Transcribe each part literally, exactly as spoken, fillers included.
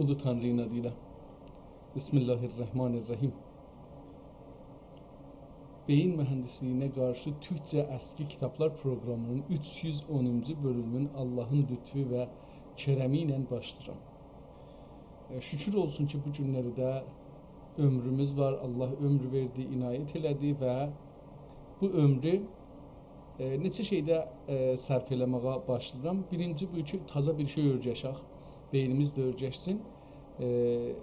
اولو تانری‌نین آدی ایله. بسم الله الرحمن الرحیم. بئیین موهندیسلیگینه قارشی تورکجه اسکی کیتابلار پروقرامی‌نین اوچ یوز اونونجو بؤلومونون آللاهین لطفو و کرمی ایله باشلاییرام. ائ، شوکور اولسون کی، بو گونلری ده عؤمروموز وار، آللاه عؤمور وئردی، عنایت ائله‌دی و بو عؤمرو، ائ، نئچه شئیده، ائ، صرف ائله‌مه‌یه باشلاییرام. بیرینجی بو کی، تازا بیر شئی اؤیرشک، بئینیمیز ده اؤیرشسین. ائ،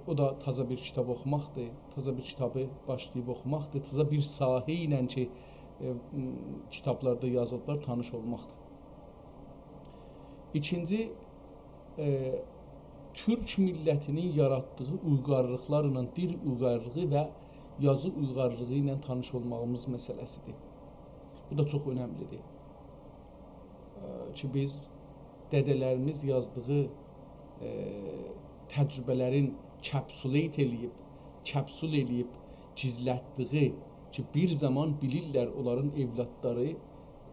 او دا تازا بیر کیتاب اوخوماقدیر، تازا بیر کیتابی باشلاییب اوخوماقدیر، تازا بیر ساحه ایله کی، ائ، م، کیتابلاردا یازیلیبلار، تانیش اولماقدیر. ایکینجی، ائ، تورک میللتی‌نین یاراتدیغی اویغارلیقلارلا، دیل اویغارلیغی و یازی اویغارلیغی ایله تانیش اولماغیمیز مسئله‌سیدیر. بو دا چوخ اؤنملیدیر. ائ، کی، بیز دده‌لریمیز یازدیغی، ائ، تجربه‌لرین کپسولات ائله‌ییب، کپسول ائله‌ییب گیزلتدیگی، کی، بیر زامان بیلیرلر اونلارین اولادلاری،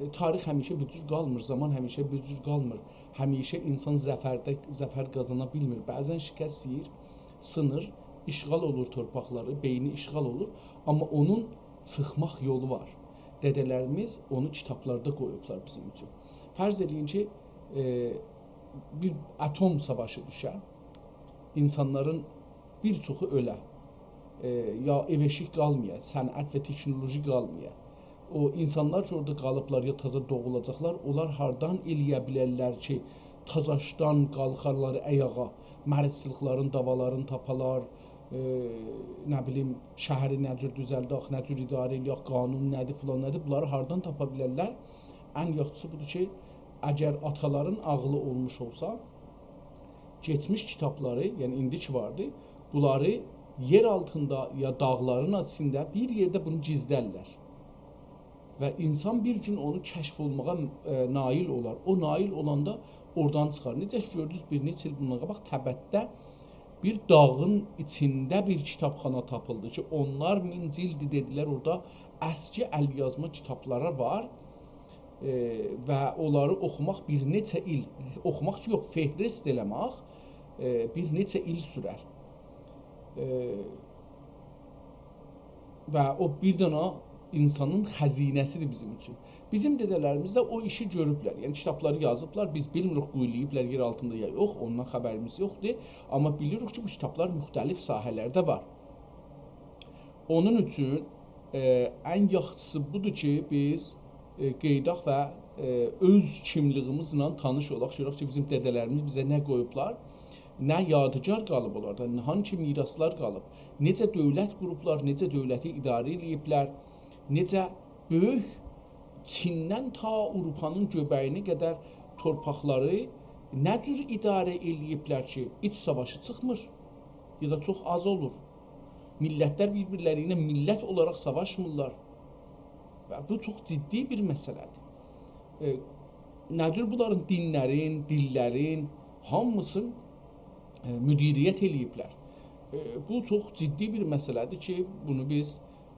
ائ، تاریخ همیشه بیر جور قالمیر، زامان همیشه بیر جور قالمیر. همیشه اینسان ظفرده، ظفر قازانا بیلمیر. بعضا شکست یئییر، سینیر، اشغال اولور تورپاقلاری، بئینی اشغال اولور، آمما اونون چیخماق یولو وار. دده‌لریمیز اونو کیتابلاردا قویوبلار بیزیم اوچون. فرض ائله‌یین کی، ائ، بیر اتم ساواشی دوشه، اینسانلارین بیر چوخو اؤله، ائ، یا ائو ائشیک قالمایا، صنعت و تکنولوژی قالمایا. او اینسانلار کی، اورادا قالیبلار یا تازا دوغولاجاقلار، اونلار هاردان ائله‌یه بیلرلر کی، تازاشدان قالخارلار آیاغا، مریضچیلیقلارین داوالارینی تاپالار، ائ، نه بیلیم، شهری نه جور دوزلدک، نه جور اداره ائله‌یک، قانون نه‌دیر، فلان نه‌دیر، بونلاری هاردان تاپا بیلرلر؟ ان یاخشیسی بودور کی، اگر آتالارین عاغلی اولموش اولسا، کئچمیش کیتابلاری، یعنی ایندی کی واردی، بونلاری یئر آلتیندا یا داغلارین ایچینده بیر یئرده بونو گیزلرلر. و اینسان بیر گون اونو کشف اولماغا، ائ، نایل اولار. او نایل اولاندا اورادان چیخار. نئجه کی گؤردونوز، بیر نئچه ایل بوندان قاباق تبتده بیر داغین ایچینده بیر کیتابخانا تاپیلدی کی، اونلار مین جیلدی دئدیلر، اورادا اسکی ال‌یازما کیتابلارا وار. ائ، و اونلاری اوخوماق بیر نئچه ایل، اوخوماق یوخ، فهرست ائله‌مک، ائ، بیر نئچه ایل سورر. ائ، و او بیر دنه اینسانین خزینه‌سیدیر بیزیم اوچون. بیزیم دده‌لریمیز ده او ایشی گؤروبلر. یعنی، کیتابلاری یازیبلار، بیز بیلمیریک قویولاییبلار یئر آلتیندا یا یوخ، اوندان خبریمیز یوخدور. آمما بیلیریک کی، بو کیتابلار مختلف ساحه‌لرده وار. اونون اوچون، ائ، ان یاخشیسی بودور کی، بیز، ائ، قئییداق و، ائ، اؤز کیملیگیمیزله تانیش اولاق. گؤرک کی، بیزیم دده‌لریمیز بیزه نه قویوبلار، نه یادگار قالیب اونلاردا، نه، هانسی میراثلار قالیب، نئجه دؤولت قوروبلار، نئجه دؤولتی اداره ائله‌ییبلر، نئجه بؤیوک چیندن تا آوروپانین گؤبه‌یینه قدر تورپاقلاری نه جور اداره ائله‌ییبلر کی، ایچ ساواشی چیخمیر یا دا چوخ آز اولور. میللتلر بیر-بیرلری ایله میللت اولاراق ساواشمیرلار. و بو چوخ جدی بیر مسئله‌دیر. ائ، نه جور بونلارین دینلرین، دیللرین هامیسین، ائ، مدیریت ائله‌ییبلر. ائ، بو چوخ جدی بیر مسئله‌دیر کی، بونو بیز،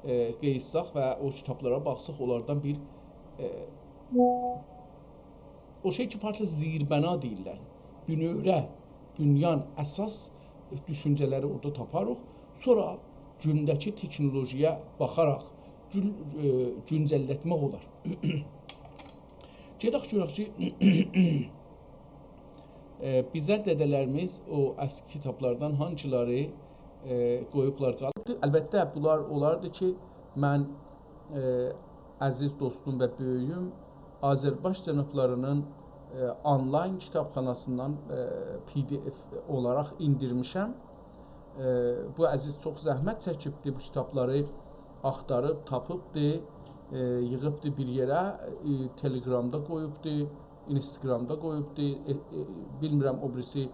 ائ، قئییتساق و او کیتابلارا باخساق، اونلاردان بیر، ائ، او شئی کی، فارسجا زیربنا دئییرلر. بنؤوره، بنیان، اساس دوشونجه‌لری اورادا تاپاریق. سونرا گونده‌کی تکنولوژی‌یه باخاراق گون-، ائ، گونجللتمک اولار. گئدک گؤرک کی، ائ، بیزه دده‌لریمیز او اسکی کیتابلاردان هانسیلاری، ائ، قویوبلار، قالیبدیر. البته، بونلار اولاردی کی، من، ائ، عزیز دوستوم و بؤیویوم آذرباش جنابلاری‌نین، ائ، آنلاین کیتابخاناسیندان، ائ، پی دی اف اولاراق ایندیرمیشم. ائ، بو عزیز چوخ زحمت چکیبدی، بو کیتابلاری آختاریب تاپیبدی، ائ، ییغیبدی بیر یئره، ائ، تلگرامدا قویوبدو، اینستاگرامدا قویوبدو، ائ، ائ، بیلمیرم او بیریسی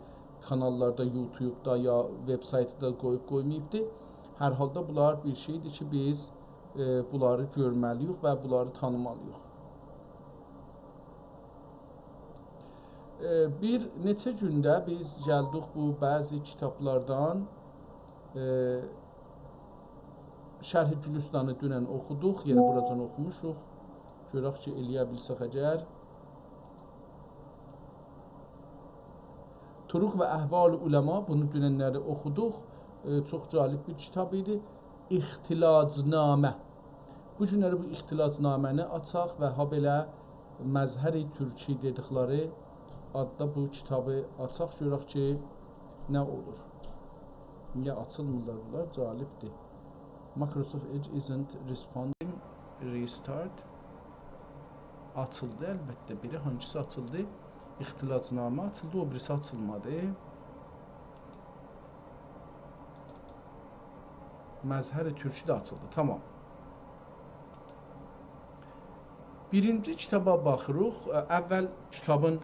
کاناللاردا، یوتیوبدا یا وبسایتدا قویوب قویماییبدی. هر حالدا بونلار بیر شئیدیر کی، بیز، ائ، بونلاری گؤرمه‌لی‌ییک و بونلاری تانیمالی‌ییق. ائ، بیر نئچه گونده بیز گلدیک بو بعضی کیتابلاردان، ائ، شرح گلستانی دونن اوخودوق، یعنی بوراجان اوخوموشوق. گؤرک کی، ائلیه بیلسک اگر. باخیریق و احوال علما، بونو دوننلری اوخودوق. ائ، چوخ جالب بیر کیتاب ایدی. اختلاج‌نامه. بو گونلری بو اختلاج‌نامه‌نی آچاق و هابئله مظهر ترکی دئدیکلری آددا بو کیتابی آچاق، گؤرک کی، نه اولور. نییه آچیلمیرلار بونلار؟ جالبدیر. Microsoft Edge isn't responding. Restart. آچیلدی البته. بیری هانگیسی آچیلدی؟ اختلاج‌نامه آچیلدی، او بیریسی آچیلمادی. مظهر ترکی ده آچیلدی. تامام. بیرینجی کیتابا باخیریق. ا، اول کیتابین،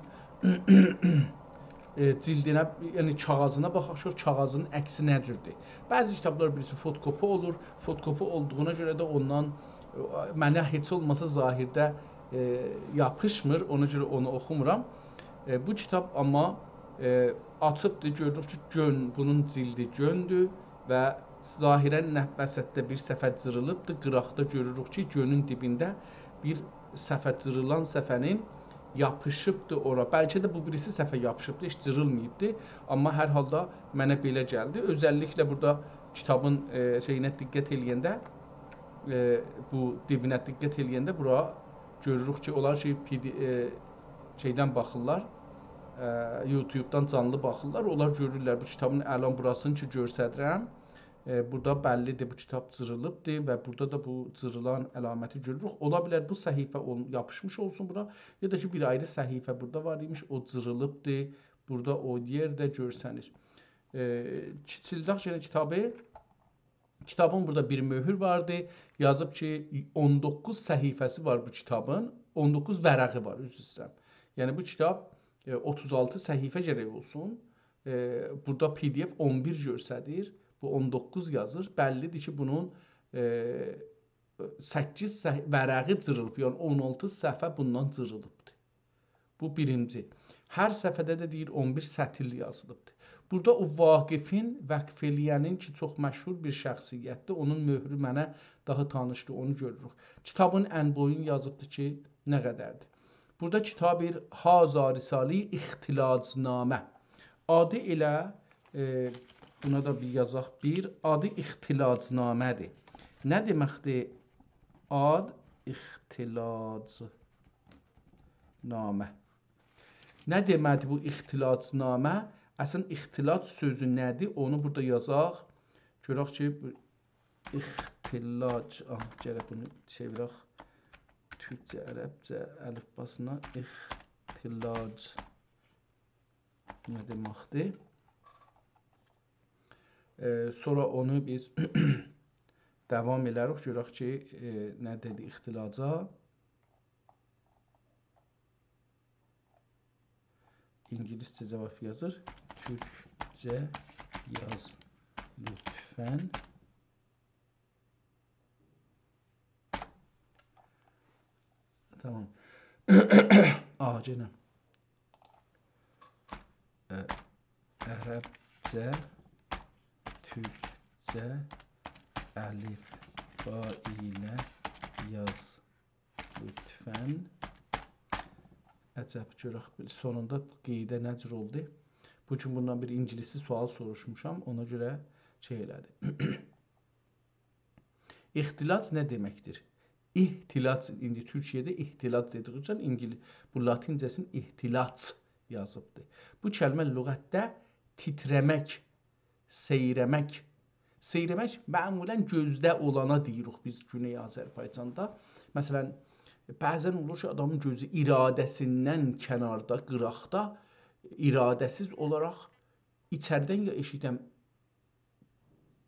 ائ، جلدینه، یعنی کاغیذینا باخاق، گؤرک کاغیذین عکسی نه جوردور. بعضی کیتابلار بیلیرسینیز فتوکپی اولور. فتوکپی اولدوغونا گؤره ده اوندان، ائ، منه هئچ اولماسا ظاهرده، ائ، یاپیشمیر. اونا گؤره اونو اوخومورام. ائ، بو کیتاب آمما، ائ، آچیبدیر. گؤروروک کی، گؤن، بونون جلدی گؤندور و ظاهراً نه وسطده بیر صفحه جیریلیبدیر. قیراقدا گؤروروک کی، گؤنون دیبینده بیر صفحه، جیریلان صفحه‌نین یاپیشیبدیر اورا. بلکه ده بو بیریسی صفحه یاپیشیبدیر، هئچ جیریلماییبدیر. آمما هر حالدا منه بئله گلدی. اؤزللیکله بورادا کیتابین، ائ، شئیینه دقت ائله‌ینده، ائ، بو دیبینه دقت ائله‌ینده بورا گؤروروک کی، اونلار کی، پی دی، ائ، شئیدن باخیرلار، ائ، یوتیوبدان جانلی باخیرلار، اونلار گؤرورلر بو کیتابین الان بوراسینی کی گؤستریرم. ائ، بورادا بللی‌دیر، بو کیتاب جیریلیبدیر و بورادا دا بو جیریلان علامتی گؤروروک. اولا بیلر بو صفحه اول-، یاپیشمیش اولسون بورا، یا دا کی، بیر آیری صفحه بورادا وار ایمیش، او جیریلیبدیر. بورادا او یئرده گؤرسنیر. ائ، کیچیلدک یئنه کیتابی. کیتابین بورادا بیر مؤهور واردی. یازیب کی، اون دوققوز صفحه‌سی وار بو کیتابین. اون دوققوز ورقی وار، عذر ایسته‌ییرم. یعنی بو کیتاب، ائ، اوتوز آلتی صفحه گرک اولسون. ائ، بورادا پی دی اف اون بیر گؤستریر. بو اون دوققوز یازیر. بللی‌دیر کی، بونون، ائ، سککیز صح-، ورقی جیریلیب، یعنی اون آلتی صفحه بوندان جیریلیبدیر. بو بیرینجی. هر صفحه‌ده ده دئییر اون بیر سطر یازیلیبدیر. بورادا او واقفین، وقف ائله‌ینین کی، چوخ مشهور بیر شخصیتدیر. اونون مؤهرو منه داها تانیشدیر، اونو گؤروروک. کیتابین ان‌بویون یازیبدیر کی، نه قدردیر. بورادا کیتاب بیر هازا رسالی اختلاج‌نامه. آدی ائله، ائ، بونا دا بیر یازاق، بیر آدی اختلاج‌نامه‌دیر. نه دئمکدیر آد اختلاج‌نامه؟ نه دئمکدیر بو اختلاج‌نامه؟ اصلاً اختلاج سؤزو نه‌دیر؟ اونو بورادا یازاق. گؤرک کی، بو اختلاج، آه، گرک بونو چئویرک تورکجه، عربجه الیفباسینا. اختلاج نه دئمکدیر؟ ائ، سونرا اونو بیز داوام ائله‌ریک، گؤرک کی، ائ، نه دئدی اختلاجا. اینگیلیسجه جاواب یازیر. تورکجه یاز لطفاً. تامام. آ، یئنه. ائ، عربجه، تورکجه، الیفبا ایله یاز لطفاً. عجب، گؤرک، سونوندا قیده نه جور اولدو؟ بو گون بوندان بیر اینگیلیسجه سؤال سوروشموشام، اونا گؤره شئی ائله‌دی. اختلاج نه دئمکدیر؟ احتلاج، ایندی تورکیه‌ده احتلاج دئدیگی اوچون اینگیلی-، بو لاتینجه‌سینی احتلاج یازیبدی. بو کلمه لغتده تیتره‌مک، سئیره‌مک. سئیره‌مک معمولاً گؤزده اولانا دئییریک بیز گونئی آذربایجاندا. مثلاً، بعضاً اولور کی، آدامین گؤزو اراده‌سیندن کناردا، قیراقدا، اراده‌سیز اولاراق ایچریدن یا ائشیکدن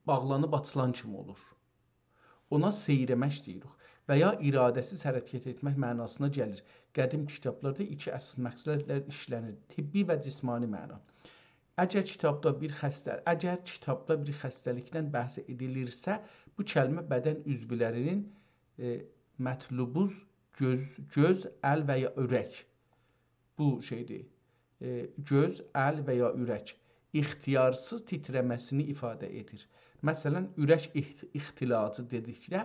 باغلانیب آچیلان کیمی اولور. اونا سئیره‌مک دئییریک و یا اراده‌سیز حرکت ائتمک معناسینا گلیر. قدیم کیتابلاردا ایکی اساس مقصدله ایشله‌نیر: طبی و جسمانی معنا. اگر کیتابدا بیر خسته-، اگر کیتابدا بیر خسته‌لیکدن بحث ائدیلیرسه، بو کلمه بدن عضولری‌نین، ائ، مطلوبوز، گؤز، گؤز، ال و یا اورک. بو شئیدیر، ائ، گؤز، ال و یا اورک اختیارسیز تیتره‌مه‌سینی ایفاده ائدیر. مثلاً، اورک اخت-، اختلاجی دئدیکده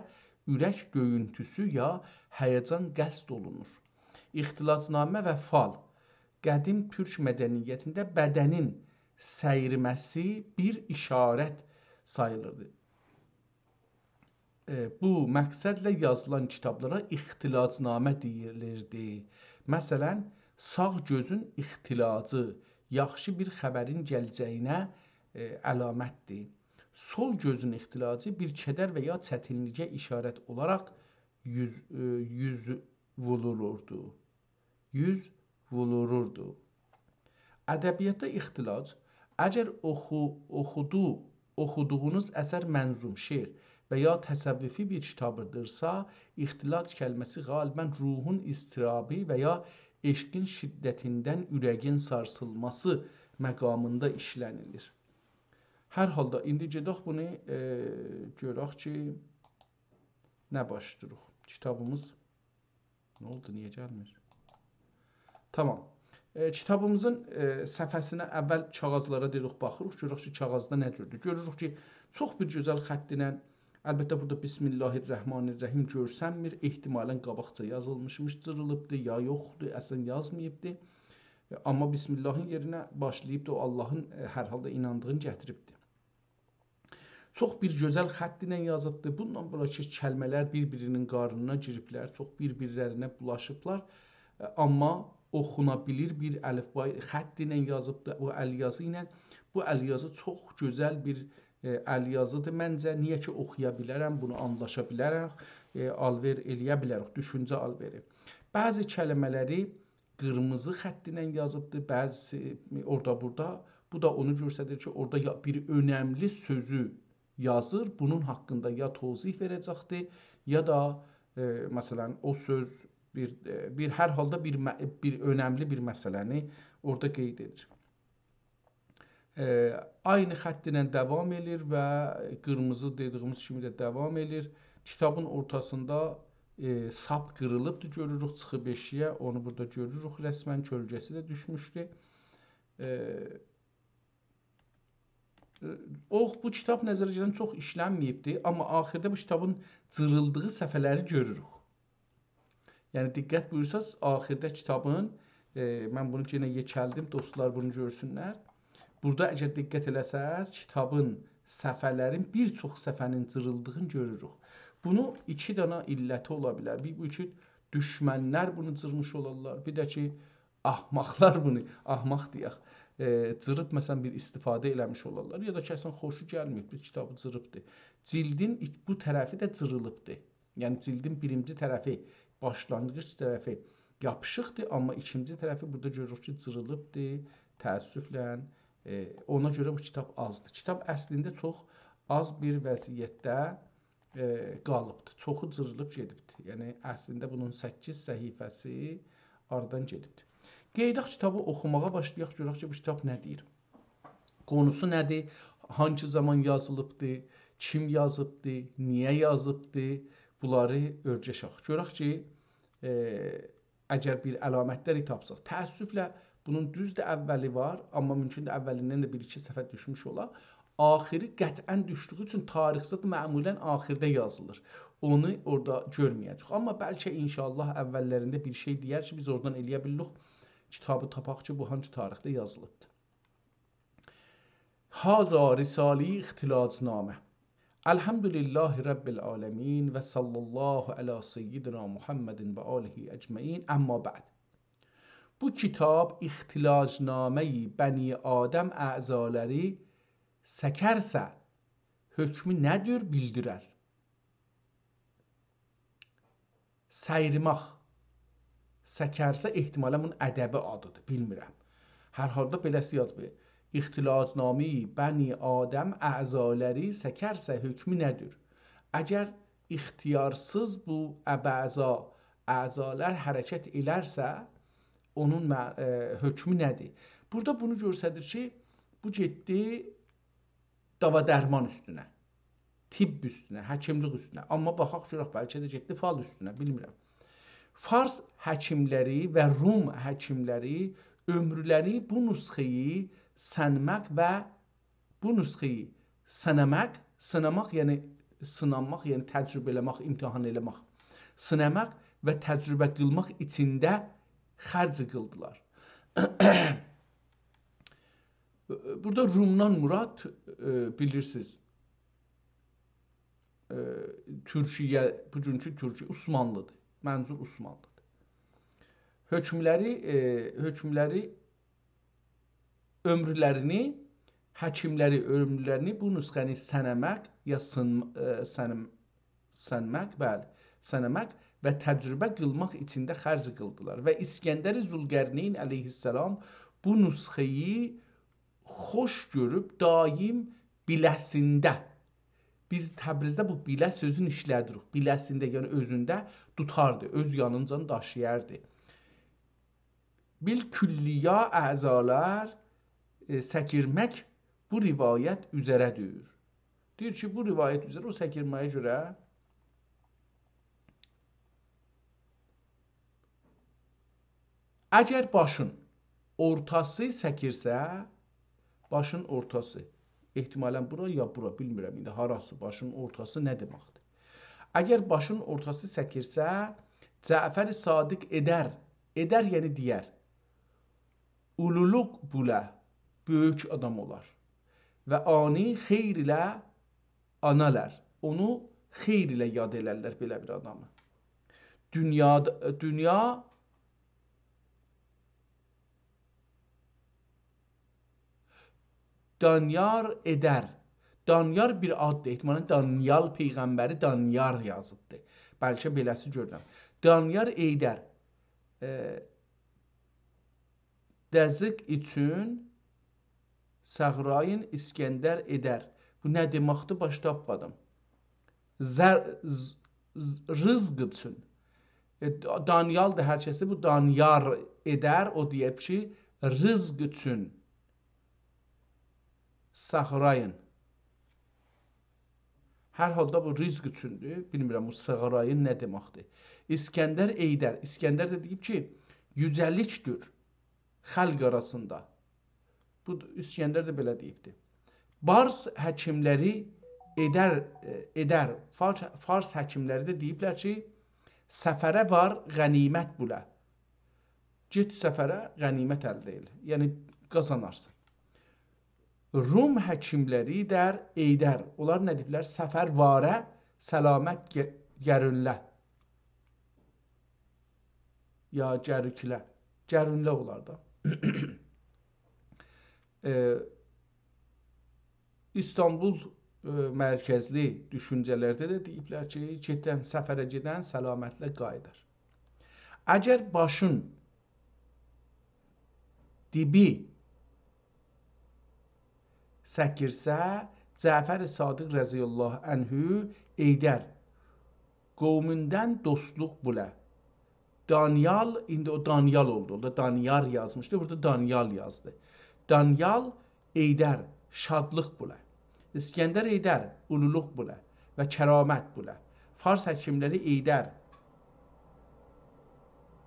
اورک دؤیونتوسو یا هیجان قصد اولونور. اختلاج‌نامه و فال. قدیم تورک مدنیتینده بدنین سیریمه‌سی بیر اشارت ساییلیردی. ائ، بو مقصدله یازیلان کیتابلارا اختلاج‌نامه دئییلیردی. مثلا، ساغ گؤزون اختلاجی یاخشی بیر خبرین گله‌جه‌یینه، ائ، علامتدیر. سول گؤزون اختلاجی بیر کدر و یا چتینلیگه اشارت اولاراق یوز، ائ، یوز ووروروردو. یوز ووروروردو. ادبیاتدا اختلاج، اگر اوخو-، اوخودو-، اوخودوغونوز اثر منظوم، شعر و یا تصوفی بیر کیتابدیرسا، اختلاج کلمه‌سی غالبا روحون اضطرابی و یا عشقین شدتیندن اورگین سارسیلماسی مقامیندا ایشله‌نیلیر. هر حالدا ایندی گئدک بونو، ائ، گؤرک کی، نه باشلاییریق. کیتابیمیز نه اولدو، نییه گلمیر؟ تامام. ائ، کیتابیمیزین، ائ، صفحه‌سینه اول کاغیذلارا دئدیک، باخیریق، گؤرک کی، کاغیذدا نه جوردور. گؤروروک کی، چوخ بیر گؤزل خط ایله، البته، بورادا «بسم الله الرحمن الرحیم» گؤرسنمیر. احتمالا قاباقجا یازیلمیشمیش، جیریلیبدی، یا یوخدور، اصلا یازماییبدی. ائ، آمما «بسم الله»ین یئرینه باشلاییبدی، او آللاهین، ائ، هر حالدا ایناندیغینی گتیریبدی. چوخ بیر گؤزل خط ایله یازیبدی. بوندان بوراکی کلمه‌لر بیر-بیری‌نین قارنینا گیریبلر، چوخ بیر-بیرلرینه بولاشیبلار. ائ، آمما اوخونا بیلیر بیر الفبای خط ایله یازیبدی. او الیازی ایله، بو الیازی چوخ گؤزل بیر، ائ، الیازیدیر منجه. نییه کی، اوخویا بیلرم، بونو آنلاشا بیلرم، ائ، آلوئر ائله‌یه بیلریک، دوشونجه آلوئری. بعضی کلمه‌لری قیرمیزی خط ایله یازیبدی، بعضیسی اورادا بورادا. بو دا اونو گؤستریر کی، اورادا یا بیر اؤنملی سؤزو یازیر، بونون حاقیندا یا توضیح وئره‌جکدیر، یا دا، ائ، مثلا، او سؤز بیر، ائ، بیر هر حالدا بیر مه-، بیر اؤنملی بیر مسئله‌نی اورادا قید ائدیر. ائ، عینی خط ایله داوام ائله‌ییر و قیرمیزی دئدیییمیز کیمی ده داوام ائله‌ییر. کیتابین اورتاسیندا، ائ، ساپ قیریلیبدیر، گؤروروک، چیخیب ائشییه، اونو بورادا گؤروروک رسما، کؤلگه‌سی ده دوشموشدو. ائ، ائ، اوخ، بو کیتاب نظره گلن چوخ ایشلنمه‌ییبدی، آمما آخیردا بو کیتابین جیریلدیغی صفحه‌لری گؤروروک. یعنی، دقت بویورساز، آخیردا کیتابین، ائ، من بونو یئنه یئکلدیم، دوستلار بونو گؤرسونلر. بورادا اگر دقت ائله‌سز، کیتابین صفحه‌لرین، بیر چوخ صفحه‌نین جیریلدیغینی گؤروروک. بونو ایکی دنه علتی اولا بیلر. بیر، بو کی، دوشمنلر بونو جیرمیش اولارلار. بیر ده کی، احمقلار بونو، احمق دئیک، ائ، جیریب، مثلا، بیر استفاده ائله‌میش اولارلار. یا دا کی، اصلا خوشو گلمه‌ییب، بیر کیتابی جیریبدی. جیلدین ایچ-، بو طرفی ده جیریلیبدی. یعنی، جیلدین بیرینجی طرفی، باشلانغیج طرفی یاپیشیقدیر، آمما ایکینجی طرفی بورادا گؤروروک کی، جیریلیبدی، تأسفله. ائ، اونا گؤره بو کیتاب آزدیر. کیتاب اصلینده چوخ آز بیر وضعیتده، ائ، قالیبدیر. چوخو جیریلیب گئدیبدیر. یعنی، اصلینده بونون سککیز صفحه‌سی آرادان گئدیبدیر. قئییداق کیتابی اوخوماغا باشلایاق، گؤرک کی، بو کیتاب نه دئییر. قونوسو نه‌دیر؟ هانگی زامان یازیلیبدی؟ کیم یازیبدی؟ نییه یازیبدی؟ بونلاری اؤرگشک. گؤرک کی، ائ، اگر بیر علامتلری تاپساق. تأسفله، بونون دوزدور اولی وار، آمما مومکوندور اولیندن ده بیر-ایکی صفحه دوشموش اولا. آخیری قطعا دوشدویو اوچون تاریخ‌زاد معمولا آخیرده یازیلیر. اونو اورادا گؤرمه‌یه‌جه‌ییک. آمما بلکه ان‌شاءالله اوللرینده بیر شئی دئیر کی، بیز اورادان ائله‌یه بیلیریک کیتابی تاپاق کی، بو هانگی تاریخده یازیلیبدیر. هذا رساله‌ی اختلاج‌نامه. الحمد لله رب العالمین و صلی الله علی سیدنا محمد و آله اجمعین. اما بعد. بو کیتاب اختلاج‌نامه‌ی بنی آدم اعضالاری سکرسه حکمو نه‌دیر بیلدیرر. سیریماق. سکرسه احتمالا بونون ادبی آدیدیر، بیلمیرم. هر حالدا بئله‌سی یاد بیر. اختلاج‌نامه‌ی بنی آدم اعضالاری سکرسه حکمو نه‌دیر؟ اگر اختیارسیز بو ابعضا، اعضالار حرکت ائلرسه، اونون مع-، ائ، حکمو نه‌دیر؟ بورادا بونو گؤستریر کی، بو گئتدی داوا درمان اوستونه، طب اوستونه، حکیملیک اوستونه. آمما باخاق گؤرک، بلکه ده گئتدی فال اوستونه، بیلمیرم. فارس حکیملری و روم حکیملری عؤمورلری بو نسخه‌یی سنمک و بو نسخه‌یی سنمک، سیناماق، یعنی سینانماق، یعنی تجربه ائله‌مک، امتحان ائله‌مک. سیناماق و تجربه قیلماق ایچینده خرج قیلدیلار. بورادا رومدان مراد، ائ، بیلیرسینیز، ائ، تورکیه، بوگونکو تورکیه، عثمانلی‌دیر. منظور عثمانلی‌دیر. حؤکملری، ائ، حؤکملری عؤمورلرینی، حکیملری عؤمورلرینی بو نسخه‌نی سنمک یا سین-، ائ، سنم-، سنمک، بلی، سنمک و تجربه قیلماق ایچینده خرج قیلدیلار. و اسکندر ذوالقرنین علیه‌السلام بو نسخه‌یی خوش گؤروب دائم بیله‌سینده، بیز تبریزده بو بیله سؤزون ایشله‌دیریک. بیله‌سینده، یعنی اؤزونده توتاردی، اؤز یانینجا داشییاردی. بالکلیه اعضالار، ائ، سکیرمک بو روایت اوزره‌دیر. دئییر کی، بو روایت اوزره او سکیرمه‌یه گؤره اگر باشین اورتاسی سکیرسه، باشین اورتاسی، احتمالاً بورا یا بورا، بیلمیرم ایندی هاراسی، باشین اورتاسی نه دئمکدیر؟ اگر باشین اورتاسی سکیرسه، جعفر صادق ائدر، ائدر یعنی دئیر، اولولوق بوله، بؤیوک آدام اولار. و آنی خیر ایله آنالار. اونو خیر ایله یاد ائلرلر بئله بیر آدامی. دونیا، دونیا دانیار ائدر. دانیار بیر آددیر. احتمالاً دانیال پیغمبری دانیار یازیبدی. بلکه بئله‌سی گؤرورم. دانیار ائیدر. ائ، دزیق اوچون صغراین اسکندر ائدر. بو نه دئمکدیر، باش تاپمادیم. زر-، ز-، ز-، رزق اوچون. ائ، دا-، دانیال دا هر کسدیر، بو دانیار ائدر، او دئییب کی، رزق اوچون صغراین. هر حالدا بو رزق اوچوندور. بیلمیرم، بو صغراین نه دئمکدیر. اسکندر ائیدر. اسکندر ده دئییب کی، یوجه‌لیکدیر خلق آراسیندا. بو اسکندر ده بئله دئییبدی. بارس حکیملری ائدر، ائ، ائدر. فارس، فارس حکیملری ده دئییبلر کی، سفره وار، غنیمت بوله. گئت سفره، غنیمت الده ائله. یعنی، قازانارسان. روم حکیملری در ائیدر. اونلار نه دئییبلر؟ سفر واره، سلامت گه-، گرونله. یا گروکله. گرونله اولار دا. ائ، ایستانبول، ائ، مرکزلی دوشونجه‌لرده ده دئییبلر کی، گئدن، سفره گئدن سلامتله قاییدار. اگر باشین دیبی سکیرسه، جعفر صادق رضی الله عنه ائیدر قوموندان دوستلوق بوله. دانیال، ایندی او دانیال اولدو. اوردا دانیار یازمیشدی، بورادا دانیال یازدی. دانیال ائیدر شادلیق بوله. اسکندر ائیدر اولولوق بوله و کرامت بوله. فارس حکیملری ائیدر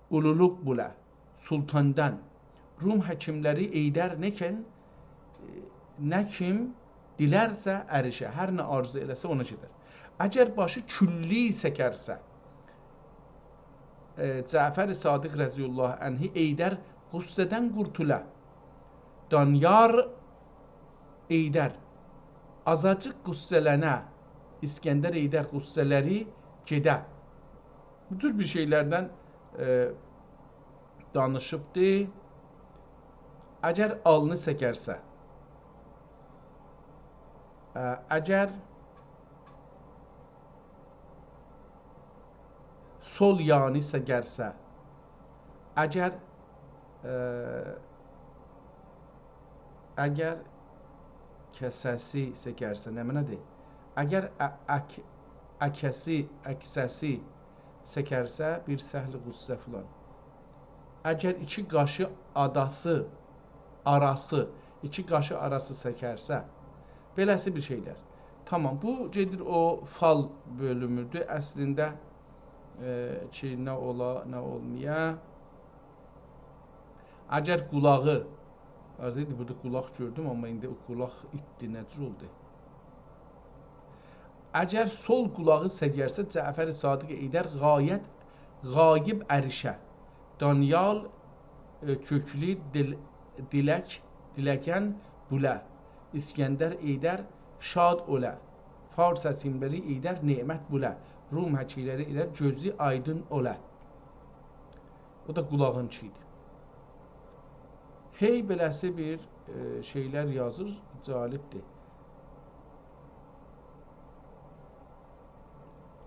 اولولوق بوله سلطاندان. روم حکیملری ائیدر نکن، ائ، نه کیم دیلرسه اریشه، هر نه آرزو ائله‌سه اونا گئدر. اگر باشی کلی سکرسه، ائ، جعفر صادق رضی الله عنه ائیدر غصه‌دن قورتولا. دانیار ائیدر آزاجیق غصه‌لنه، اسکندر ائیدر غصه‌لری گئده. بو جور بیر شئیلردن، ائ، دانیشیبدی. اگر آلنی سکرسه، ا، اگر سول یانی سکرسه، اگر، ائ، اگر کسه‌سی سکرسه، نمنه‌دیر؟ اگر ا-، اک-، اکه‌سی، اکسه‌سی سکرسه، بیر سهل غصه فلان. اگر ایکی قاشی آداسی، آراسی، ایکی قاشی آراسی سکرسه، بئله‌سی بیر شئیلر. تامام، بو گئدیر او فال بؤلومودور. اصلینده، ائ، کی، نه اولا، نه اولمایا. اگر قولاغی، آرزو ائدیر، بورادا قولاق گؤردوم، آمما ایندی او قولاق ایتدی، نه جور اولدو؟ اگر سول قولاغی سکرسه، جعفر صادق ائیدر غایت، غایب اریشه. دانیال، ائ، کؤکلو دیل-، دیلک، دیلکن بوله. اسکندر ائیدر شاد اوله. فارس حکیملری ائیدر نعمت بوله. روم حکیملری ائیدر گؤزو آیدین اوله. او دا قولاغین چییدی. هئی بئله‌سی بیر، ائ، شئیلر یازیر، جالبدیر.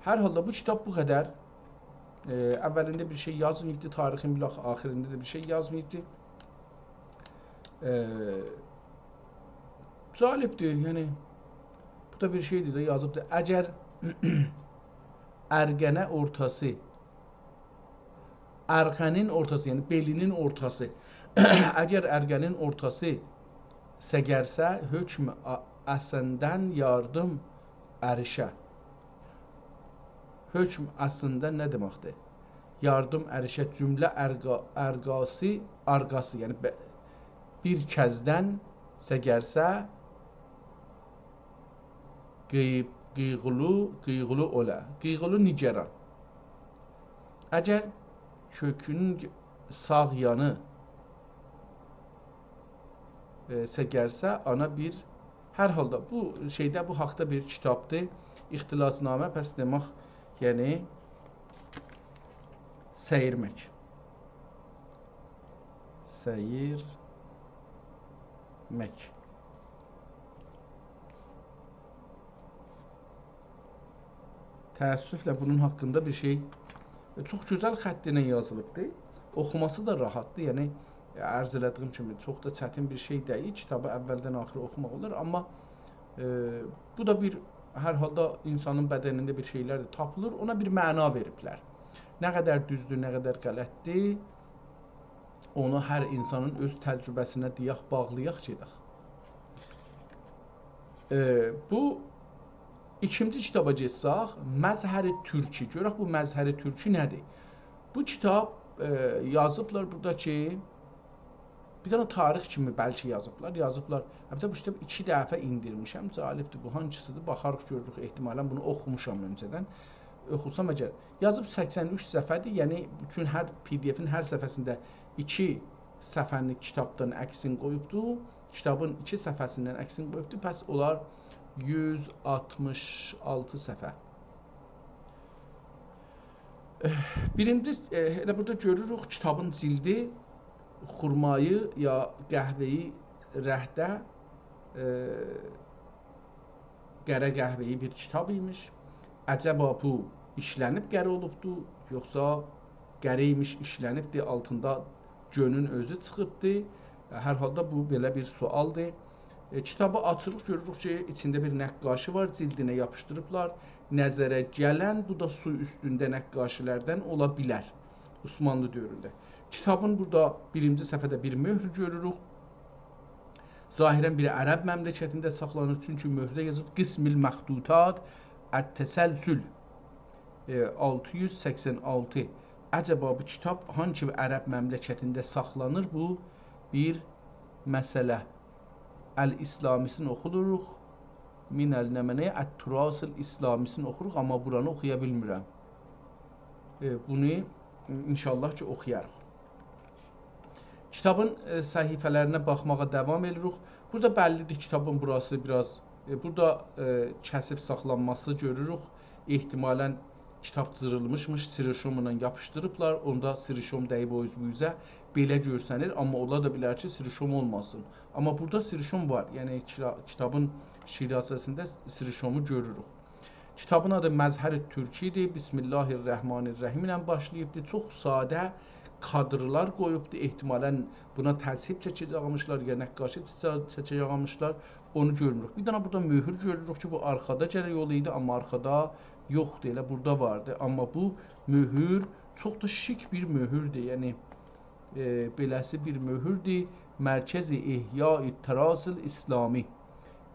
هر حالدا بو کیتاب بو قدر. ائ، اولینده بیر شئی یازماییبدی، تاریخین بیر آخ-، آخیرینده ده بیر شئی یازماییبدی. ائ، جالبدیر، یعنی بو دا بیر شئیدیر ده، یازیبدیر. اگر ارغنه اورتاسی، ارغنین اورتاسی، یعنی بئلی‌نین اورتاسی. اگر ارغنین اورتاسی سگرسه، حکم آ-، اسندن یاردیم عرشه. حکم اسندن نه دئمکدیر؟ یاردیم عرشه، جمله ارغا-، ارغاسی، آرغاسی، یعنی به-، بیر کزدن سگرسه، قی-، قیغولو، قیغولو اوله. قیغولو، نگران. اگر کؤکون ساغ یانی، ائ، سگرسه، آنا بیر، هر حالدا بو شئیده، بو حاقدا بیر کیتابدیر. اختلاس‌نامه، پس دئمک، یعنی سییرمک. سییرمک. تأسفله بونون حاقیندا بیر شئی، ائ، چوخ گؤزل خط ایله یازیلیبدیر. اوخوماسی دا راحتدیر. یعنی، ائ، عرض ائله‌دیییم کیمی، چوخ دا چتین بیر شئی دئییل. کیتابی اولدن آخیرا اوخوماق اولار، آمما، ائ، بو دا بیر، هر حالدا اینسانین بدنینده بیر شئیلر ده تاپیلیر، اونا بیر معنا وئریبلر. نه قدر دوزدور، نه قدر غلطدیر، اونو هر اینسانین اؤز تجربه‌سینه دئیک، باغلایاق، گئدک. ائ، بو ایکینجی کیتابا گئتسک، مظهر ترکی. گؤرک بو مظهر ترکی نه‌دیر؟ بو کیتاب، ائ، یازیبلار بورادا کی، بیر دنه تاریخ کیمی بلکه یازیبلار، یازیبلار. البته، بو کیتابی ایکی دفعه ایندیرمیشم، جالبدیر. بو هانسی‌سیدیر؟ باخاریق، گؤروروک، احتمالاً بونو اوخوموشام اؤنجه‌دن. اوخوسام اگر. یازیب سکسن اوچ صفحه‌دیر، یعنی بوتون هر، پی‌دی‌افین هر صفحه‌سینده ایکی صفحه‌نی کیتابدان عکسین قویوبدو. کیتابین ایکی صفحه‌سیندن عکسین قویوبدو، پس اولار یوز آلتمیش آلتی صفحه. ائه، بیرینجی، ائه، ائله بورادا گؤروروک کیتابین جلدی خورمایی یا قهوه‌ای رنگده، ائه، قره قهوه‌ای بیر کیتاب ایمیش. عجبا بو ایشلنیب قره اولوبدو، یوخسا قره ایمیش، ایشلنیبدی، آلتیندا گؤنون اؤزو چیخیبدی؟ هر حالدا بو بئله بیر سؤالدیر. ائه، کیتابی آچیریق، گؤروروک کی، ایچینده بیر نقاشی وار، جلدینه یاپیشدیریبلار. نظره گلن، بو دا سو اوستونده نقاشی‌لردن اولا بیلر عثمانلی دؤورونده. کیتابین بورادا بیرینجی صفحه‌ده بیر مؤهور گؤروروک. ظاهراً بیر عرب مملکتینده ساخلانیر، چونکی مؤهورده یازیب «قسم المخطوطات التسلسل»، ائه، آلتی یوز سکسن آلتی. عجبا بو کیتاب هانسی عرب مملکتینده ساخلانیر؟ بو بیر مسئله. الاسلامی‌سینی اوخوروق. من النمنه التراث الاسلامی‌سینی اوخوروق، آمما بورانی اوخویا بیلمیرم. ائه، بونو ان‌شاءالله کی، اوخویاریق. کیتابین، ائه، صفحه‌لرینه باخماغا داوام ائدیریک. بورادا بللی‌دیر، کیتابین بوراسی بیر آز، ائه، بورادا، ائه، کثیف ساخلانماسی گؤروروک. احتمالاً کیتاب جیریلمیشمیش، سریشوملا یاپیشدیریبلار. اوندا سریشوم دَییب او اوز بو اوزه، بئله گؤرسنیر، آمما اولا دا بیلر کی، سریشوم اولماسین. آمما بورادا سریشوم وار، یعنی کیتا-، کیتابین شیرازه‌سینده سریشومو گؤروروک. کیتابین آدی مظهر ترکی‌دیر. بسم الله الرحمن الرحیم ایله باشلاییبدیر. چوخ ساده کادرلار قویوبدور. احتمالاً بونا تذهیب چکه‌جکمیشلر، یا نقاشی چکه-، چکه‌جکمیشلر. اونو گؤرموروک. بیر دنه بورادا مؤهور گؤروروک کی، بو آرخادا گرک اولا ایدی، آمما آرخادا یوخدور. ائله بورادا واردی. آمما بو مؤهور چوخ دا شیک بیر مؤهوردور. یعنی، ائه، بئله‌سی بیر مؤهوردور. «مرکز احیاء التراث الاسلامی»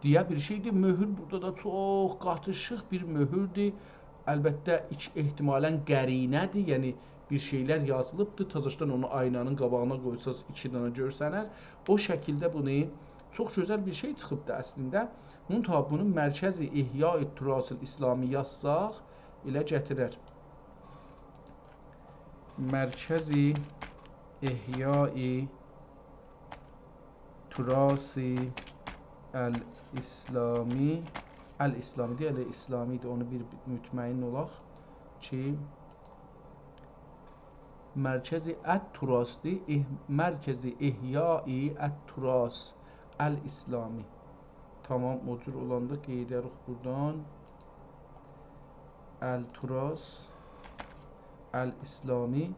دئیه بیر شئیدیر. مؤهور بورادا دا چوخ قاتیشیق بیر مؤهوردور. البته، ایچ-، احتمالاً قرینه‌دیر، یعنی بیر شئیلر یازیلیبدیر. تازاشدان اونو آینانین قاباغینا قویساز، ایکی دنه گؤرسنر. او شکیلده بونو، چوخ گؤزل بیر شئی چیخیبدی اصلینده. منتها بونو «مرکز احیاء التراث الاسلامی» یازساق، ائله گتیرر. «مرکز احیاء التراث الاسلامی، الاسلامی دئییل، ائله اسلامی ایدی، اونو بیر مطمئن اولاق کی، مرکز التراثدیر، اح-، مرکز احیاء التراث الاسلامی. تامام، او جور اولاندا قئییده‌ریک بورادان. التراث الاسلامی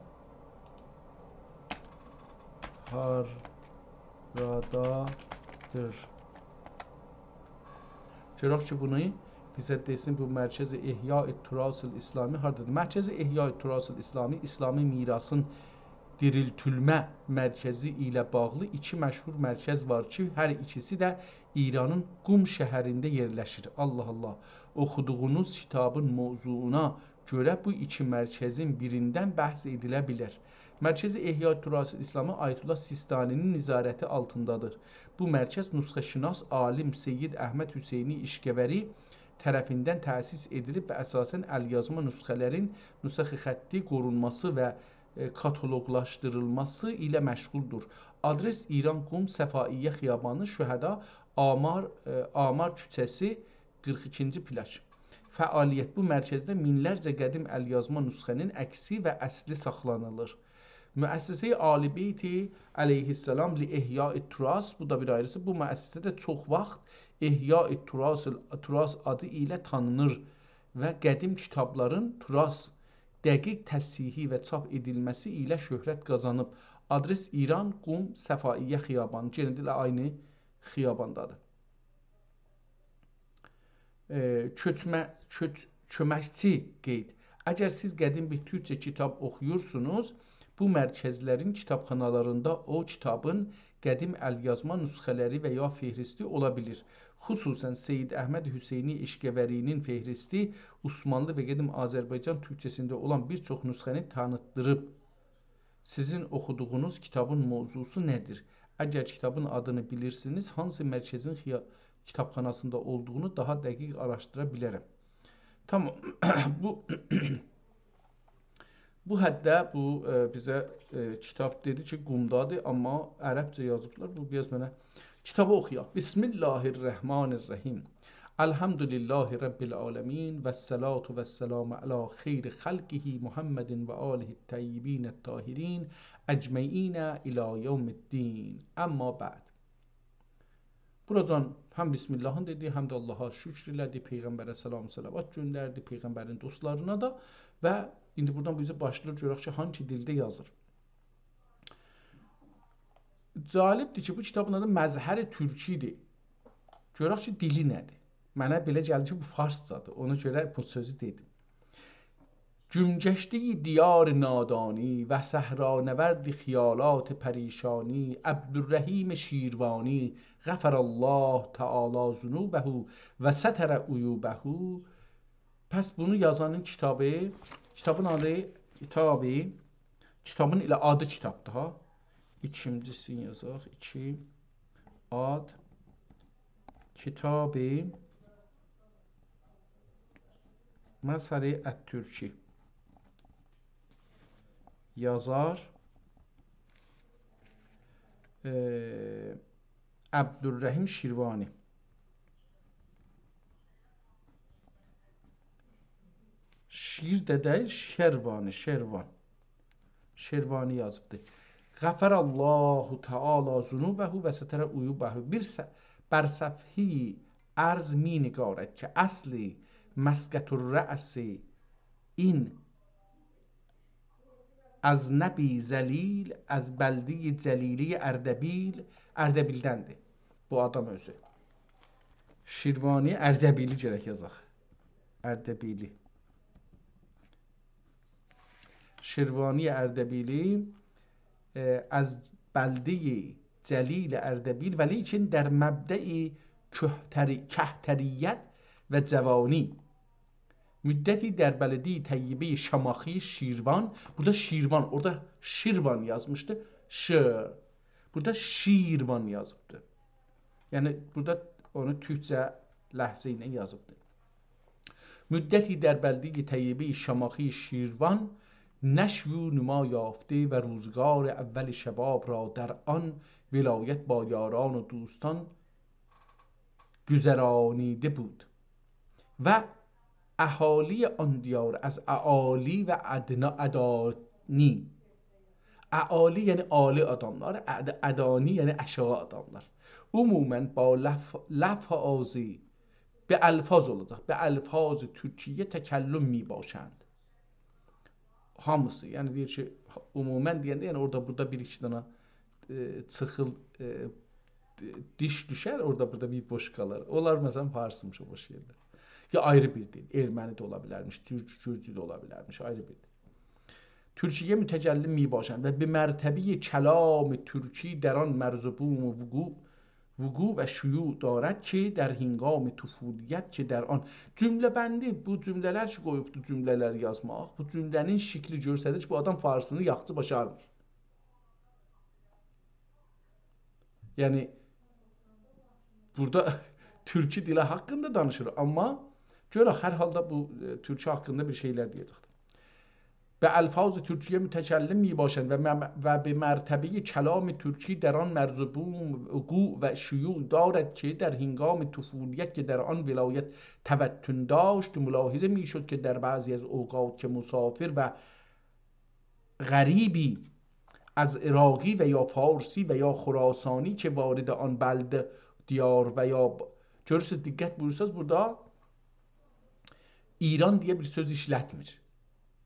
هارادادیر؟ گؤرک کی، بونو بیزه دئسین، بو مرکز احیاء التراث الاسلامی هاردادیر؟ مرکز احیاء التراث الاسلامی، اسلامی میراثین دیریلدیلمه مرکزی ایله باغلی ایکی مشهور مرکز وار کی، هر ایکیسی ده ایرانین قم شهرینده یئرلشیر. الله الله. اوخودوغونوز کیتابین موضوعونا گؤره بو ایکی مرکزین بیریندن بحث ائدیله بیلر. مرکز احیاء تراث اسلامی آیت‌الله سیستانی‌نین نظارتی آلتیندادیر. بو مرکز نسخه‌شناس عالم سید احمد حسینی اشکوری طرفیندن تأسیس ائدیلیب و اساساً ال‌یازما نسخه‌لرین نسخ خطی قورونماسی و، ائ، کاتالوقلاشدیریلماسی ایله مشغولدور. آدرس: ایران، قم، صفائیه خیابانی، شهدا، آمار، ائ، آمار کوچه‌سی، قیرخ ایکینجی پلاک. فعالیت: بو مرکزده مینلرجه قدیم ال‌یازما نسخه‌نین عکسی و اصلی ساخلانیلیر. مؤسسه‌ی آل بیت علیه‌السلام لإحیاء التراث، بو دا بیر آیریسی. بو مؤسسه ده چوخ واخت احیاء التراث، التراث آدی ایله تانینیر و قدیم کیتابلارین تراث، دقیق تصحیحی و چاپ ائدیلمه‌سی ایله شهرت قازانیب. آدرس: ایران، قم، صفائیه خیابانی. یئنه ده ائله عینی خیاباندادیر. ائ، کؤچمه-، کؤچ-، کؤمکچی قید. اگر سیز قدیم بیر تورکجه کیتاب اوخویورسونوز، بو مرکزلرین کیتابخانالاریندا او کیتابین قدیم ال‌یازما نسخه‌لری و یا فهرستی اولا بیلیر. خصوصاً سید احمد حسینی اشکوری‌نین فهرستی عثمانلی و قدیم آذربایجان تورکجه‌سینده اولان بیر چوخ نسخه‌نی تانیتدیریب. سیزین اوخودوغونوز کیتابین موضوعسو نه‌دیر؟ اگر کیتابین آدینی بیلیرسینیز، هانسی مرکزین خیا-، کیتابخاناسیندا اولدوغونو داها دقیق آراشدیرا بیلرم. تامام. بو، بو حدده بو، ائ، بیزه، ائ، کیتاب دئدی کی، قمدادیر، آمما عربجه یازیبلار. بو بیر آز منه کیتابی اوخویاق. بسم الله الرحمن الرحیم. الحمد لله رب العالمین و الصلاة و السلام علی خیر خلقه محمد و آله الطیبین الطاهرین اجمعین الی یوم الدین. اما بعد. بوراجان هم بسم اللهین دئدی، هم ده آللاها شکر ائله‌دی، پیغمبره سلام و صلوات گؤندردی، پیغمبرین دوستلارینا دا. و ایندی بورادان بو اوزه باشلاییر، گؤرک کی، هانسی دیلده یازیر. جالبدیر کی، بو کیتابین آدی مظهر ترکی‌دیر. گؤرک کی، دیلی نه‌دیر؟ منه بئله گلدی کی، بو فارسجادیر. اونا گؤره بو سؤزو دئدیم. گم‌گشته‌ی دیار نادانی و صحرانورد خیالات پریشانی، عبدالرحیم شیروانی، غفر الله تعالی ذنوبه و ستر عیوبه. پس بونو یازانین کیتابی، کیتابین آدی، کیتابی، کیتابین ائله آدی کیتابدیر ها. ایکینجیسینی یازاق، ایکی، آد، کیتابی مظهر الترکی. یازار، ائ، عبدالرحیم شیروانی. شیر ده دئییل، شروانی، شروان. شروانی یازیبدی. غفر الله تعالی ذنوبه و ستر عیوبه. بیر ص-، بر صفحه‌ی عرض می‌نگارد که اصل مسقط الرأس این اذنبی ذلیل از بلده‌ی جلیله‌ی اردبیل، اردبیلدندیر بو آدام اؤزو. شیروانی اردبیلی گرک یازاق. اردبیلی. شیروانی اردبیلی، ائ، از بلده‌ی جلیل اردبیل، ولیکن در مبدأ کهتری-، کهتریت و جوانی مدتی در بلده‌ی طیبه‌ی شاماخی شیروان، بورادا شیروان، اورادا شیروان یازمیشدی، ش. بورادا شیروان یازیبدی. یعنی، بورادا اونو تورکجه لهجه ایله یازیبدی. مدتی در بلده‌ی طیبه‌ی شاماخی شیروان نشو و نما یافته و روزگار اول شباب را در آن ولایت با یاران و دوستان گذرانیده بود و اهالی آن دیار از اعالی و ادنا، ادانی. اعالی یعنی عالی آداملار، اد-، ادانی یعنی آشاغی آداملار. عموماً با لف-، لفاظی، به الفاظ اولاجاق، به الفاظ ترکیه تکلم می‌باشند. هامیسی، یعنی دئییر کی، عموماً دئینده، یعنی اورادا بورادا بیر ایکی دنه، ائ، چیخیل، ائ، دی-، دیش دوشر، اورادا بورادا بیر بوش قالار. اونلار، مثلاً، فارسیمیش او بوش یئرده. یا آیری بیر دیل، ارمنی ده اولا بیلرمیش، تورک، گورجو ده اولا بیلرمیش، آیری بیر دیل. ترکیه متکلم می‌باشند و به مرتبهٔ کلام ترکی در آن مرز و بوم وقوع، وقوع و شیوع دارد که در هنگام طفولیت که در آن. جمله‌بندی، بو جمله‌لر کی قویوبدو، جمله‌لر یازماق، بو جمله‌نین شکلی گؤستریر کی، بو آدام فارسینی یاخشی باشارمیر. یعنی، بورادا تورکو دیلی حاقیندا دانیشیر، آمما گؤرک، هر حالدا بو، ائ، تورکو حاقیندا بیر شئیلر دئیه‌جکدیر. به الفاظ ترکیه متکلم می‌باشند و مم-، و به مرتبهٔ کلام ترکی در آن مرز و بوم وقوع و شیوع دارد که در هنگام طفولیت که در آن ولایت توطن داشت، ملاحظه می‌شد که در بعضی از اوقات که مسافر و غریبی از عراقی و یا فارسی و یا خراسانی که وارد آن بلد، دیار و یا ب-، گؤرورسونوز، دقت بویورسانیز، بورادا ایران دئیه بیر سؤز ایشلتمیر.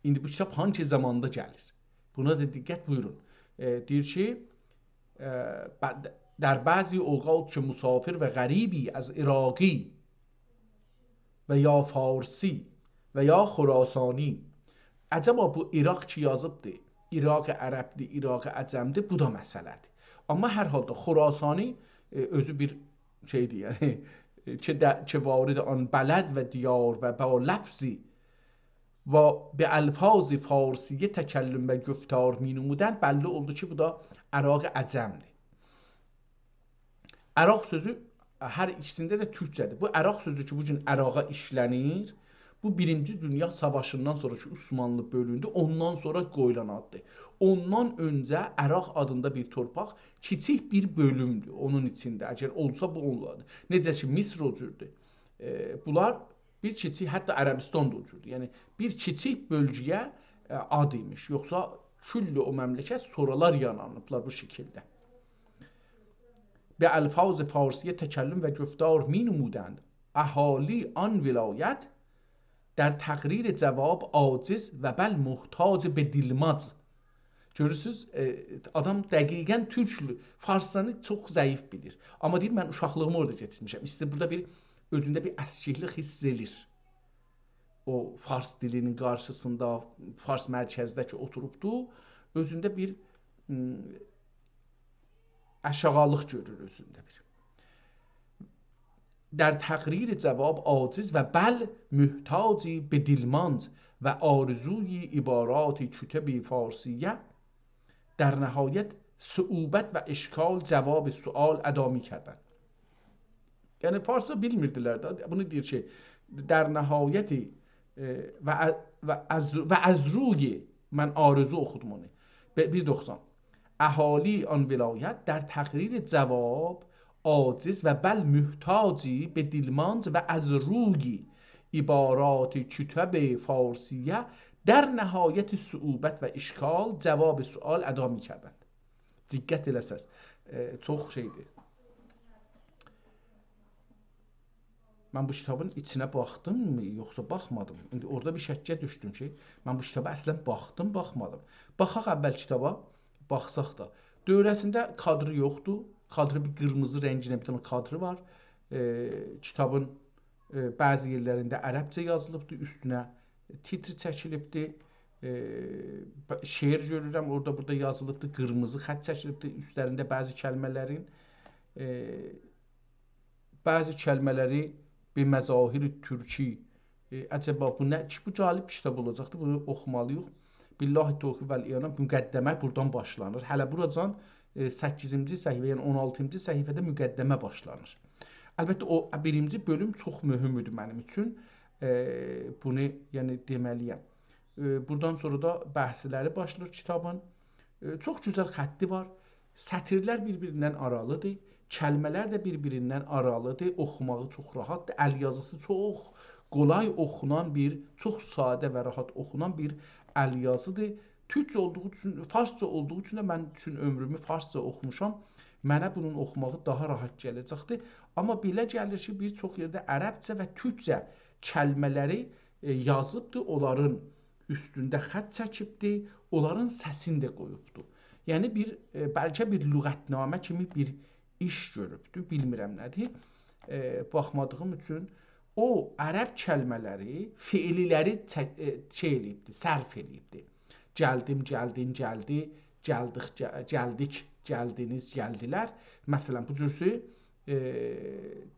ایندی بو کیتاب هانسی زاماندا گلیر؟ بونا دا دقت بویورون. ائ، دئییر کی، ائ، ب-، در بعضی اوقات که مسافر و غریبی از عراقی و یا فارسی و یا خراسانی. عجبا بو عراق کی یازیبدی، عراق عربدی، عراق عجمدی، بو دا مسئله‌دیر. آمما هر حالدا خراسانی، ائ، اؤزو بیر شئیدیر، یعنی، ائ، که ده-، که وارد آن بلد و دیار و با لفظی و به الفاظ فارسیه تکلم و گفتار می‌نمودند، بللی اولدو کی، بو دا عراق عجمدیر. عراق سؤزو هر ایکیسینده ده تورکجه‌دیر. بو عراق سؤزو کی، بو گون عراقا ایشلنیر، بو بیرینجی دونیا ساواشیندان سونرا کی، عثمانلی بؤلوندو، اوندان سونرا قویولان آددیر. اوندان اؤنجه عراق آدیندا بیر تورپاق کیچیک بیر بؤلومدور اونون ایچینده. اگر اولسا، بو اولوردو. نئجه کی، مصر او جوردور. ائ، بونلار بیر کیچیک، حتی عربستان دا او جوردور. یعنی، بیر کیچیک بؤلگه‌یه، ائ، آد ایمیش. یوخسا کلّ او مملکت سونرالار یارانیبلار بو شکیلده. به الفاظ فارسیه تکلم و گفتار می‌نمودند. اهالی آن ولایت در تقریر جواب عاجز و بل محتاج به دیلماج. گؤرورسوز، ائ، آدام دقیقاً تورک، فارسجانی چوخ ضعیف بیلیر. آمما دئییر، «من اوشاقلیغیمی اورادا کئچیرمیشم.» ایسته‌ییر بورادا بیر، اؤزونده بیر اسکیکلیک حیس ائله‌ییر. او فارس دیلینین قارشیسیندا، فارس مرکزده کی اوتوروبدو، اؤزونده بیر، م، آشاغالیق گؤرور اؤزونده بیر. در تقریر جواب عاجز و بل محتاج به دیلماج و آرزوی عبارات کتب فارسیه، در نهایت صعوبت و اشکال جواب سؤال ادا می‌کردند. یعنی، فارسجا بیلمیردیلر ده. بونو دئییر کی، در نهایت، ائ، و ا-، و از، و از روی، من آرزو اوخودوم اونو. به-، بیر دوخسان. اهالی آن ولایت در تقریر جواب عاجز و بل محتاج به دیلماج و از روی عبارات کتب فارسیه در نهایت صعوبت و اشکال جواب سؤال ادا می‌کردند. دقت ائله‌سز، ائ، چوخ شئیدیر. من بو کیتابین ایچینه باخدیم، یوخسا باخمادیم؟ ایندی اورادا بیر شکّه دوشدوم کی، من بو کیتابا اصلاً باخدیم، باخمادیم. باخاق اول کیتابا، باخساق دا. دؤوره‌سینده کادری یوخدور. کادری بیر قیرمیزی رنگینه بیر دنه کادری وار. ائ، کیتابین، ائ، بعضی یئرلرینده عربجه یازیلیبدیر، اوستونه تیتر چکیلیبدیر. ائ، ب-، شعر گؤرورم، اورادا بورادا یازیلیبدیر، قیرمیزی خط چکیلیبدیر اوستلرینده بعضی کلمه‌لرین. ائ، بعضی کلمه‌لری به مظاهر ترکی. ائ، عجبا بو نه کی، بو جالب کیتاب اولاجاقدیر، بونو اوخومالی‌ییق. بالله توفیق و الاعانه، مقدمه بورادان باشلانیر. هله بوراجان، ائ، سککیزینجی صفحه، یعنی اون آلتینجی صفحه‌ده مقدمه باشلانیر. البته، او بیرینجی بؤلوم چوخ مهمدور منیم اوچون. ائ، بونو، یعنی، دئمه‌لی‌یم. ائ، بورادان سونرا دا بحثلری باشلاییر کیتابین. ائ، چوخ گؤزل خطی وار. سطرلر بیر-بیریندن آرالیدیر. کلمه‌لر ده بیر-بیریندن آرالیدیر، اوخوماغی چوخ راحتدیر. ال یازیسی چوخ قولای اوخونان بیر، چوخ ساده و راحت اوخونان بیر ال یازیدیر. تورکجه اولدوغو اوچون، فارسجا اولدوغو اوچون ده من بوتون عؤمرومو فارسجا اوخوموشام. منه بونون اوخوماغی داها راحت گله‌جکدیر. آمما بئله گلیر کی، بیر چوخ یئرده عربجه و تورکجه کلمه‌لری، ائ، یازیبدی، اونلارین اوستونده خط چکیبدی، اونلارین سسینی ده قویوبدو. یعنی بیر، ائ، بلکه بیر لغتنامه کیمی بیر ایش گؤروبدو، بیلمیرم نه‌دیر. ائ، باخمادیغیم اوچون او عرب کلمه‌لری، فعل‌لری چک-، ائ، شئی ائله‌ییبدی، صرف ائله‌ییبدی. گلدیم، گلدین، گلدی، گلدیک، گه-، گلدیک، گلدینیز، گلدیلر. مثلا، بو جورسو، ائ،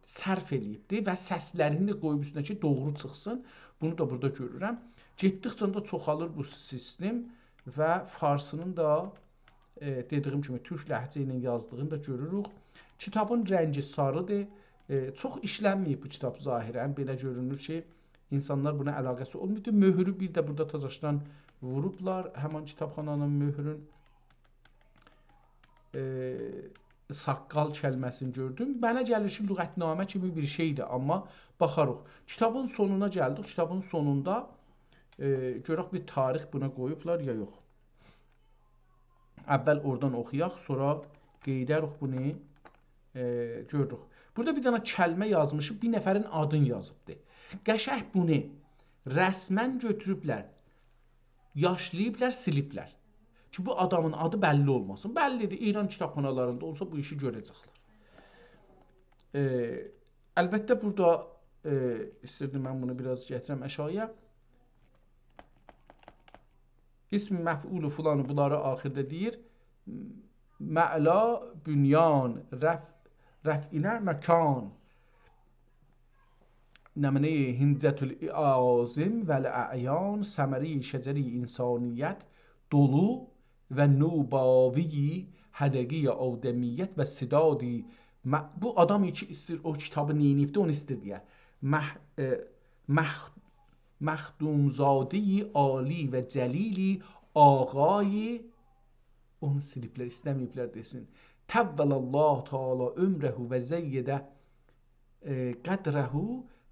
صرف ائله‌ییبدی و سس‌لرینی ده قویوب اوستونه کی، دوغرو چیخسین. بونو دا بورادا گؤرورم. گئتدیکجه ده چوخالیر بو سیستم و فارسی‌نین دا، ائ، دئدیگیم کیمی، تورک لهجه ایله یازدیغینی دا گؤروروک. کیتابین رنگی ساریدیر. ائ، چوخ ایشلنمه‌ییب بو کیتاب ظاهرا. بئله گؤرونور کی، اینسانلار بونا علاقه‌سی اولماییبدی. مؤهورو بیر ده بورادا تازاشدان ووروبلار. همان کیتابخانانین مؤهورون، ائ، ساققال کلمه‌سینی گؤردوم. منه گلیر کی، لغتنامه کیمی بیر شئیدیر، آمما باخاریق. کیتابین سونونا گلدیک. کیتابین سونوندا، ائ، گؤرک بیر تاریخ بونا قویوبلار یا یوخ. اول اورادان اوخویاق، سونرا قئییدریک بونو، ائ، گؤروروک. بورادا بیر دنه کلمه یازمیشیق، بیر نفرین آدینی یازیبدی. قشنگ بونو رسما گؤتوروبلر، یاشلاییبلار، سیلیبلر. کی، بو آدامین آدی بللی اولماسین. بللی‌دیر، ایران کیتابخانالاریندا اولسا بو ایشی گؤره‌جکلر. ائ، البته، بورادا، ائ، ایستیردیم من بونو بیر آز گتیرم آشاغییا. اسم مفعول و فلان و بونلاری آخیردا دئییر. معلا، بنیان، رف-، رفعینه، مکان. نمنه‌ی حنجة الاعاظم و الاعیان، ثمره‌ی شجره‌ی انسانیت، دولو و نوباوی حدقه‌ی آدمیت و سدادی م-، بو آدام کی ایستیر او کیتابی نئینییبدی، اونو ایستیر دئیه. مح-، ائ، مخ-، مخدومزاده‌ی عالی و جلیلی آقای، اونو سیلیبلر، ایسته‌مه‌ییبلر دئسین. طول الله تعالی عمره و زید، ائ، قدره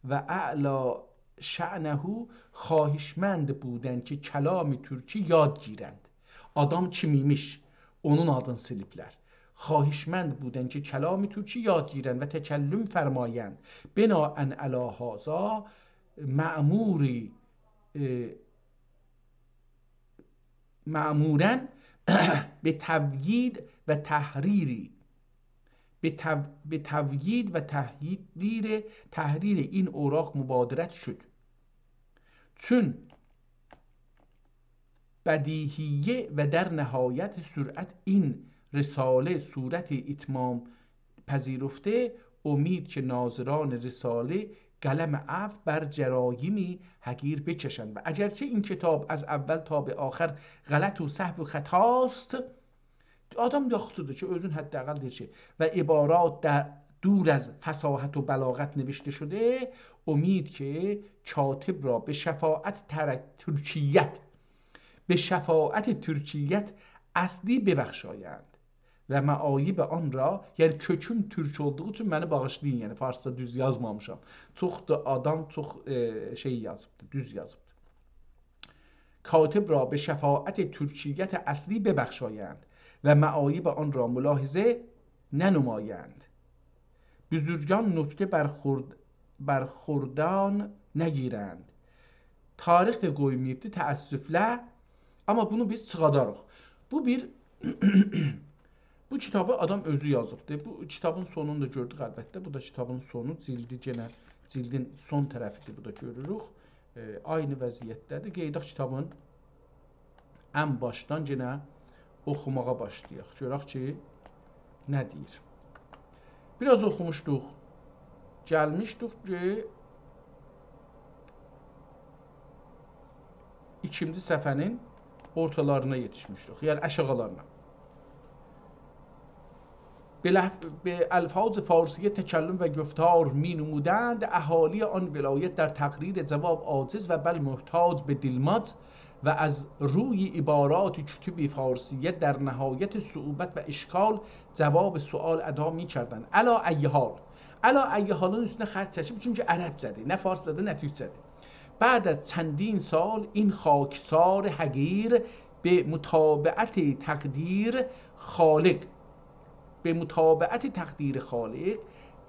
و اعلی شأنه، خواهشمند بودند که کلام ترکی یاد گیرند. آدام کیم ایمیش، اونون آدینی سیلیبلر. خواهشمند بودند که کلام ترکی یاد گیرند و تکلم فرمایند. بناء علی هذا مأموری، ائ، مأموراً به تأیید و تحریر، به تأ-، به تأیید و تحریر، تحریر این اوراق مبادرت شد. چون بدیهیه و در نهایت سرعت این رساله صورت اتمام پذیرفته، امید که ناظران رساله قلم عفو بر جرایم حقیر بکشند. و اگرچه این کتاب از اول تا به آخر غلط و سهو و خطاست، آدام یاخشیدیر کی، اؤزون حداقل دئییر کی، و عبارات ده دور از فصاحت و بلاغت نوشته شده، امید که کاتب را به شفاعت تر-، ترکیت، به شفاعت ترکیت اصلی ببخشایند و معایب آن را، یعنی کؤکوم تورک اولدوغو اوچون منی باغیشلایین، یعنی فارسجا دوز یازمامیشام. چوخ دا آدام چوخ، ائ، شئی یازیبدی، دوز یازیبدی. کاتب را به شفاعت ترکیت اصلی ببخشایند و معایب آن را ملاحظه ننمایند. بزرگان نکته برخورد-، برخوردان نگیرند. تاریخ ده قویماییبدی، تأسفله. آمما بونو بیز چیخاداریق. بو بیر، بو کیتابی آدام اؤزو یازیبدی. بو کیتابین سونونو دا گؤردوک، البته. بو دا کیتابین سونو، جیلدی، یئنه جیلدین سون طرفیدیر، بو دا گؤروروک. ائ، عینی وضعیتده‌دیر. قئییداق کیتابین ان باشدان یئنه اوخوماغا باشلایاق. گؤرک کی، نه دئییر. بیر آز اوخوموشدوق. گلمیشدیک کی، ایکینجی صفحه‌نین اورتالارینا یئتیشمیشدیک، یعنی آشاغیلارینا. به لح-، به الفاظ فارسی تکلم و گفتار می‌نمودند، اهالی آن ولایت در تقریر جواب عاجز و بل محتاج به دیلماج و از روی عبارات کتب فارسیه در نهایت صعوبت و اشکال جواب سؤال ادا می‌کردند. علی ای حال. علی ای حالین اوستونه خط چکیب، چونکی عربجه‌دیر، نه فارسجادیر، نه تورکجه‌دیر. بعد از چندین سال این خاکسار حقیر به متابعت تقدیر خالق، به متابعت تقدیر خالق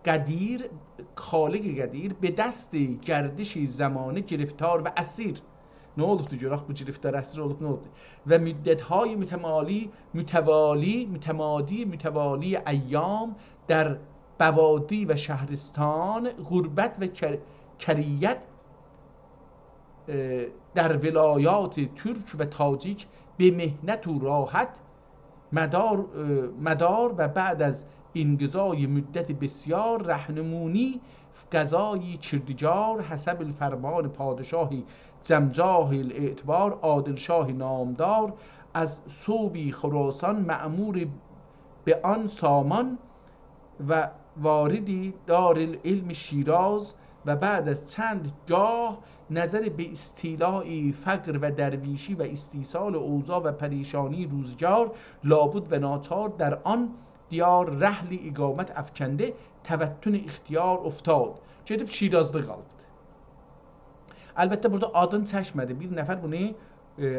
قدیر، خالق قدیر، به دست گردش زمانه گرفتار و اسیر. نه اولوبدو گؤرک بو گرفتار، اسیر اولوب، نه اولوبدو؟ و مدت‌های متمالی، متوالی، متمادی، متوالی ایام در بوادی و شهرستان، غربت و کر-، کریت، اه، در ولایات ترک و تاجیک به محنت و راحت مدار، اه، مدار و بعد از انقضای مدت بسیار رهنمونی قضای کردگار حسب الفرمان پادشاه جمجاه الاعتبار عادل شاه نامدار از صوبی خراسان مأمور به آن سامان و واردی دارالعلم شیراز و بعد از چند گاه نظر به استیلاء فقر و درویشی و استیصال اوضاع و پریشانی روزگار، لابد و ناچار در آن دیار رحل اقامت افکنده، توطن اختیار افتاد. گئدیب شیرازدا قالیبدی. البته، بورادا آدینی چکمه‌دی. بیر نفر بونو، ائ،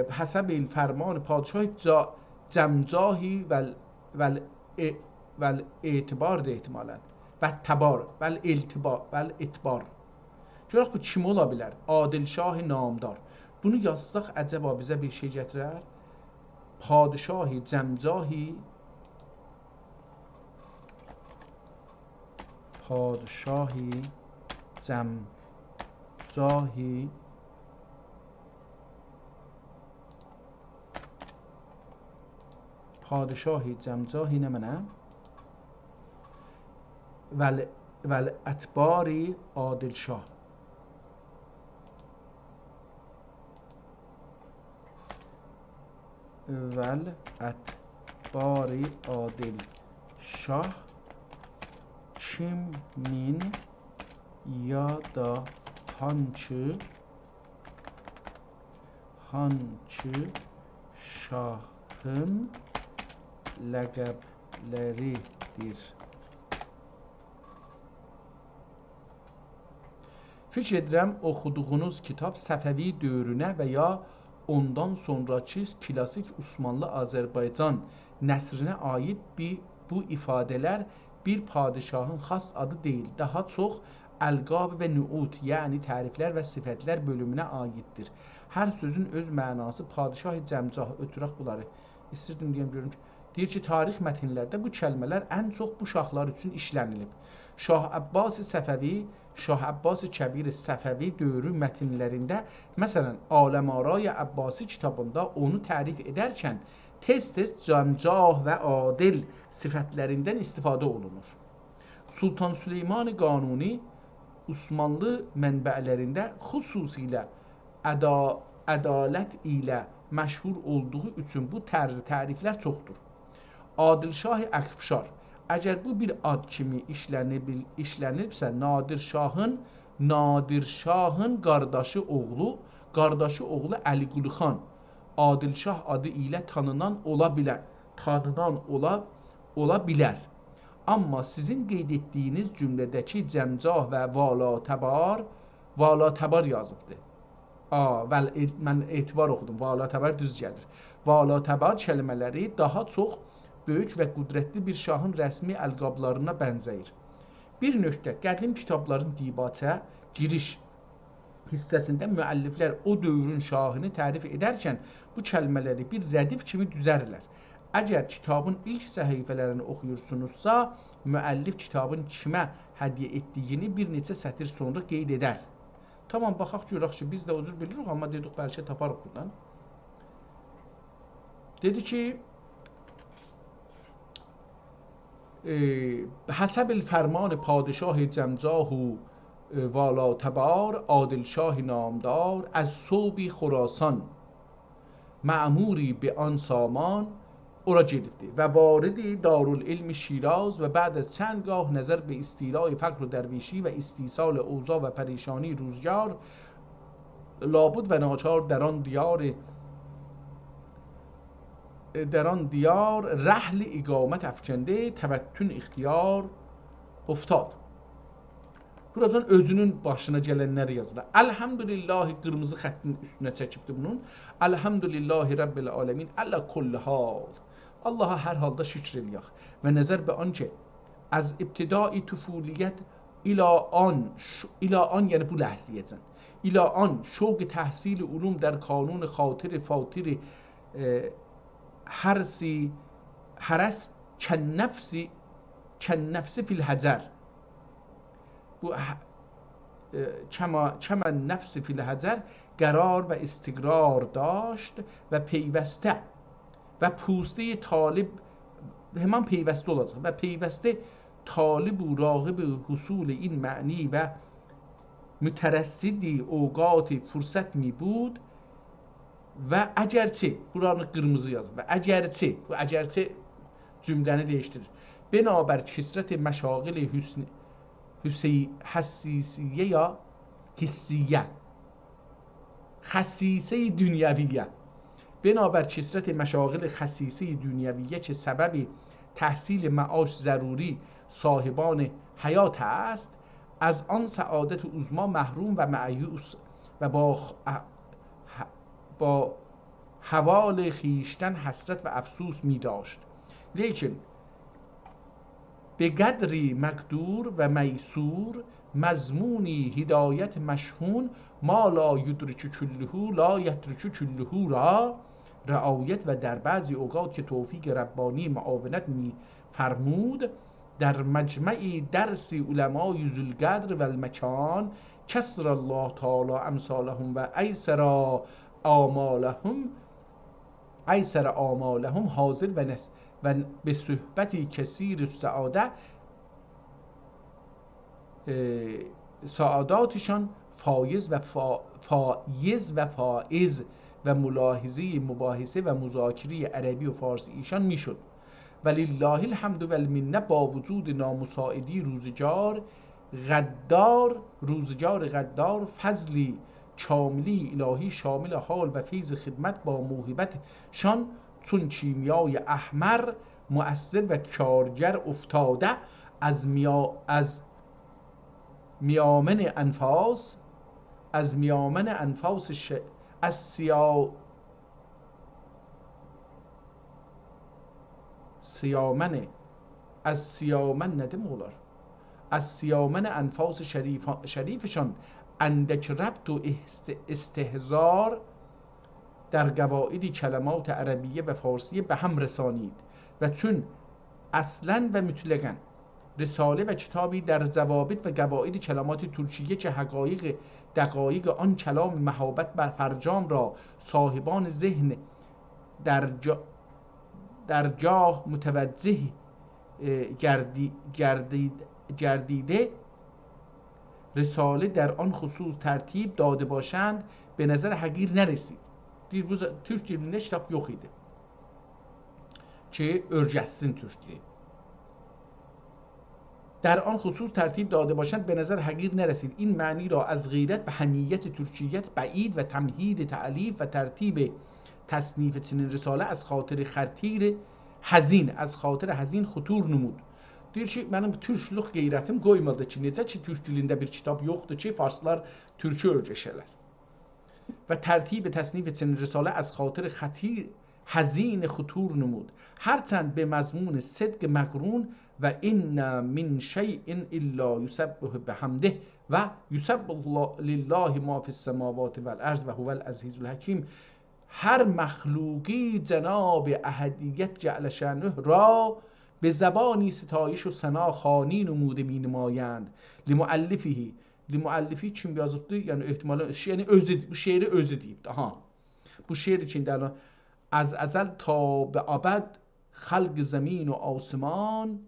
حسب الفرمان پادشاه جا-، جمجاهی و ال-، و ال-، ائ-، و الاعتبار دا احتمالاً. و تبار، و الالتبا-، و الاعتبار. گؤرک بو کیم اولا بیلر؟ عادل شاه نامدار. بونو یازساق عجبا بیزه بیر شئی گتیرر؟ پادشاه جمجاهی، پادشاه جمجاهی، پادشاه جمجاهی نمنه؟ و ال-، و الاتبار عادل شاه. و الاتبار عادل شاه کیمین یا دا هانکی، هانکی شاهین لقبلریدیر؟ فیکیر ائدیرم، اوخودوغونوز کیتاب صفوی دؤورونه و یا اوندان سونراکی کلاسیک عثمانلی آذربایجان نثرینه عایید بی-، بو ایفاده‌لر بیر پادشاهین خاص آدی دئییل، داها چوخ القاب و نعوت، یعنی تعریفلر و صفتلر بؤلومونه عاییددیر. هر سؤزون اؤز معناسی، پادشاه جمجاه، اؤتورک بونلاری. ایستیردیم دئیم، گؤروم کی، دئییر کی، تاریخ متنلرده بو کلمه‌لر ان چوخ بو شاهلار اوچون ایشله‌نیلیب. شاه عباس صفوی، شاه عباس کبیر صفوی دؤورو متنلرینده، مثلا، عالم‌آرای عباسی کیتابیندا اونو تعریف ائدرکن تئز-تئز جمجاه و عادل صفتلریندن استفاده اولونور. سلطان سلیمان قانونی عثمانلی منبعلرینده خصوصیله عدا-، عدالت ایله مشهور اولدوغو اوچون بو طرز تعریفلر چوخدور. عادل شاه اکفشار. اگر بو بیر آد کیمی ایشله‌نیب-، ایشله‌نیبسه، نادر شاهین، نادر شاهین قارداشی اوغلو، قارداشی اوغلو علی‌قلی خان عادل شاه آدی ایله تانینان اولا بیلر، تانینان اولا، اولا بیلر. آمما سیزین قید ائتدیگینیز جمله‌ده‌کی جمجاه و والاتبار، والاتبار یازیبدی. آ، ول-، ائ-، من اعتبار اوخودوم. والاتبار دوز گلیر. والاتبار کلمه‌لری داها چوخ بؤیوک و قدرتلی بیر شاهین رسمی القابلارینا بنزه‌ییر. بیر نکته، قدیم کیتابلارین دیباچه، گیریش حیصه‌سینده مؤلفلر او دؤورون شاهینی تعریف ائدرکن بو کلمه‌لری بیر ردیف کیمی دوزرلر. اگر کیتابین ایلک صفحه‌لرینی اوخویورسونوزسا، مؤلف کیتابین کیمه هدیه ائتدیگینی بیر نئچه سطیر سونرا قید ائدر. تامام، باخاق گؤرک کی، بیز ده او جور بیلیریک، آمما دئدیک، بلکه تاپاریق بورادان. دئدی کی، ائ، حسب الفرمان پادشاه جمجاه و، ائ، والاتبار، عادل شاه نامدار، از صوبی خراسان، مأموری به آن سامان، اورا گئدیبدی. و وارد دارالعلم شیراز و بعد از چند گاه نظر به استیلاء فقر و درویشی و استیصال اوضاع و پریشانی روزگار، لابد و ناچار در آن دیار در آن دیار رحل اقامت افکنده، توطن اختیار افتاد. بوراجان اؤزونون باشینا گلنلری یازیر. الحمدلله، قیرمیزی خطین اوستونه چکیبدیر بونون. الحمدلله رب العالمین علی کل حال. آللاها هر حالدا شکر ائله‌یک. و نظر به آن که از ابتدای طفولیت الی آن، ش-، الی آن، یعنی بو لحظه‌یه‌جن، الی آن شوق تحصیل علوم در کانون خاطر فاطر، اه، حرس، حرس کالنفس، کالنفس فی الحجر. بو ح-، اه، کما، کما النفس فی الحجر قرار و استقرار داشت و پیوسته و پوستهٔ طالب، همان پیوسته اولاجاق، و پیوسته طالب و راغب حصول این معنی و مترصد اوقات فرصت می‌بود و اگرچه، بورانی قیرمیزی یازین، و اگرچه، بو اگرچه جمله‌نی دییشدیریر. بنابر کثرت مشاغل حسن، حسی-، حسیسیه یا حسیه، خسیسهٔ دنیویه. بنابر کثرت مشاغل خسیسهٔ دنیویه که سبب تحصیل معاش ضروری صاحبان حیات است، از آن سعادت عظمی محروم و مأیوس و با خ-، اه، ه-، با حوال خویشتن حسرت و افسوس می‌داشت. لیکن به قدری مقدور و میسور، مضمونی هدایت مشحون، ما لا یدرک کله، لا یترک کله را رعایت و در بعضی اوقات که توفیق ربانی معاونت می‌فرمود، در مجمع درس علمای ذوالقدر و المکان، کثر الله تعالی امثالهم و ایسر آمالهم، ایسر آمالهم حاضر و نس-، و به صحبت کثیر السعاده، اه، سعاداتشان فایز و فا-، فایز و فائز و ملاحظهٔ مباحثه و مذاکرهٔ عربی و فارسی ایشان می‌شد. و لله الحمد و المنة، با وجود نامساعدی روزگار غدار، روزگار غدار، فضلی کاملی الهی شامل حال و فیض خدمت با موهبتشان چون کیمیای احمر مؤثر و کارگر افتاده، از میا-، از میامن انفاس، از میامن انفاس ش-، از سیا-، سیامن، از سیامن نه دئمک اولار؟ از سیامن انفاس شریف-، شریفشان اندک ربط و است-، استحضار در قواعد کلمات عربیه و فارسیه به هم رسانید و چون اصلاً و مطلقاً رساله و کتابی در ضوابط و قواعد کلمات ترکیه که حقایق، دقایق آن کلام مهابت بر فرجام را صاحبان ذهن در جا-، در جاه متوجه، اه، گردی-، گردید-، گردیده، رساله در آن خصوص ترتیب داده باشند، به نظر حقیر نرسید. دئییر، بو ز-، تورک دیلینده کیتاب یوخ ایدی کی اؤیرشسین تورک دیلی. در آن خصوص ترتیب داده باشند، به نظر حقیر نرسید. این معنی را از غیرت و حمیت ترکیت بعید و تمهید تألیف و ترتیب تصنیف چنین رساله از خاطر خطیر حزین، از خاطر حزین خطور نمود. دئییر کی، منیم تورکلوک غیرتیم قویمادی کی، نئجه کی تورک دیلینده بیر کیتاب یوخدور کی فارسلار تورکو اؤیرشه‌لر. و ترتیب تصنیف چنین رساله از خاطر خطیر حزین خطور نمود، هرچند به مضمون صدق مقرون و ان من شیء الا یسبح بحمده و یسبح الله، لله ما فی السماوات و الارض و هو العزیز الحکیم. هر مخلوقی جناب احدیت جل شأنه را به زبانی ستایش و ثنا خوانی نموده می‌نمایند. لمؤلفه، لمؤلفه کیم یازیبدی؟ یعنی احتمالاً شعری اؤزو، بو شعری اؤزو دئییبدی. آها. بو شعر ایچینده الان از ازل تا به ابد خلق زمین و آسمان،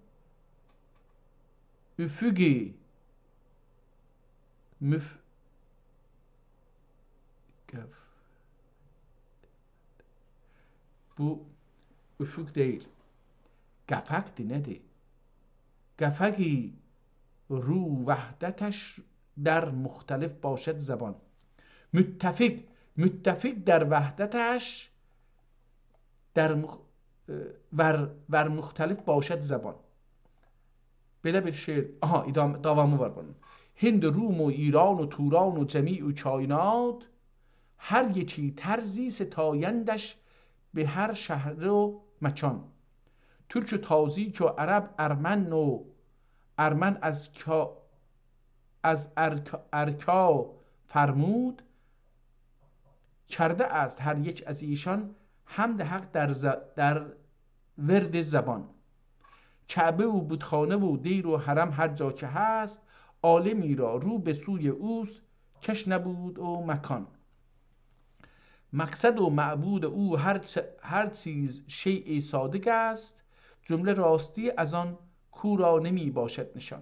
افقی مف-، بو افق دئییل. قفقدیر، نه‌دیر؟ قفقی رو وحدتش در مختلف باشد زبان. متفق، متفق در وحدتش در مخ-، اه، ور، ور مختلف باشد زبان. بئله بیر شعر، آها، ادامه، داوامی وار بونون. هند و روم و ایران و توران و جمیع و کاینات، هر یکی طرزی ستایندش به هر شهر و مکان. ترک و تازیک و عرب ارمن و ارمن از کا-، از ارک-، ارکا فرمود، کرده است هر یک از ایشان حمد حق در ز-، در ورد زبان. کعبه و بتخانه و دیر و حرم هر جا که هست، عالمی را رو به سوی اوست، کش نبود و مکان. مقصد و معبود او هر چ-، هر چیز شیء صادق است، جمله راستی از آن کو را نمی‌باشد نشان.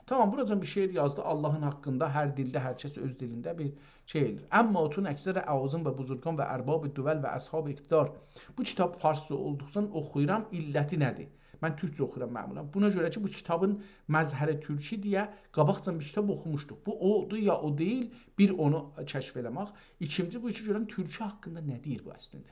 تامام، بوراجان بیر شعر یازدی آللاهین حاقیندا، هر دیلده، هر کس اؤز دیلینده بیر شئی ائله‌ییر. اما چون اکثر اعاظم و بزرگان و ارباب دول و اصحاب اقتدار، بو کیتاب فارسجا اولدوقجا اوخویورام، علتی نه‌دیر؟ من تورکجه اوخویورام معمولا. بونا گؤره کی، بو کیتابین مظهر ترکی دئیه قاباقجا بیر کیتاب اوخوموشدوق. بو اودور یا او دئییل، بیر اونو کشف ائله‌مک. ایکینجی بو کی، گؤرم ترکی حاقیندا نه دئییر بو اصلینده.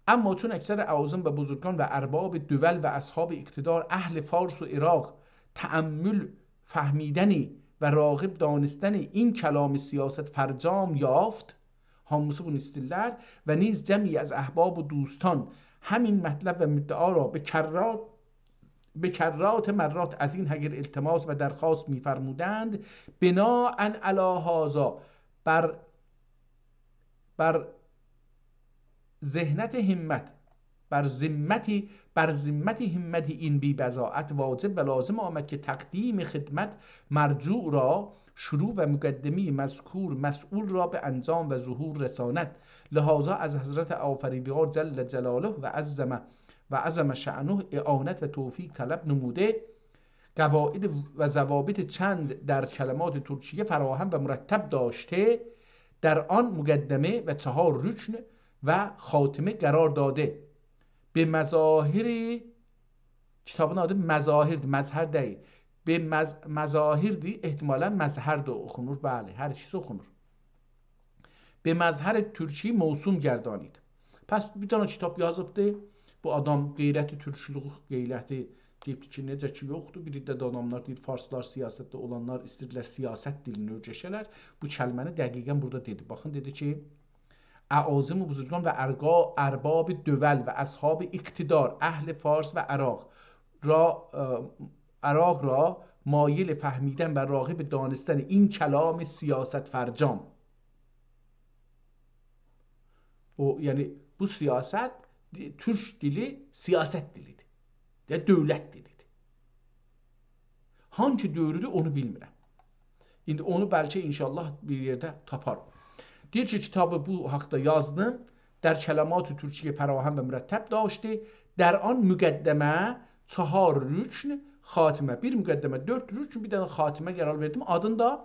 اما چون اکثر اعاظم و بزرگان و ارباب دول و اصحاب اقتدار اهل فارس و عراق تأمل فهمیدنی و راغب دانستن این کلام سیاست فرجام یافت، هامیسی بونو ایسته‌ییرلر، و نیز جمعی از احباب و دوستان همین مطلب و مدعا را به کرات، به کرات مرات از این حقیر التماس و درخواست می‌فرمودند، بناءً علی هذا، بر، بر ذمت همت، بر ذمت، بر ذمت همت این بی‌بضاعت واجب و لازم آمد که تقدیم خدمت مرجوع را شروع و مقدمهٔ مذکور مسئول را به انجام و ظهور رساند. لهذا از حضرت آفریدگار جل جلاله و عظم، و عظم شأنه اعانت و توفیق طلب نموده، قواعد و ضوابط چند در کلمات ترکیه فراهم و مرتب داشته، در آن مقدمه و چهار رکن و خاتمه قرار داده. به مظاهر، کیتابین آدی مظاهردیر، مظهر دئییل. به مظ-، مظاهردیر، احتمالاً مظهر ده اوخونور، بلی، هر ایکیسی اوخونور. به مظهر ترکی موسوم گردانید. پس بیر دنه کیتاب یازیبدی. بو آدام غیرت تورکچولوک، غیرتی دئییب کی، نئجه کی یوخدور. بیر عده ده آداملار دئییر، فارسلار سیاستده اولانلار ایسته‌ییرلر سیاست دیلینی اؤیرشه‌لر. بو کلمه‌نی دقیقاً بورادا دئدی. باخین، دئدی کی، اعاظم و بزرگان و ارگا-، ارباب دول و اصحاب اقتدار، اهل فارس و عراق را، اه، عراق را مایل فهمیدن و راغب دانستن این کلام سیاست فرجام. او، یعنی، بو سیاست، دی-، تورک دیلی سیاست دیلیدیر. یا دؤولت دیلیدیر. هانسی دؤورودور، اونو بیلمیرم. ایندی اونو بلکه انشاءالله بیر یئرده تاپارام. دئییر کی، کیتابی بو حاقدا یازدیم. در کلمات ترکیه فراهم و مرتب داشته، در آن مقدمه چهار رکن خاتمه، بیر مقدمه، دؤرد رکن، بیر دنه خاتمه قرار وئردیم. آدین دا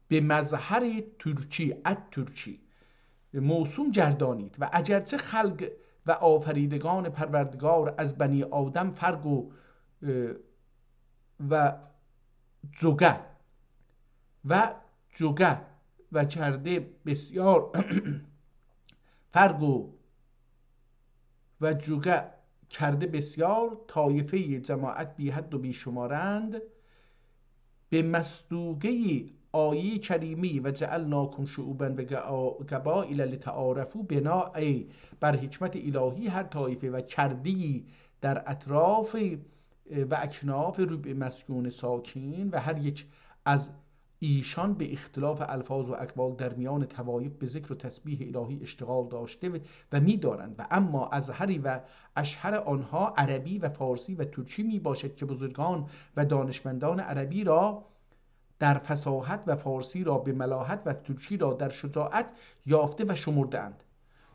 به مظهر ترکی، الترکی، موسوم گردانید و اگرچه خلق و آفریدگان پروردگار از بنی آدم فرق و، اه، و جوقه و جوقه و کرده بسیار فرق و و جوقه کرده بسیار، طایفهٔ جماعت بی‌حد و بی‌شمارند. به مصداقیت آیهٔ کریمه «و جعلناکم شعوباً و قبا-، قبائل لتعارفوا» بناء بر حکمت الهی هر طایفه و کرده‌ای در اطراف و اکناف ربع مسکون ساکن و هر یک از ایشان به اختلاف الفاظ و اقوال در میان طوایف به ذکر و تسبیح الهی اشتغال داشته و، و می‌دارند و اما ازهری و اشهر آنها عربی و فارسی و ترکی می‌باشد که بزرگان و دانشمندان عربی را در فصاحت و فارسی را به ملاحت و ترکی را در شجاعت یافته و شمرده‌اند.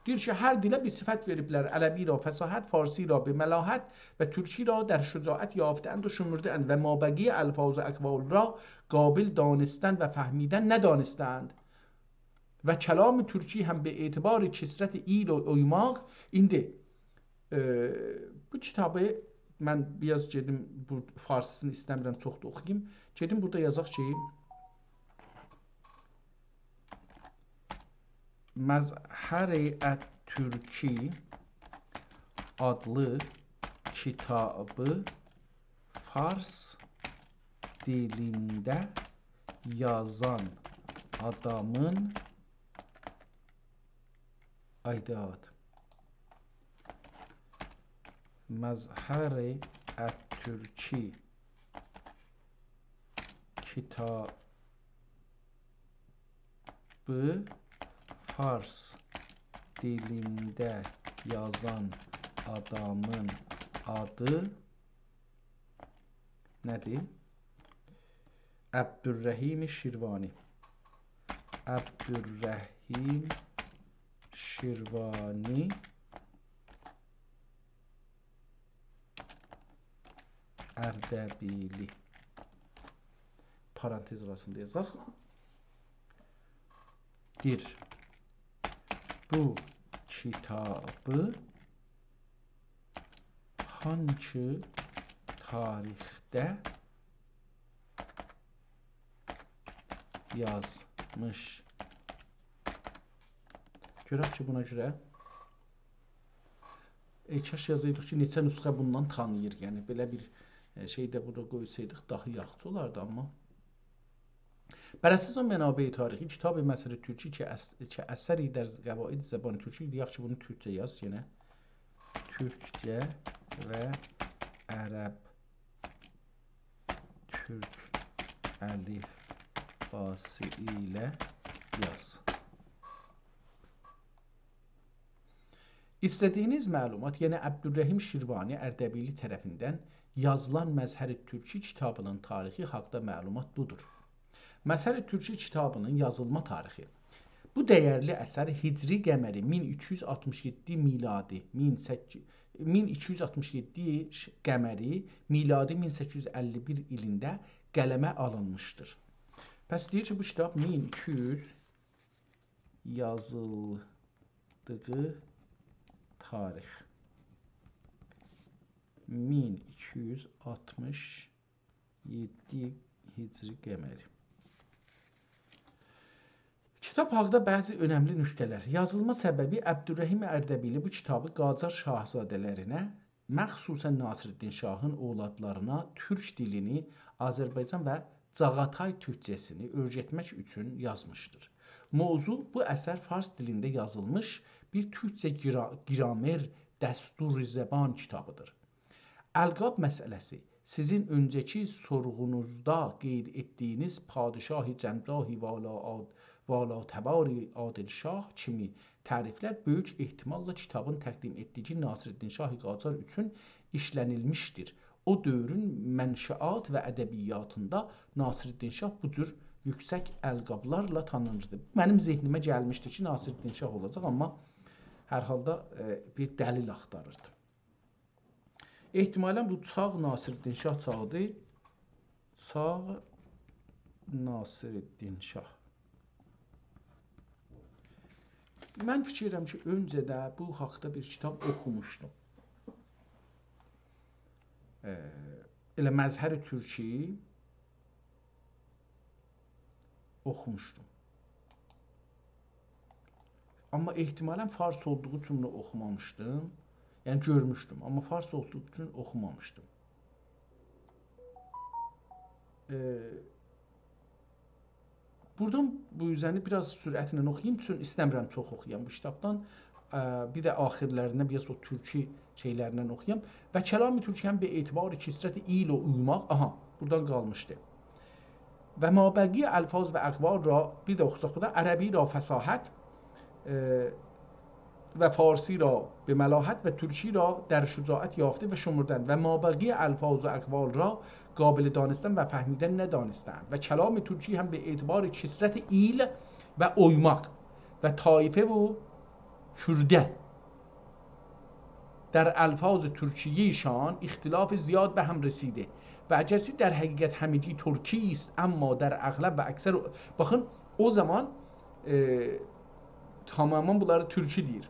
دئییر کی، هر دیله بیر صفت وئریبلر. عربی را فصاحت، فارسی را به ملاحت و ترکی را در شجاعت یافته‌اند و شمرده‌اند و مابقی الفاظ و اقوال را قابل دانستن و فهمیدن ندانسته‌اند. و کلام ترکی هم به اعتبار کثرت ایل و اویماق، ایندی، ائ، بو کیتابی من بیر آز گئدیم، بو فارسی‌سینی ایسته‌میرم چوخ دا اوخویوم. گئدیم بورادا یازاق کی، مظهر الترکی، آدلی کیتابی فارس دیلینده یازان آدامین، آیداد، مظهر الترکی کیتابی فارس دیلینده یازان آدامین آدی نه‌دیر؟ عبدالرحیم شیروانی. عبدالرحیم شیروانی اردبیلی. پارانتز آراسیندا یازاق. دیر. بو کیتابی هانسی تاریخده یازمیش؟ گؤرک کی، بونا گؤره، ائ، کاش یازایدیق کی، نئچه نسخه بوندان تانیییر. یعنی، بئله بیر، ائ، شئی ده بورادا قویسایدیق، داها یاخشی اولاردی، آمما. بر اساس منابع تاریخی، کتاب مظهر ترکی که اس-، که اثری در قواعد زبان ترکی، یاخشی، بونو تورکجه یاز یئنه. تورکجه و عرب تورک الیفباسی ایله یاز. ایسته‌دیگینیز معلومات، یعنی عبدالرحیم شیروانی اردبیلی طرفیندن یازیلان مظهر ترکی کیتابی‌نین تاریخی حاقدا معلومات بودور. مظهر ترکی کیتابی‌نین یازیلما تاریخی. بو دَیرلی اثر هجری قمری مین ایکی یوز آلتمیش یئددی میلادی، مین سککیز، مین ایکی یوز آلتمیش یئددی ش-، قمری، میلادی مین سککیز یوز اللی بیر ایلینده قلمه آلینمیشدیر. پس دئییر کی، بو کیتاب مین ایکی یوز یازیلدیغی تاریخ. مین ایکی یوز آلتمیش یئددی هجری قمری. کیتاب حاقدا بعضی اؤنملی نکته‌لر. یازیلما سببی: عبدالرحیم اردبیلی بو کیتابی قاجار شاهزاده‌لرینه، مخصوصاً ناصرالدین شاهین اولادلارینا تورک دیلینی، آذربایجان و چاغاتای تورکجه‌سینی اؤیرتمک اوچون یازمیشدیر. موضوع: بو اثر فارس دیلینده یازیلمیش بیر تورکجه گرا-، گرامر، دستور زبان کیتابیدیر. القاب مسئله‌سی. سیزین اؤنجه‌کی سورغونوزدا قید ائتدیگینیز پادشاه جنگاه والا آد-، والا تبار عادل شاه کیمی تعریفلر بؤیوک احتماللا کیتابین تقدیم ائتدیگی ناصرالدین شاه قاجار اوچون ایشله‌نیلمیشدیر. او دؤورون منشئات و ادبیاتیندا ناصرالدین شاه بو جور یوکسک القابلارلا تانینیردی. منیم ذهنیمه گلمیشدی کی، ناصرالدین شاه اولاجاق، آمما هر حالدا، ائ، بیر دلیل آختاریردیم. احتمالاً بو چاغ ناصرالدین شاه چاغیدی. چاغ ناصرالدین شاه. من فیکیر ائدیرم کی، اؤنجه ده بو حاقدا بیر کیتاب اوخوموشدوم. ائ، ائله مظهر ترکی اوخوموشدوم. آمما احتمالاً فارس اولدوغو اوچون بونو اوخومامیشدیم. یعنی گؤرموشدوم، آمما فارس اولدوغو اوچون اوخومامیشدیم. ائ، بورادان بو حیصه‌نی بیر آز سرعتله اوخویوم، چون ایسته‌میرم چوخ اوخویام بو کیتابدان. ا، بیر ده آخیرلرینده بیر آز او تورکی شئیلریندن اوخویام. «و کلام ترکی هم به اعتبار کثرت ایل و اویماق»، آها، بورادان قالمیشدی. «و مابقی الفاظ و اقوال را»، بیر ده اوخوساق بو دا، «عربی را فصاحت، اه، و فارسی را به ملاحت و ترکی را در شجاعت یافته و شمردن و مابقی الفاظ و اقوال را قابل دانستن و فهمیدن ندانستند و کلام ترکی هم به اعتبار کثرت ایل و اویماق و طایفه و کرده در الفاظ ترکی‌شان اختلاف زیاد به هم رسیده و اگرچه در حقیقت همگی ترکی است، اما در اغلب و اکثر»، باخین، او زامان، ائ، تمامیله بونلاری تورکی دئییر.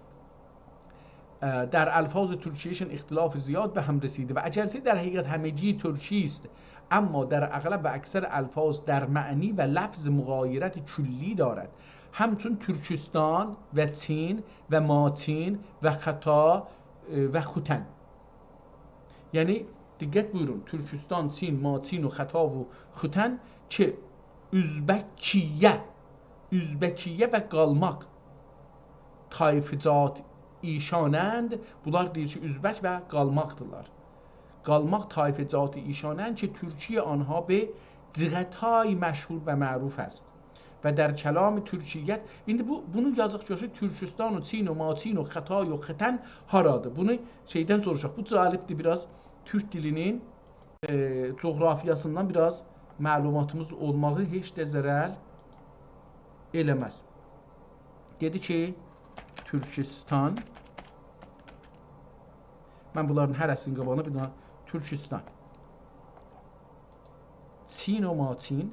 اه، «در الفاظ ترکی‌شان اختلاف زیاد به هم رسیده و اگرچه در حقیقت همگی ترکی است، اما در اغلب و اکثر الفاظ در معنی و لفظ مغایرت کلی دارد. همچون ترکستان و چین و ماچین و ختا، ائ، و خوتن. یعنی، دقت بویورون، تورکوستان، چین، ماچین و ختا و خوتن کی، اؤزبکیه، اؤزبکیه و قالماق طایفه‌جات ایشانند. بونلار دئییر کی، اؤزبک و قالماقدیرلار. قالماق طایفه‌جات ایشانند کی، ترکیه آنها به جغتای مشهور و معروف است. و در کلام ترکیت، ایندی بو، بونو یازیق گؤرسک، تورکوستان و چین و ماچین و ختا و خوتن هارادیر؟ بونو شئیدن سوروشاق. بو جالبدیر بیر آز. تورک دیلینین، ائ، جغرافیاسیندان بیر آز معلوماتیمیز اولماغی هئچ ده ضرر ائله‌مز. دئدی کی، تورکوستان. من بونلارین هره‌سینین قاباغینا بیر دنه تورکوستان. چین و ماچین.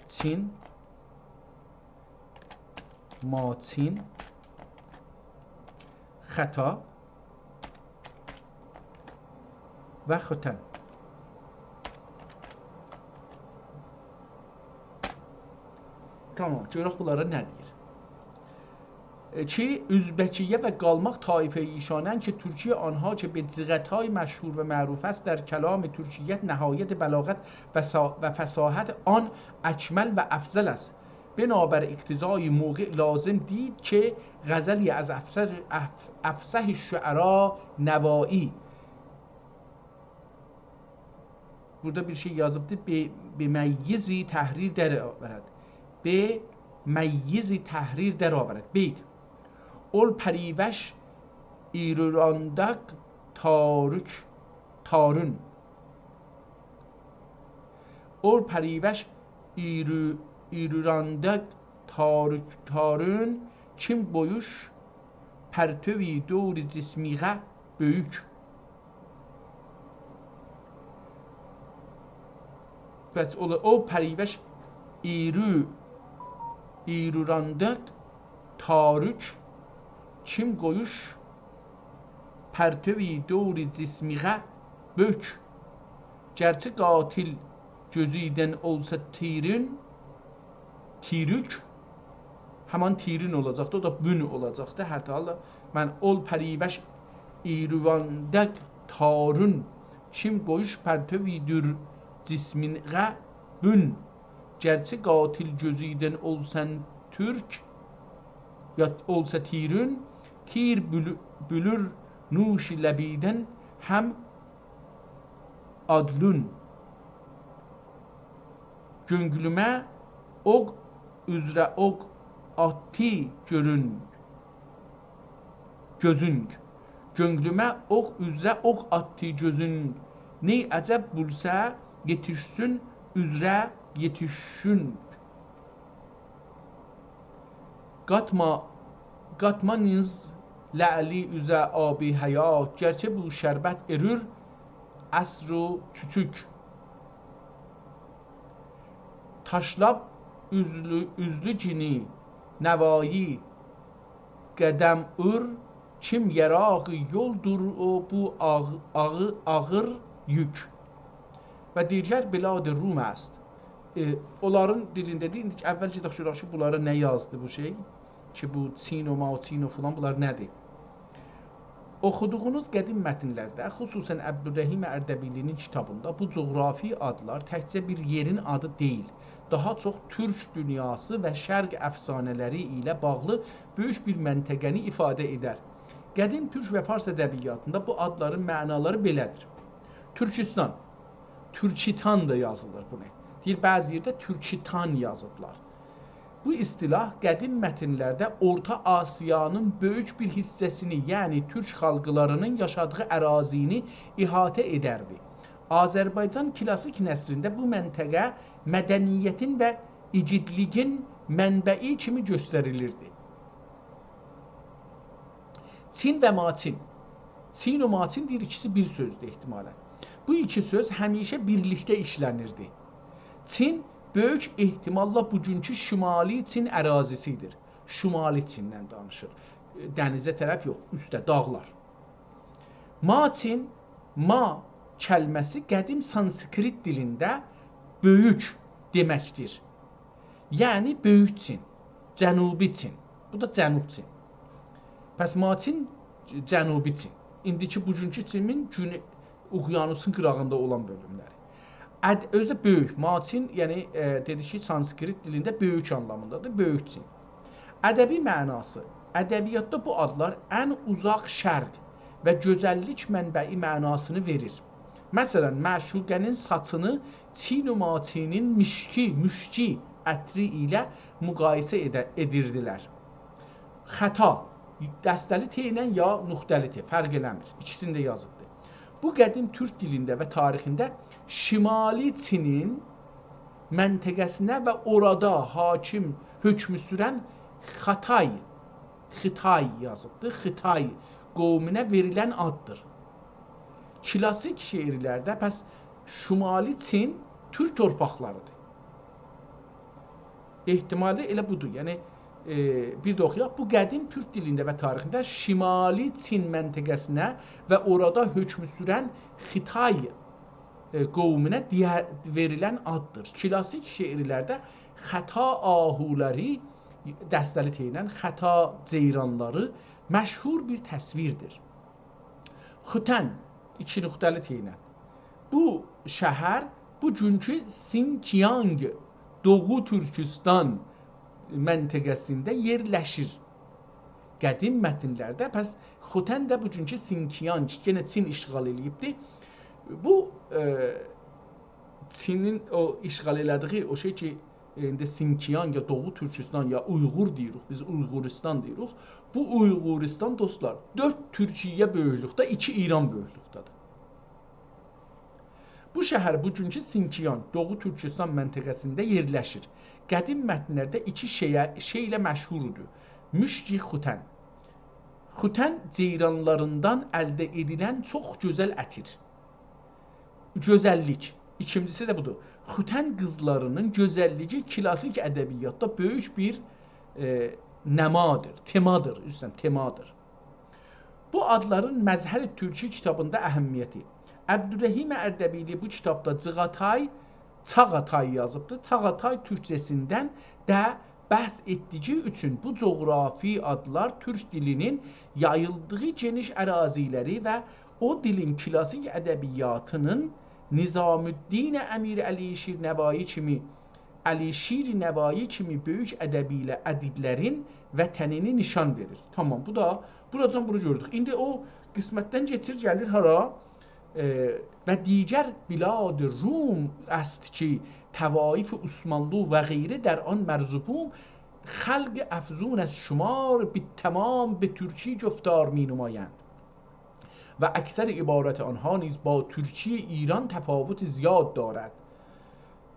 چین، ماچین، ختا و خوتن. تامام، گؤرک بونلارا نه دئییر. ائ، کی، اؤزبکیه و قالماق طایفه ایشانند که ترکیه آنها که به جغتای مشهور و معروف است، در کلام ترکیت نهایت بلاغت و سا-، و فصاحت آن اکمل و افضل است. بنابر اقتضای موقع لازم دید که غزلی از افصح، اف-، افصح الشعراء نوایی. بورادا بیر شئی یازیبدی. به، به میز تحریر درآورد. به میز تحریر درآورد. بیت. اول پریوش ایرورانداق تاروک تارون. اول پریوش ایرو-، ایرورانداق تاروک تارون، کیم قویوش پرتوی دور جسمیغه بؤیوک. پس اولا، او پریوش ایرو، ایرورانداق تاروک، کیم قویوش پرتوی دور جسمیغه بؤیوک. گرچه قاتل گؤزویدن اولسا تیرین، تیروک، همان تیرین اولاجاقدی، او دا بون اولاجاقدی. هر حالدا من اول پریوش ایرورانداق تارون، کیم قویوش پرتوی دور جسمیغه بون. گرچه قاتل گؤزویدن اولسان تورک، یا اولسا تیرون، تیر بولو-، بولور نوش لبیدن هم عدلون. گؤنگلومه اوق اوزره اوق آتدی گؤرون، گؤزونگ. گؤنگلومه اوق اوزره اوق آتدی گؤزونگ. نی عجب بولسا یئتیشسون اوزره یئتیشون. قاتما، قاتما نیز لعلی اوزه آبی حیات، گرچه بو شربت ائرور عصر و چوچوک. تاشلاپ اوزلو، اوزلو گینی نوایی قدم اور، کیم یراق یولدور او بو آغ-، آغ-، آغیر یوک. و دیگر بلاد روم است. ائ، اونلارین دیلینده دئییر. ایندی اول گئدک گؤرک کی، بونلارا نه یازدی بو شئی؟ کی، بو چین و ماچین و فلان، بونلار نه‌دیر؟ اوخودوغونوز قدیم متنلرده، خصوصاً عبدالرحیم اردبیلی‌نین کیتابیندا بو جغرافی آدلار تکجه بیر یئرین آدی دئییل، داها چوخ تورک دونیاسی و شرق افسانه‌لری ایله باغلی بؤیوک بیر منطقه‌نی ایفاده ائدر. قدیم تورک و فارس ادبیاتیندا بو آدلارین معنالاری بئله‌دیر. تورکوستان، تورکیتان دا یازیلیر بونو. دئییر، بعضی یئرده تورکیتان یازیبلار. بو اصطلاح قدیم متنلرده اورتا آسیانین بؤیوک بیر حیصه‌سینی، یعنی تورک خالقلاری‌نین یاشادیغی اراضینی احاطه ائدردی. آذربایجان کلاسیک نثرینده بو منطقه مدنیتین و ایگیدلیگین منبعی کیمی گؤستریلیردی. چین و ماچین. چین و ماچین دئییر، ایکیسی بیر سؤزدور احتمالاً. بو ایکی سؤز همیشه بیرلیکده ایشله‌نیردی. چین بؤیوک احتماللا بوگونکو شمالی چین اراضی‌سی‌دیر. شمالی چیندن دانیشیر. دنیزه طرف یوخ، اوسته، داغلار. ماچین، ما کلمه‌سی قدیم سانسکریت دیلینده بؤیوک دئمکدیر. یعنی بؤیوک چین. جنوبی چین. بو دا جنوب چین. پس ماچین جنوبی چین. ایندیکی بوگونکو چینین گونو-، اقیانوسون قیراغیندا اولان بؤلوملری. اد-، اؤزو ده بؤیوک. ماچین، یعنی، ائ، دئدیک کی، سانسکریت دیلینده بؤیوک آنلامیندادیر. بؤیوک چین. ادبی معناسی. ادبیاتدا بو آدلار ان اوزاق شرق و گؤزللیک منبعی معناسینی وئریر. مثلا، معشوقه‌نین ساچینی چین و ماچینین میشکی، موشکی عطری ایله مقایسه ائده-، ائدیردیلر. خطا، دسته‌لی ت ایله یا نقطه‌لی ت، فرق ائله‌میر. ایکیسینی ده یازیبدیر. بو قدیم تورک دیلینده و تاریخینده شمالی چینین منطقه‌سینه و اورادا حاکم، حکم سورن خاتای، خیتای یازیبدیر، خیتای قومونه وئریلن آددیر. کلاسیک شعرلرده پس شمالی چین تورک تورپاقلاریدیر. احتمالی ائله بودور. یعنی، ائ، بیر ده اوخویاق. بو قدیم تورک دیلینده و تاریخینده شمالی چین منطقه‌سینه و اورادا حکم سورن خیتای، ائ، قومونه دئیه-، وئریلن آددیر. کلاسیک شعرلرده خطا آهولاری، دسته‌لی ت ایله، خطا جئیرانلاری مشهور بیر تصویردیر. خوتن، ایکی نقطه‌لی ت ایله. بو شهر بوگونکو سینکیانگ، دوغو تورکوستان منطقه‌سینده یئرلشیر. قدیم متنلرده، پس خوتن ده بوگونکو سینکیانگ، یئنه چین اشغال ائله‌ییبدی. بو، ائ، چینین او اشغال ائله‌دیگی او شئی کی، ایندی سینکیانگ یا دوغو تورکوستان یا اویغور دئییریک، بیز اویغوریستان دئییریک. بو اویغوریستان، دوستلار، دؤرد تورکیه بؤیوکلوکده، ایکی ایران بؤیوکلوکده‌دیر. بو شهر بوگونکو سینکیانگ، دوغو تورکوستان منطقه‌سینده یئرلشیر. قدیم متنلرده ایکی شئیه، شئیله مشهوردور. موشکی خوتن. خوتن جئیرانلاریندان الده ائدیلن چوخ گؤزل عطر. گؤزللیک. ایکینجیسی ده بودور. خوتن قیزلارینین گؤزللیگی کلاسیک ادبیاتدا بؤیوک بیر، ائ، نمادیر، تمادیر، عذر ایسته‌ییرم، تمادیر. بو آدلارین مظهر تورکی کیتابیندا اهمیتی. عبدالرحیم اردبیلی بو کیتابدا جیغاتای، چاغاتای یازیبدیر. چاغاتای تورکجه‌سیندن ده بحث ائتدیگی اوچون بو جغرافی آدلار تورک دیلینین یاییلدیغی گئنیش اراضیلری و او دیلین کلاسیک ادبیاتینین نظام‌الدین امیر علی‌شیر نوایی کیمی، علی‌شیر نوایی کیمی بؤیوک ادبیله-، ادیبلرین وطنینی نشان وئریر. تامام، بو دا، بوراجان بونو گؤردوک. ایندی او قسمتدن کئچیر، گلیر هارا؟ ائ، و دیگر بلاد روم است که طوایف عثمانلو و غیره در آن مرز و بوم، خلق افزون از شمار به تمام به ترکی گفتار می‌نمایند و اکثر عبارت آنها نیز با ترکی ایران تفاوت زیاد دارد.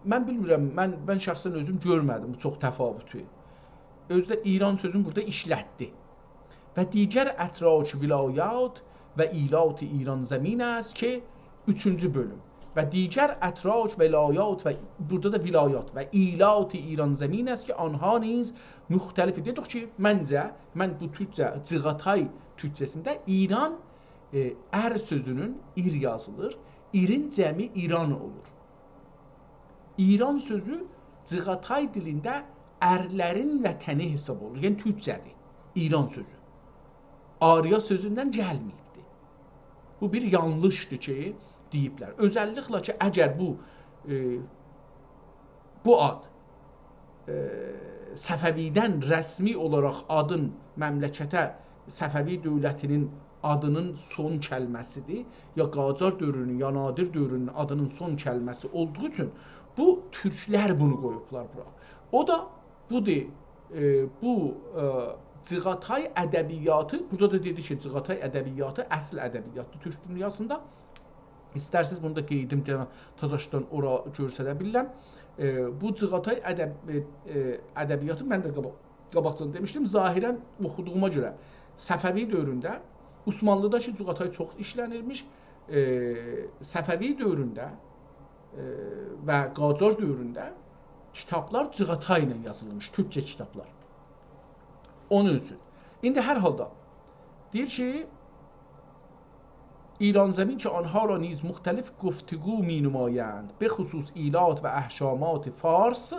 من بیلمیرم، من، من شخصا اؤزوم گؤرمه‌دیم بو چوخ تفاوتو. اؤزو ده ایران سؤزونو بورادا ایشلتدی. و دیگر اتراک ولایات و ایلات ایران زمین است که اوچونجو بؤلوم. و دیگر اتراک ولایات و، بورادا دا ولایات و ایلات ایران زمین است که آنها نیز مختلف. دئدیک کی، منجه، من بو تورکجه، جیغاتای تورکجه‌سینده ایران، ائ، ار سؤزونون ایر یازیلیر، ایرین جمعی ایران اولور. ایران سؤزو جیغاتای دیلینده ارلرین وطنی حساب اولونور. یعنی تورکجه‌دیر ایران سؤزو. آریا سؤزوندن گلمه‌ییبدیر. بو بیر یانلیشدیر کی، دئییبلر. اؤزللیکله کی، اگر بو، ائ، بو آد، ائ، صفوی‌دن رسمی اولاراق آدین مملکته، صفوی دؤولتینین آدینین سون کلمه‌سیدیر، یا قاجار دؤورونون، یا نادر دؤورونون آدینین سون کلمه‌سی اولدوغو اوچون بو تورکلر بونو قویوبلار بورا. او دا بودور، ائ، بو، ائ، جیغاتای ادبیاتی، بورادا دا دئدی کی، جیغاتای ادبیاتی اصل ادبیاتدیر تورک دونیاسیندا. ایسترسینیز بونو دا قئییدیم، دئنه تازاشدان اورا گؤرسده بیلیرم. ائ، بو جیغاتای ادب-، ائ، ائ، ادبیاتی من ده قابا-، قاباقجادان دئمیشدیم، ظاهرا اوخودوغوما گؤره صفوی دؤورونده، عثمانلیدا کی، جیغاتای چوخ ایشله‌نیرمیش، ائ، صفوی دؤورونده، ائ، و قاجار دؤورونده کیتابلار جیغاتای ایله یازیلمیش، تورکجه کیتابلار. اونون اوچون. ایندی هر حالدا دئییر کی، ایران زمین که آنها را نیز مختلف گفتگو می‌نمایند، به خصوص ایلات و احشامات فارس،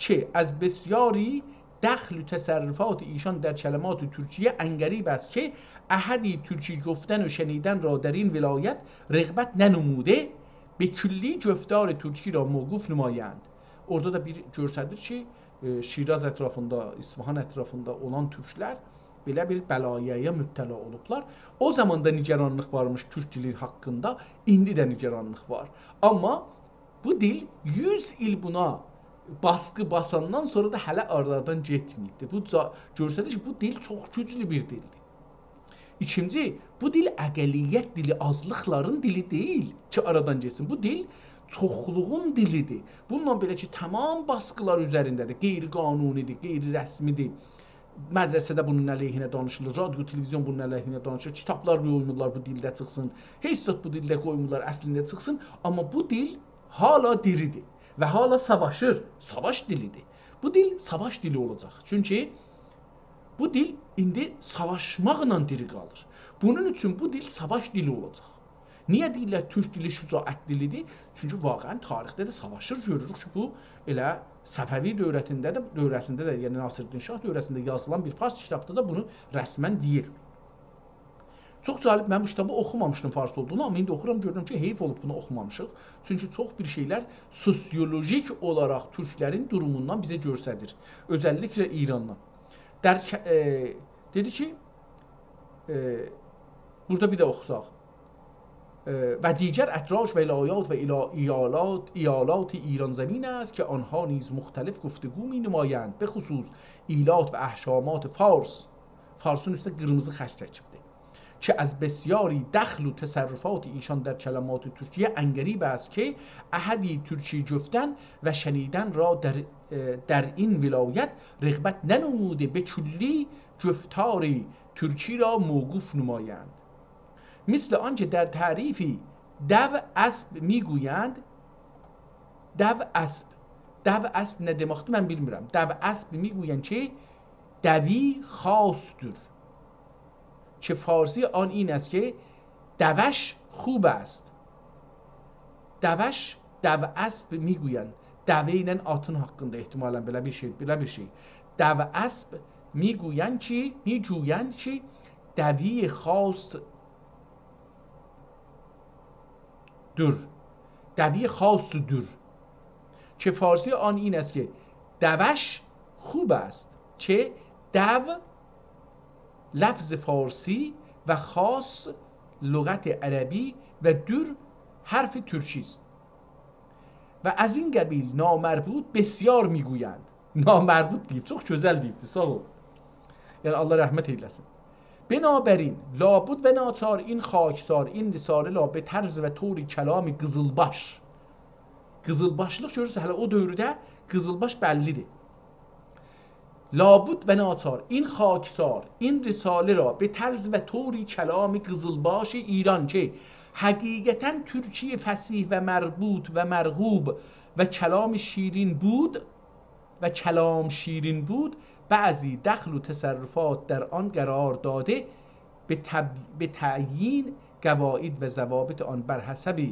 که از بسیاری دخل و تصرفات ایشان در کلمات ترکیه عنقریب است که احدی ترکی گفتن و شنیدن را در این ولایت رغبت ننموده، به کلی گفتار ترکی را موقوف نمایند. اورادا دا بیر گؤستریر کی، ائ، شیراز اطرافیندا، اصفهان اطرافیندا اولان تورکلر بئله بیر بلایا مبتلا اولوبلار. او زامان دا نگرانلیق وارمیش تورک دیلی حاقیندا، ایندی ده نگرانلیق وار. آمما بو دیل یوز ایل بونا باسقی باساندان سونرا دا هله آرادان گئتمه‌ییبدیر. بو جا-، گؤستریر کی، بو دیل چوخ گوجلو بیر دیلدیر. ایکینجی، بو دیل اقلیت دیلی، آزلیقلارین دیلی دئییل کی، آرادان گئتسین. بو دیل چوخلوغون دیلیدیر. بونونلا بئله کی، تمام باسقیلار اوزرینده‌دیر. غیرقانونی‌دیر، غیررسمی‌دیر. مدرسه‌ده بونون علیهینه دانیشیلیر، رادیو، تلویزیون بونون علیهینه دانیشیر، کیتابلار قویمورلار بو دیلده چیخسین، هئچ زاد بو دیلده قویمورلار اصلینده چیخسین، آمما بو دیل حالا دیریدیر و حالا ساواشیر، ساواش دیلیدیر. بو دیل ساواش دیلی اولاجاق. چونکی بو دیل ایندی ساواشماقلا دیری قالیر. بونون اوچون بو دیل ساواش دیلی اولاجاق. نییه دئییرلر تورک دیلی شجاعت دیلیدیر؟ چونکی واقعاً تاریخده ده ساواشیر گؤروروک کی، بو ائله صفوی دؤوره‌سینده ده، دؤوره‌سینده ده، یعنی ناصرالدین شاه دؤوره‌سینده یازیلان بیر فارس کیتابدا دا بونو رسماً دئییر. چوخ جالب، من بو کیتابی اوخومامیشدیم فارس اولدوغونو، آمما ایندی اوخورام، گؤرورم کی، حیف اولوب بونو اوخومامیشیق. چونکی چوخ بیر شئیلر سوسیولوژیک اولاراق تورکلرین دوروموندان بیزه گؤستریر. اؤزللیکله ایراندان. در ک-، ائ، دئدی کی، ائ، بورادا بیر ده اوخوساق. ائ، و دیگر اطراف و ولایات و ایلا-، ایالات، ایالات ایران زمین است که آنها نیز مختلف گفتگو می‌نمایند، به خصوص ایلات و احشامات فارس. فارسین اوسته قیرمیزی خط چکیبدیر. که از بسیاری دخل و تصرفات ایشان در کلمات ترکیه عنقریب است که احدی ترکی گفتن و شنیدن را در، اه، در این ولایت رغبت ننموده، به کلی گفتار ترکی را موقوف نمایند. مثل آنکه در تعریف دو اسب می‌گویند، دو اسب، دو اسب نه دئمکدیر، من بیلمیرم. دو اسب می‌گویند که دوی خاص‌دور. که فارسی آن این است که دوش خوب است. دوش، دو اسب می‌گویند. دوه ایله آتین حاقیندا احتمالاً بئله بیر شئی، بئله بیر شئی. دو اسب می‌گویند کی، می‌گویند کی، دوی خاص دور. دوی خاص دور. که فارسی آن این است که دوش خوب است. که دو لفظ فارسی و خاص لغت عربی و دور حرف ترکی است. و از این قبیل نامربوط بسیار می‌گویند. نامربوط دئییب، چوخ گؤزل دئییبدیر، ساغ اول. یعنی، الله رحمت ائیله‌سین. بنابراین، لابد و ناچار این خاکسار، این رساله را به طرز و طور کلام قزلباش. قزلباشلیق گؤرورسن، هله او دؤورده قزلباش بللیدیر. لابد و ناچار این خاکسار، این رساله را به طرز و طور کلام قزلباش ایران که حقیقتاً ترکی فصیح و مربوط و مرغوب و کلام شیرین بود، و کلام شیرین بود، بعضی دخل و تصرفات در آن قرار داده، به تب-، به تعیین قواعد و ضوابط آن بر حسب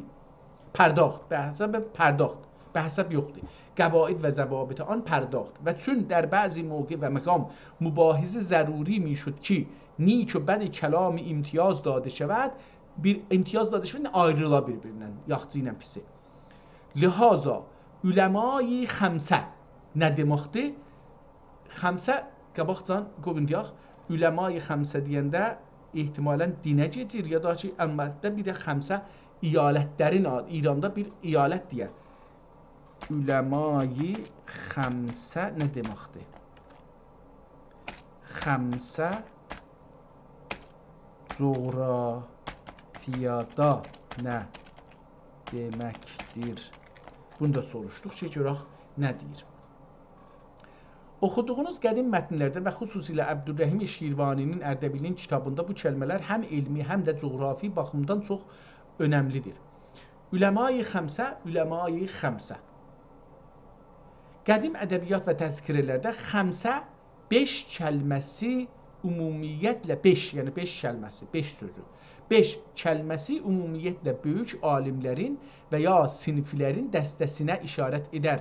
پرداخت، بر حسب پرداخت، به حسب یوخدور. قواعد و ضوابط آن پرداخت و چون در بعضی موقع و مقام مباحث ضروری می‌شد که نیک و بد کلام امتیاز داده شود، بیر امتیاز داده شود، آیریلا بیر-بیریندن، یاخشی ایله پیسی. لهذا علمای خمسه نه دئمکدیر؟ خمسه، قاباقجان، قویون دئیک، علمای خمسه دئینده احتمالاً دینه گئدیر، یا دا کی، البته بیر ده خمسه ایالتلرین آدی، ایراندا بیر ایالت دئیه. علمای خمسه نه دئمکدیر؟ خمسه جغرافیادا نه دئمکدیر؟ بونو دا سوروشدوق کی، گؤرک نه دئییر. اوخودوغونوز قدیم متنلرده و خصوصیله عبدالرحیم شیروانی‌نین اردبیلین کیتابیندا بو کلمه‌لر هم علمی، هم ده جغرافی باخیمدان چوخ اؤنملیدیر. علمای خمسه، علمای خمسه. قدیم ادبیات و تذکره‌لرده خمسه، بئش کلمه‌سی عمومیتله، بئش، یعنی بئش کلمه‌سی، بئش سؤزو، بئش کلمه‌سی عمومیتله بؤیوک عالیملرین و یا صنفلرین دسته‌سینه اشارت ائدر.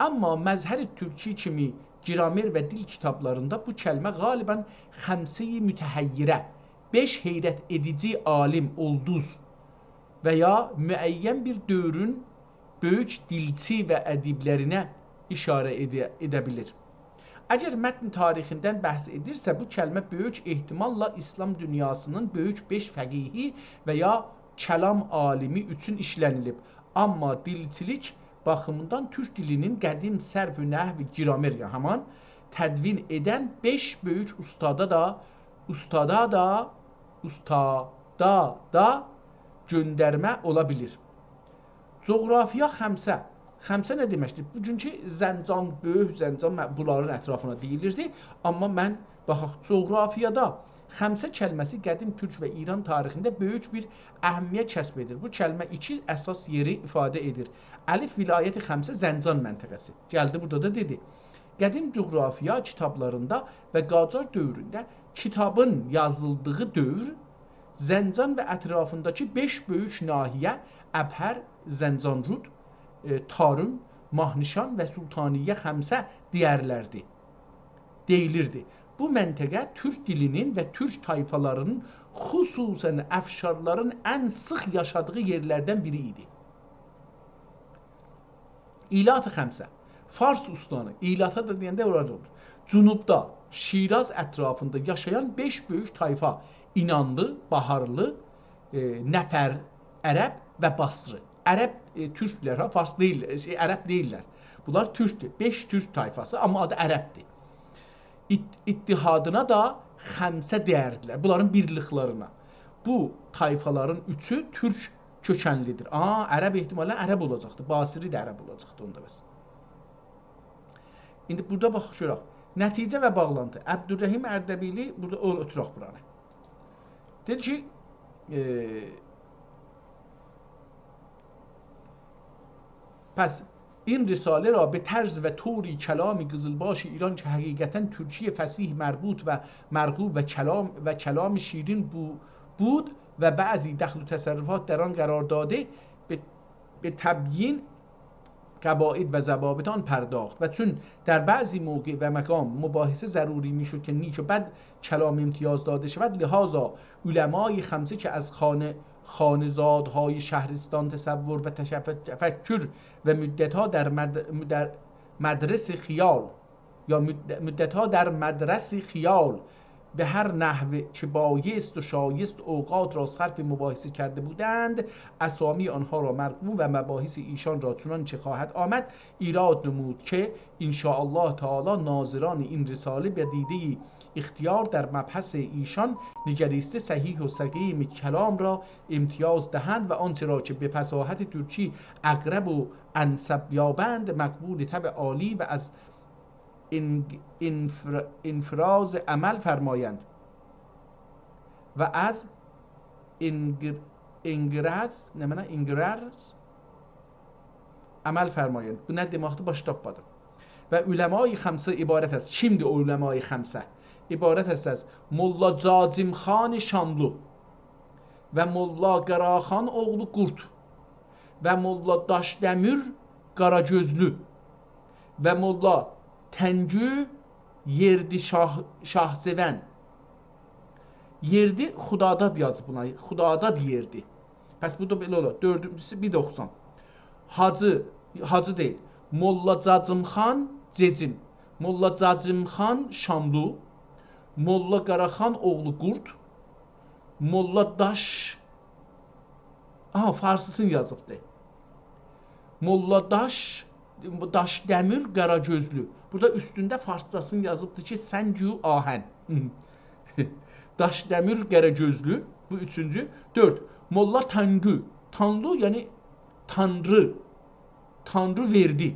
اما مظهر ترکی کیمی گرامر و دیل کیتابلاریندا بو کلمه غالباً خمسه‌ی متحیره، بئش حیرت ائدیجی عالیم، اولدوز و یا معین بیر دؤورون بؤیوک دیلچی و ادیبلرینه ایشاره ائده، ائده بیلیر. اگر متن تاریخیندن بحث ائدیرسه، بو کلمه بؤیوک احتماللا ایسلام دونیاسینین بؤیوک بئش فقیهی و یا کلام عالیمی اوچون ایشله‌نیلیب. اما دیلچیلیک باخیمیندان تورک دیلینین قدیم صرف و نحو، گرامر، یا همان تدوین ائدن بئش بؤیوک اوستادا دا، اوستادا دا، اوستادا دا گؤندرمه اولا بیلیر. جغرافیا خمسه. خمسه نه دئمکدیر؟ بوگونکو زنجان، بؤیوک زنجان، مه-، بونلارین اطرافینا دئییلیردی. اما من، باخاق، جغرافیادا خمسه کلمه‌سی قدیم تورک و ایران تاریخینده بؤیوک بیر اهمیت کسب ائدیر. بو کلمه ایکی اساس یئری ایفاده ائدیر. الف، ولایت خمسه، زنجان منطقه‌سی. گلدی بورادا دا دئدی. قدیم جغرافیا کیتابلاریندا و قاجار دؤورونده، کیتابین یازیلدیغی دؤور، زنجان و اطرافینداکی بئش بؤیوک ناحیه، ابهر، زنجانرود، ائ، تارم، ماه‌نشان و سلطانیه خمسه دئیرلردی، دئییلیردی. بو منطقه تورک دیلینین و تورک طایفالارینین، خصوصاً افشارلارین ان سیخ یاشادیغی یئرلردن بیری ایدی. ایلات خمسه. فارس اوستانی، ایلاتا دا دئینده اورا اولور. جنوبدا، شیراز اطرافیندا یاشایان بئش بؤیوک طایفا: اینانلی، باهارلی، ائ، نفر، عرب و بصری. عرب، ائ، تورکلر، ها، فارس دئییل، ائ، شئی، عرب دئییللر. بونلار تورکدور. بئش تورک طایفاسی، اما آدی عربدیر. ات-، اتحادینا دا خمسه دئیردیلر. بونلارین بیرلیکلرینه. بو طایفالارین اوچو تورک کؤکنلیدیر. آ، عرب احتمالاً عرب اولاجاقدی. بصری ده عرب اولاجاقدی اوندا بس. ایندی بورادا باخ، گؤرک. نتیجه و باغلانتی. عبدالرحیم اردبیلی، بورادا او-، اوتوراق بورانی. دئدی کی، ائ، پس این رساله را به طرز و طور کلام قزلباش ایران که حقیقتاً ترکی فصیح مربوط و مرغوب و کلام، و کلام شیرین بو-، بود و بعضی دخل و تصرفات در آن قرار داده، به، به تبیین قواعد و ضوابط آن پرداخت و چون در بعضی موقع و مقام مباحثه ضروری می‌شد که نیک و بد کلام امتیاز داده شود، لهذا علمای خمسه که از خانه، خانه‌زادهای شهرستان تصور و تشف-، تفکر و مدت‌ها در مد-، در مدرس خیال یا مد-، مدت‌ها در مدرس خیال به هر نحو که بایست و شایست اوقات را صرف مباحثه کرده بودند، اسامی آنها را مرقوم و مباحث ایشان را چنان که خواهد آمد ایراد نمود که ان شاء الله تعالی ناظران این رساله به دیدهٔ اختیار در مبحث ایشان نگریسته صحیح و سقیم کلام را امتیاز دهند و آنچه را که به فصاحت ترکی اقرب و انسب یابند مقبول طبع عالی و از انگ-، انفر-، انفراز عمل فرمایند و از انگر-، انگرز، نه معنی؟ انگرز عمل فرمایند. بو نه دئمکدیر؟ باشا تاپمادیم. و علمای خمسه عبارت است. کیمدیر او علمای خمسه؟ عبارت است از ملا جاجیم خان شاملو و ملا قاراخان اوغلو قورد و ملا داش‌دمیر قاراگؤزلو و ملا تنگو یئردی شاه-، شاه‌سئون. یئردی خداداد یازیب بونا. خداداد یئردی. پس بو دا بئله اولار. دؤردونجوسو بیر دوخسان. حاجی، حاجی دئییل. ملا جاجیم خان، جئجیم. ملا جاجیم خان شاملو. ملا قاراخان اوغلو قورد. ملا داش، آها، فارسیسینی یازیبدی. ملا داش، داش‌دمیر قاراگؤزلو. بورادا اوستونده فارسجاسینی یازیبدی کی، سنگ و آهن. داش‌دمیر قاراگؤزلو، بو اوچونجو. دؤرد، ملا تانگو. تانلو، یعنی تانری. تانری وئردی.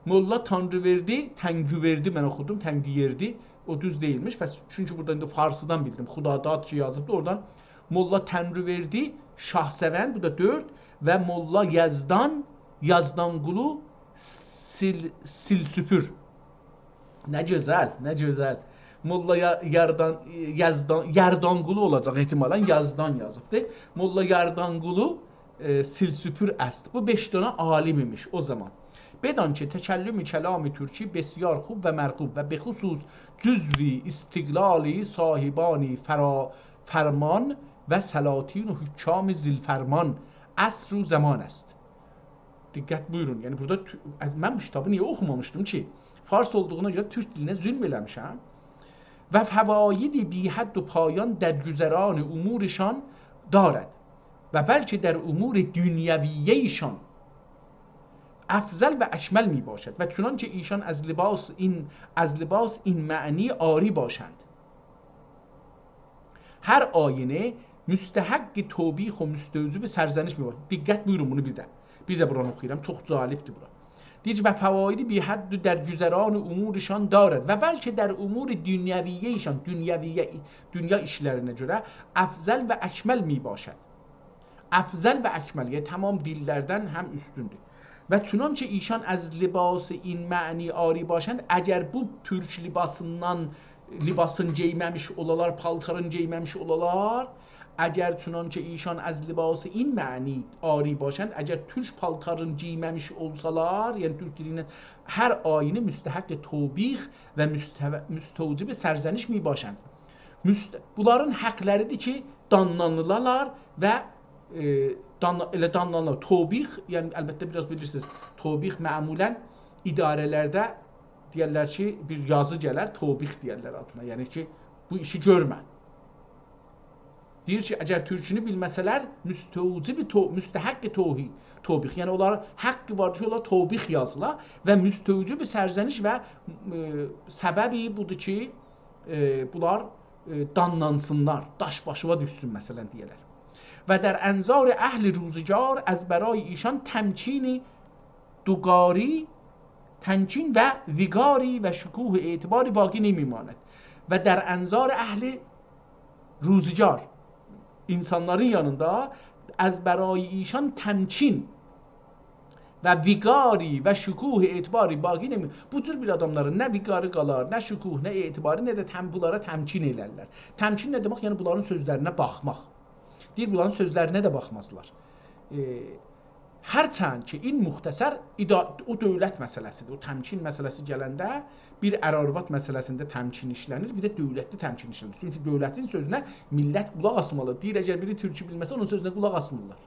ملا تانری‌وئردی، تنگووئردی، من اوخودوم، تنگووئردی. او دوز دئییلمیش. پس، چونکی بورادا ایندی فارسیدان بیلدیم. خداداد کی یازیبدی، اورادان ملا تانری‌وئردی، شاه‌سئون، بو دا دؤرد، و ملا یزدان، یزدانقولو، سیل-، سیل‌سوپور. نه گؤزل، نه گؤزل. ملا یا-، یاردان، یزدان، یاردانقولو اولاجاق احتمالاً، یزدان یازیبدی. ملا یاردانقولو، ائ، سیل‌سوپور اصلی. بو بئش دنه عالیم ایمیش او زامان. بدان که تکلم کلام ترکی بسیار خوب و مرغوب و به خصوص جزو استقلال صاحبان فرا-، فرمان و سلاطین و حکام ذی‌الفرمان عصر و زمان است. دقت بویورون، یعنی بورادا تو-، من بو کیتابی نییه اوخومامیشدیم کی؟ فارس اولدوغونا گؤره تورک دیلینه ظلم ائله‌میشم. و فواید بی‌حد و پایان در گذران امورشان دارد و بلکه در امور دنیویه‌شان افضل و اکمل می‌باشد و چنانکه ایشان از لباس این، از لباس این معنی عاری باشند. هر آینه مستحق توبیخ و مستوجب سرزنش می‌باشد. دقت بویورون بونو بیر ده. بیر ده بورانی اوخویورام، چوخ جالبدیر بورا. دئییر کی، و فواید بی‌حد در گذران امورشان دارد و بلکه در امور دنیویه‌شان، دنیویه، دونیا ایشلرینه گؤره افضل و اکمل می‌باشد. افضل و اکمل، یعنی تمام دیللردن هم اوستوندور. و چنانکه ایشان از لباس این معنی عاری باشند، اگر بو تورک لباسیندان، لباسین گئیمه‌میش اولالار، پالتارین گئیمه‌میش اولالار، اگر چنانکه ایشان از لباس این معنی عاری باشند، اگر تورک پالتارین گئیمه‌میش اولسالار، یعنی تورک دیلینه، هر آینه مستحق توبیخ و مستو-، مستوجب سرزنش می‌باشند. مست-، بونلارین حقلریدیر کی، دانلانیلالار و، ائ، دانلا-، ائله دانلانیلار. توبیخ، یعنی البته بیر آز بیلیرسینیز، توبیخ معمولاً اداره‌لرده دئیرلر کی، بیر یازی گلر، توبیخ دئیرلر آدینا. یعنی کی، بو ایشی گؤرمه. دئییر کی، اگر تورکونو بیلمه‌سه‌لر، مستوجب تو-، مستحق توهی-، توبیخ. یعنی اونلارا حقی واردیر کی، اونلار توبیخ یازیلا و مستوجب سرزنش و، ائ، سببی بودور کی، ائ، بونلار، ائ، دانلانسینلار، داش باشیوا دوشسون، مثلاً، دئیه‌لر. و در انظار اهل روزگار از برای ایشان تمکینی دوگاری، تمکین و وقاری و شکوه اعتباری باقی نمی‌ماند. و در انظار اهل روزگار، اینسانلارین یانیندا از برای ایشان تمکین و وقاری و شکوه اعتباری باقی نمی-، بو جور بیر آداملارین نه وقاری قالار، نه شکوه، نه اعتباری، نه ده تم-، بونلارا تمکین ائلرلر. تمکین نه دئمک؟ یعنی بونلارین سؤزلرینه باخماق. دئییر، بونلارین سؤزلرینه ده باخمازلار. ائ، هرچند که این مختصر ادا-، او دؤولت مسئله‌سیدیر. او تمکین مسئله‌سی گلنده بیر ار-آرواد مسئله‌سینده تمکین ایشله‌نیر، بیر ده دؤولتده تمکین ایشله‌نیر. چونکی دؤولتین سؤزونه میللت قولاق آسمالی. دئییر، اگر بیری تورکو بیلمه‌سه، اونون سؤزونه قولاق آسمیرلار.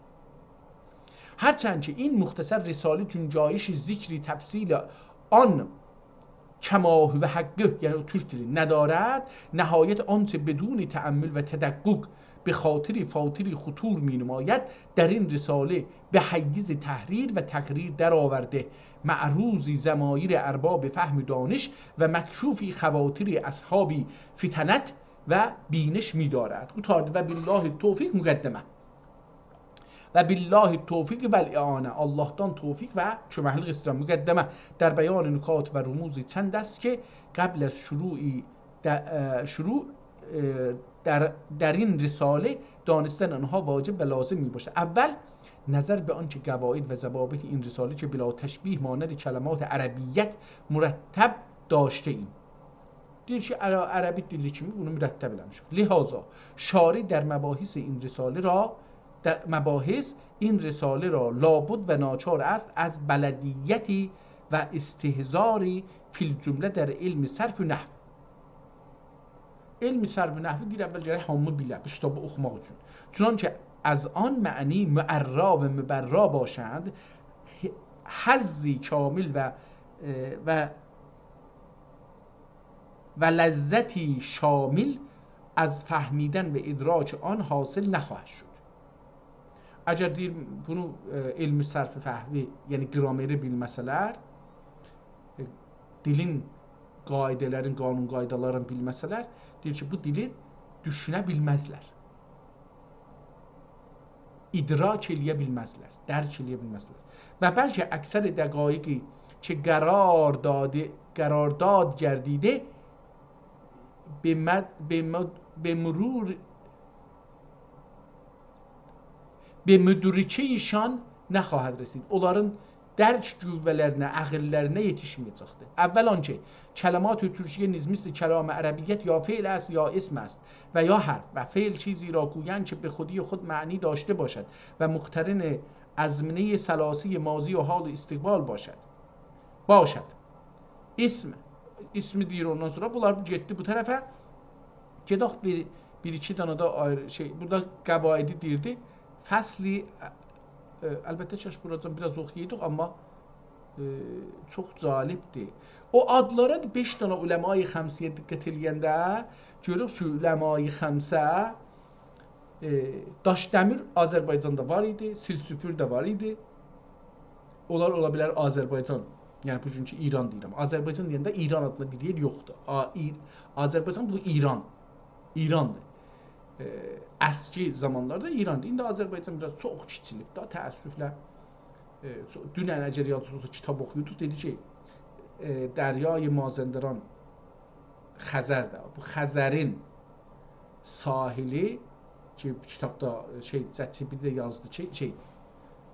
هرچند که این مختصر رساله گنجایش ذکری تفصیل آن کما هو حقه، یعنی او تورک دیلی، ندارد، نهایت آنچه بدون تأمل و تدقق به خاطر فاطر خطور می‌نماید، در این رساله به حیز تحریر و تقریر درآورده، معروضی ضمایر ارباب فهم و دانش و مکشوفی خواطر اصحاب فطنت و بینش می‌دارد. قوتاردی: و بالله التوفیق مقدمه. و بالله التوفیق و الاعانه، آللاهدان توفیق و کؤمکلیک ایسته‌ییرم. مقدمه: در بیان نکات و رموزی چند است که قبل از شروعی د-، اه، شروع، اه، در، در این رساله دانستن آنها واجب و لازم می‌باشد. اول، نظر به آنکه قواعد و ضوابط این رساله که بلا تشبیه مانند کلمات عربیت مرتب داشته‌ایم. دئییر کی، عر-، عربی دیلی کیمی بونو مرتب ائله‌میشیک. لهذا شارح در مباحث این رساله را، در مباحث این رساله را لابد و ناچار است از بلدیتی و استحضاری فی الجمله در علم صرف و نحو. علم صرف و نحوی دئییر، اول گرک هامی بیله، بو کیتابی اوخوماق اوچون. چنانکه از آن معنی معری و مبری باشند، ح-، حظی کامل و، اه، و و لذتی شامل از فهمیدن و ادراک آن حاصل نخواهد شد. اگر دئییر، بونو، ائ، علم صرف و نحوی، یعنی گرامری بیلمه‌سه‌لر، ائ، دیلین قاعده‌لرین، قانون قایدالارین بیلمه‌سه‌لر، دئییر کی، بو دیلی دوشونه بیلمزلر. ادراک ائله‌یه بیلمزلر، درک ائله‌یه بیلمزلر. و بلکه اکثر دقایقی که قرار داده، قرارداد گردیده، به مد-، به مد-، به مرور، به مدرکه‌شان نخواهد رسید. اونلارین درک قوه‌لرینه، عقل‌لرینه یئتیشمه‌یه‌جکدیر. اول آنکه کلمات ترکیه نیز مثل کلام عربیت یا فعل است یا اسم است و یا حرف و فعل چیزی را گویند که به خودی خود معنی داشته باشد و مقترن ازمنهٔ ثلاثی ماضی و حال و استقبال باشد. باشد. اسم، اسمی دئییر اوندان سونرا. بونلار گئتدی بو طرفه. گئدک بیر، بیر ایکی دنه ده آیری شئی. بورادا قواعدی دئییردی. فصلی، ا، ا، البته، کاش بوراجان بیر آز اوخویایدیق، آمما، ائ، چوخ جالبدیر. او آدلارا بئش دنه علمای خمسه‌یه دقت ائله‌ینده گؤروروک کی، علمای خمسه، ائ، داش‌دمیر آذربایجاندا وار ایدی، سیلسوفور ده وار ایدی. اونلار اولا بیلر آذربایجان، یعنی بوگونکو ایران دئییرم. آذربایجان دئینده ایران آدیندا بیر یئر یوخدور. آ، ای-، آذربایجان بو ایران. ایراندیر. ائ، اسکی زامانلاردا ایراندیر. ایندی آذربایجان بیر آز چوخ کیچیلیب دا، تأسفله. ائ، چو-، دونن اگر یادینیزدا اولسا کیتاب اوخویوردوق، دئدی کی، ائ، دریای مازندران خزرده. بو خزرین ساحلی کی، کیتابدا شئی، ChatGPT ده یازدی کی، شئی،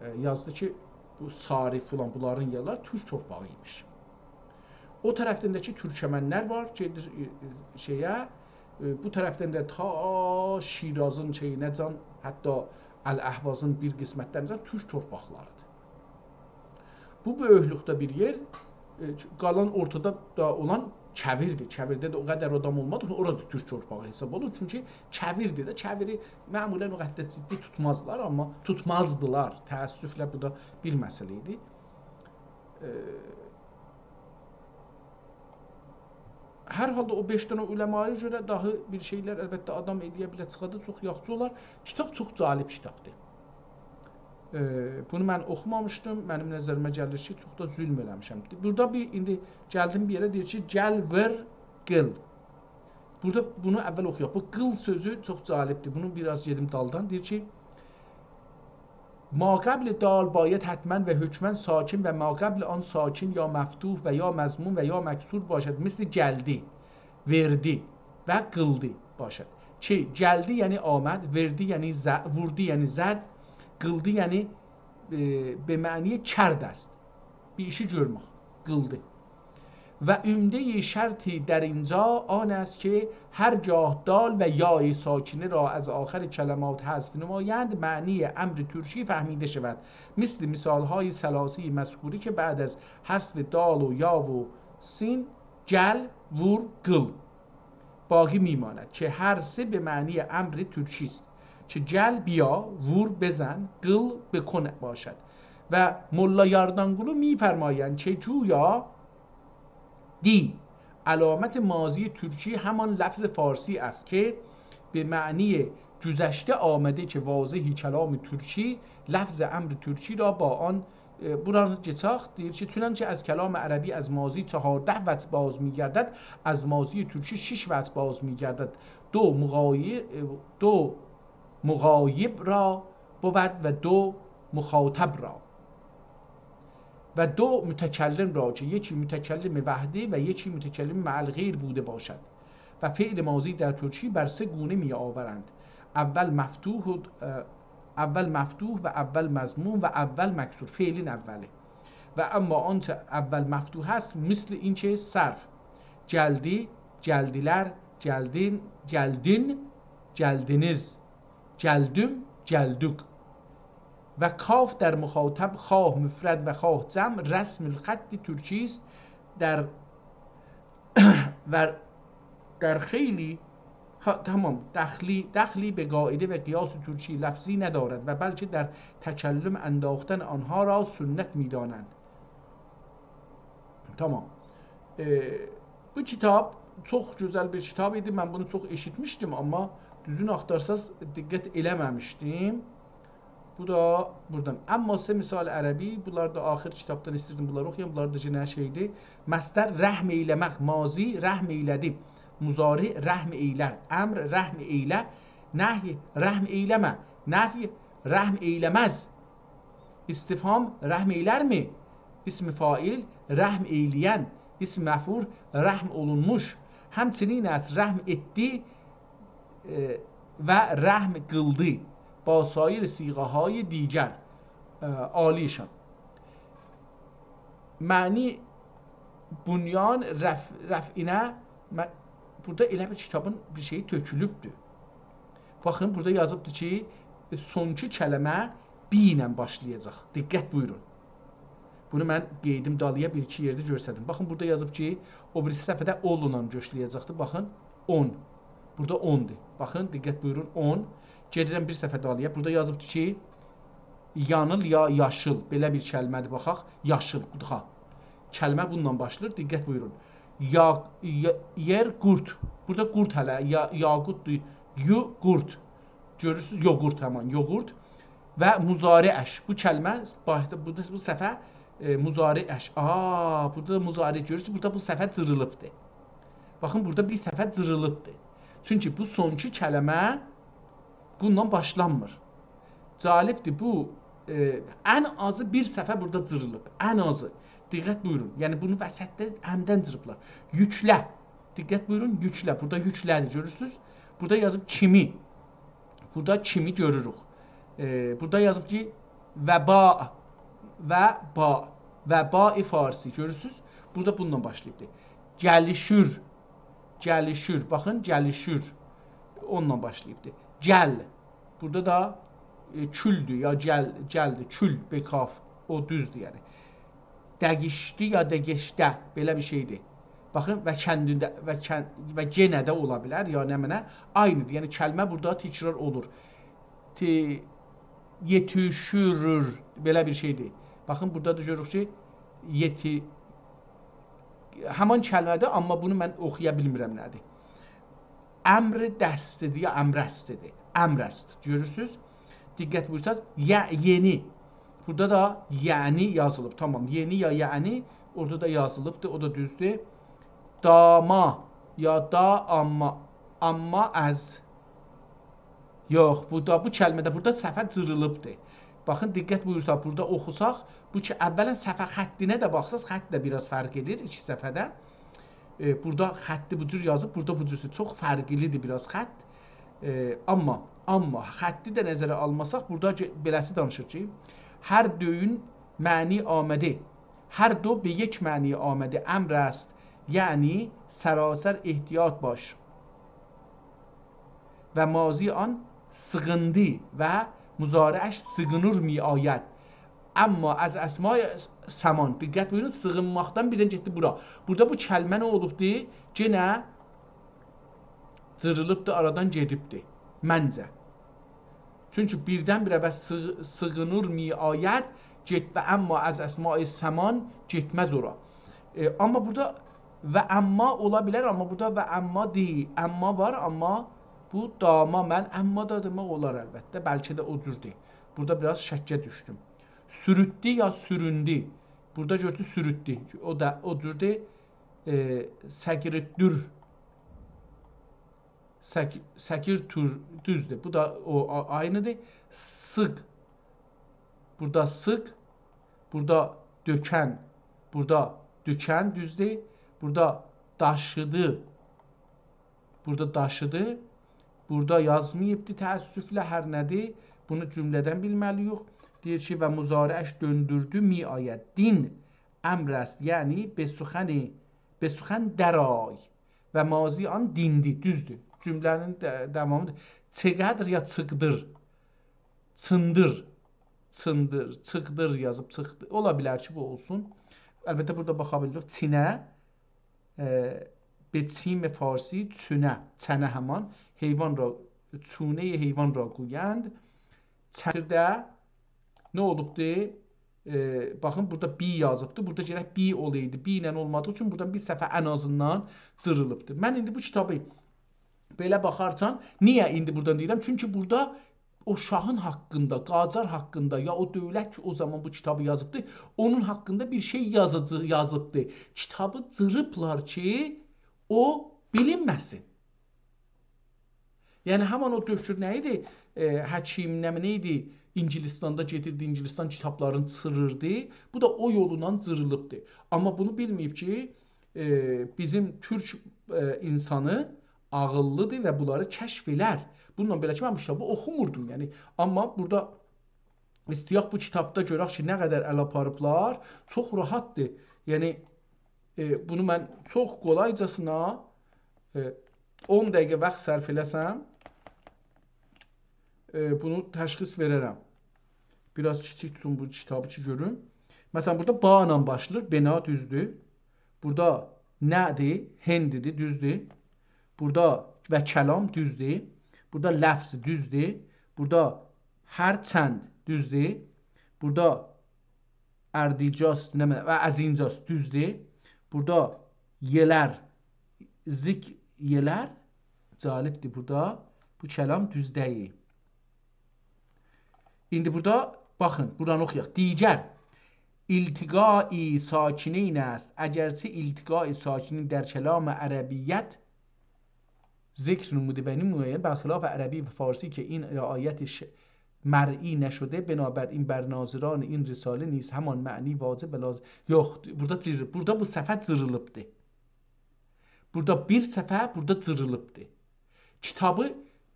ائ، یازدی کی، بو صارف فلان بونلارین یئرلری تورک تورپاغی ایمیش. او طرفدن ده کی، تورکمنلر وار، گئدیر، ائ، ائ، شئیه، ائ، بو طرفدن ده تا شیرازین شئیینه‌جان، حتی الاحوازین بیر قسمتلرینه‌جان تورک تورپاقلاریدیر. بو بؤیوکلوکده بیر یئر، ائ، قالان اورتادا دا اولان کویردیر. کویرده ده او قدر آدام اولمادی کی، اورا دا تورک تورپاغی حساب اولور. چونکی کویردیر ده، کویری معمولا او قدر جدی توتمازلار، آمما توتمازدیلار. تأسفله بو دا بیر مسئله ایدی. ائ، هر حالدا او بئش دنه علمایا گؤره داها بیر شئیلر، البته، آدام ائله‌یه بیلر، چیخاردا، چوخ یاخشی اولار. کیتاب چوخ جالب کیتابدیر. ائ، بونو من اوخومامیشدیم. منیم نظریمه گلیر کی، چوخ دا ظلم ائله‌میشم. بورادا بیر، ایندی گلدیم بیر یئره، دئییر کی، «گل ور قیل.» بورادا بونو اول اوخویاق. بو «قیل» سؤزو چوخ جالبدیر. بونو بیر آز گئدیم دالدان. دئییر کی، «ما قبل دال باید حتما و حکما ساکن و ما قبل آن ساکن یا مفتوح و یا مضموم و یا مکسور باشد، مثل گلدی، وئردی و قیلدی باشد.» کی، گلدی یعنی آمد، وئردی یعنی ز-، ووردو یعنی زد، قیلدی یعنی، ائ، به معنی کرد است. بیر ایشی گؤرمک، قیلدی. «و عمدهٔ شرطی در اینجا آن است که هرگاه دال و یای ساکنه را از آخر کلمات حذف نمایند، معنی امر ترکی فهمیده شود، مثل مثال‌های ثلاثهٔ مذکوره که بعد از حذف دال و یا و سین، گل، وور، قیل باقی می‌ماند که هر سه به معنی امر ترکی است که گل، بیا، وور، بزن، قیل، بکن باشد.» و ملا یاردانقولو می‌فرمایند که گویا «دی» علامت ماضی ترکی همان لفظ فارسی است که به معنی گذشته آمده که واضحی کلام ترکی لفظ امر ترکی را با آن، ائ، بورانی کئچک، دئییر کی، «چنانچه از کلام عربی از ماضی چهارده وجه باز می‌گردد، از ماضی ترکی شش وجه باز می‌گردد. دو مغای-، ائ، دو مغایب را بود و دو مخاطب را و دو متکلم را که یکی متکلم وحده و یکی متکلم مع الغیر بوده باشد و فعل ماضی در ترکی بر سه گونه می‌آورند: اول مفتوح و، اه، اول مفتوح و اول مضموم و اول مکسور»، فعلین اولی. «و اما آنچه اول مفتوح است، مثل اینکه صرف، گلدی، گلدیلر، گلدین، گلدین، گلدینیز، گلدیم، گلدوک و کاف در مخاطب، خواه مفرد و خواه جمع، رسم الخط ترکی است، در و در خیلی، ها، تمام، دخلی، دخلی به قاعده و قیاس ترکی لفظی ندارد و بلکه در تکلم انداختن آنها را سنت می‌دانند.» تمام. ائ، بو کیتاب چوخ گؤزل بیر کیتاب ایدی. من بونو چوخ ائشیتمیشدیم، آمما دوزون آختارساز دقت ائله‌مه‌میشدیم. بو دا بورادان. «اما سه مثال عربی»، بونلار دا آخر کیتابدان ایستیردیم بونلاری اوخویام. بونلار دا یئنه شئیدیر. مصدر رحم ائیله‌مک، ماضی رحم ائیله‌دی، مضارع رحم ائیلر، امر رحم ائیله، نهی رحم ائیله‌مه، نفی رحم ائیله‌مز، استفهام رحم ائیلرمی؟ اسم فاعل رحم ائیله‌ین، اسم مفعول رحم اولونموش. همچنین است رحم ائتدی، ائ، و رحم قیلدی، با سایر صیغه‌های دیگر. ائ، عالی‌شان. معنی بنیان رف-، رفعینه، م-، بورادا ائله بیل کیتابین بیر شئیی تؤکولوبدور. باخین، بورادا یازیبدیر کی، سونکی کلمه «بی» ایله باشلایاجاق. دقت بویورون. بونو من قئییدیم دالییا، بیر-ایکی یئرده گؤرسدیم. باخین، بورادا یازیب کی، او بیریسی صفحه‌ده اولونان گؤرسه‌یه‌جکدیر. باخین، اون. بورادا اوندور. باخین، دقت بویورون، اون. گئدیرم بیر صفحه دالییا. بورادا یازیبدیر کی، یانیل یا یاشیل. بئله بیر کلمه‌دیر، باخاق. یاشیل، بودور ها. کلمه بونونلا باشلاییر. دقت بویورون. یا، یا، یئر قورت. بورادا قورت هله. یا، یاقوتدور. یو، قورت. گؤرورسوز، یوغورت همان، یوغورت. و مضارعش. بو کلمه، باخ، بو، بو صفحه، ائ، مضارعش. آ، بورادا دا مضارع گؤرورسوز، بورادا بو صفحه جیریلیبدیر. باخین، بورادا بیر صفحه جیریلیبدیر. چونکی بو سونکی کلمه بونونلا باشلانمیر. جالبدیر، بو، ائ، ان آزی بیر صفحه بورادا جیریلیب. ان آزی. دقت بویورون. یعنی، بونو وسطده همدن جیریبلار. یوکله. دقت بویورون، یوکله. بورادا یوکله‌دیر، گؤرورسوز؟ بورادا یازیب کیمی. بورادا کیمی گؤروروک. ائ، بورادا یازیب کی، وبا، وبا، وبا فارسی. گؤرورسوز؟ بورادا بونونلا باشلاییبدیر. گلیشور، گلیشور. باخین، گلیشور. اونونلا باشلاییبدیر. گل. بورادا دا، ائ، کولدور، یا گل، گلدیر، کول، بکاف. او دوزدور، یعنی. دقیشدی یا دقیشده، بئله بیر شئیدیر. باخین، و کندینده، و کن-، و یئنه ده اولا بیلر، یا نمنه، عینیدیر. یعنی، کلمه بورادا تکرار اولور. تی-، یئتیشورور، بئله بیر شئیدیر. باخین، بورادا دا گؤروروک کی، یئتی-، همان کلمه‌دیر، آمما بونو من اوخویا بیلمیرم نه‌دیر. امر دستی‌دیر یا امرستی‌دیر؟ امرست. گؤرورسوز؟ دقت بویورساز، یه-، یئنی. بورادا دا یعنی یازیلیب. تامام. یئنی یا یعنی اورادا دا یازیلیبدیر. او دا دوزدور. داما یا دا آمما. آمما از. یوخ، بورادا، بو کلمه‌ده بورادا صفحه جیریلیبدیر. باخین، دقت بویورساق، بورادا اوخوساق، بو کی، اولاً صفحه خطینه ده باخساز، خط ده بیر آز فرق ائدیر ایکی صفحه‌ده. ائ، بورادا خطی بو جور یازیب، بورادا بو جور. چوخ فرقلی‌دیر بیر آز خط. ائ، آمما، آمما خطی ده نظره آلماساق، بورادا گئ-، بئله‌سی دانیشیر کی، هر دویون معنی آمده. هر دو به یک معنی آمده. امر است، یعنی سراسر احتیاط باش. و ماضی آن سیغیندی و مضارعش سیغینیر می‌آید. اما از اسمای سمان، دقت بویورون، سیغینماقدان بیردن گئتدی بورا. بورادا بو کلمه نه اولوبدو؟ یئنه جیریلیبدی، آرادان گئدیبدی. منجه. چونکی بیردن-بیره و سیغ-، سیغینیر می‌آید، گئت و اما از اسمای سمان گئتمز اورا. ائ، آمما بورادا و اما اولا بیلر، آمما بورادا و اما دئییل. اما وار، آمما بو داما من اما دا دئمک اولار البته. بلکه ده او جور دئییل. بورادا بیر آز شکه دوشدوم. سوروتدو یا سوروندو. بورادا گؤردو سوروتدو. او دا او جوردور. ائ، سکیرتدور. سک-، سکیرتور، دوزدور. بو دا او آ-، عینی‌دیر. سیق. بورادا سیق. بورادا دؤکن. بورادا دؤکن، دوزدور. بورادا داشیدی. بورادا داشیدی. بورادا یازماییبدی، تأسفله، هر نه‌دیر. بونو جمله‌دن بیلمه‌لی‌ییک. دئییر کی، و مضارعش دؤندوردو، می‌آید. دین امر است، یعنی به سخن، به سخن درآی. و ماضی آن دیندی. دوزدور. جمله‌نین ده-، داوامی‌دیر. چقدر یا چیقدیر. چیندیر. چیندیر، چیقدیر یازیب چیخدی. اولا بیلر کی، بو اولسون. البته، بورادا باخا بیلیریک. چینه، ائ، به چیم فارسی، چونه، چنه همان. حیوان را، چونهٔ حیوان را گویند. چنه‌ده نه اولوبدو؟ ائ، باخین، بورادا بی یازیبدی. بورادا گرک بی اولایدی. بی ایله اولمادیغی اوچون بورادان بیر صفحه ان آزیندان جیریلیبدی. من ایندی بو کیتابی بئله باخارکن، نییه ایندی بورادان دئییرم؟ چونکی بورادا او شاهین حاقیندا، قاجار حاقیندا، یا او دؤولت کی، او زامان بو کیتابی یازیبدی، اونون حاقیندا بیر شئی یازیجی-، یازیبدی. کیتابی جیریبلار کی، او بیلینمه‌سین. یعنی، همان او دؤکتور نه ایدی؟ ائ، حکیم، نمنه ایدی؟ اینگیلیستاندا گئدیردی، اینگیلیستان کیتابلارینی چیریردی. بو دا او یولونان جیریلیبدی. آمما بونو بیلمه‌ییب کی، ائ، بیزیم تورک، ائ، اینسانی عاغیللی‌دیر و بونلاری کشف ائلر. بونونلا بئله کی، من بو کیتابی اوخوموردوم، یعنی. آمما بورادا ایسته‌یک بو کیتابدا گؤرک کی، نه قدر ال آپاریبلار، چوخ راحتدیر. یعنی، ائ، بونو من چوخ قولایجاسینا، ائ، اون دقیقه واخت صرف ائله‌سم، ائ، بونو تشخیص وئررم. بیر آز کیچیک توتوم بو کیتابی کی، گؤروم. مثلا، بورادا با ایله باشلاییر، بنا، دوزدور. بورادا نه‌دیر؟ هندی‌دیر، دوزدور. بورادا و کلام، دوزدور. بورادا لفظ، دوزدور. بورادا هرچند، دوزدور. بورادا اردیجاست، نمنه، و ازینجاست، دوزدور. بورادا یئلر، زیک یئلر، جالبدیر بورادا. بو کلام دوز دئییل. ایندی بورادا باخین، بورانی اوخویاق. دیگر التقاء ساکنین است. اگرچه التقاء ساکنین در کلام عربیت ذکر نموده، یعنی معین، برخلاف عربی و فارسی که این رعایت ش-، مرئی نشده، بنابراین بر ناظران این رساله نیز همان معنی واجب و لازم. یوخ، بورادا جیر-، بورادا بو صفحه جیریلیبدی. بورادا بیر صفحه، بورادا جیریلیبدی. کیتابی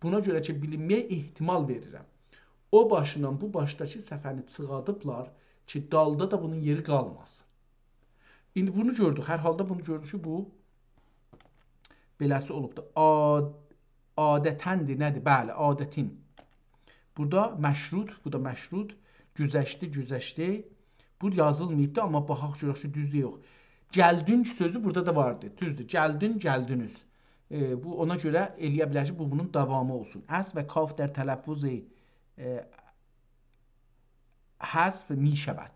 بونا گؤره کی، بیلینمه‌یه احتمال وئریرم، او باشیندان بو باشداکی صفحه‌نی چیخادیبلار کی، دالدا دا بونون یئری قالماسین. ایندی بونو گؤردوک، هر حالدا بونو گؤردوک کی، بو بئله‌سی اولوبدور. عاد-، عادتندی، نه‌دیر؟ بلی، عادتین. بورادا مشروط، بو دا مشروط. گذشته، گذشته. بو یازیلماییبدی، آمما باخاق گؤرک کی، دوزدور، یوخ. گلدین سؤزو بورادا دا واردی. دوزدور، گلدین، گلدینیز. ائ، بو اونا گؤره ائلیه بیلر کی، بو بونون داوامی اولسون. است و کاف در تلفظ، ائ، حذف می‌شود.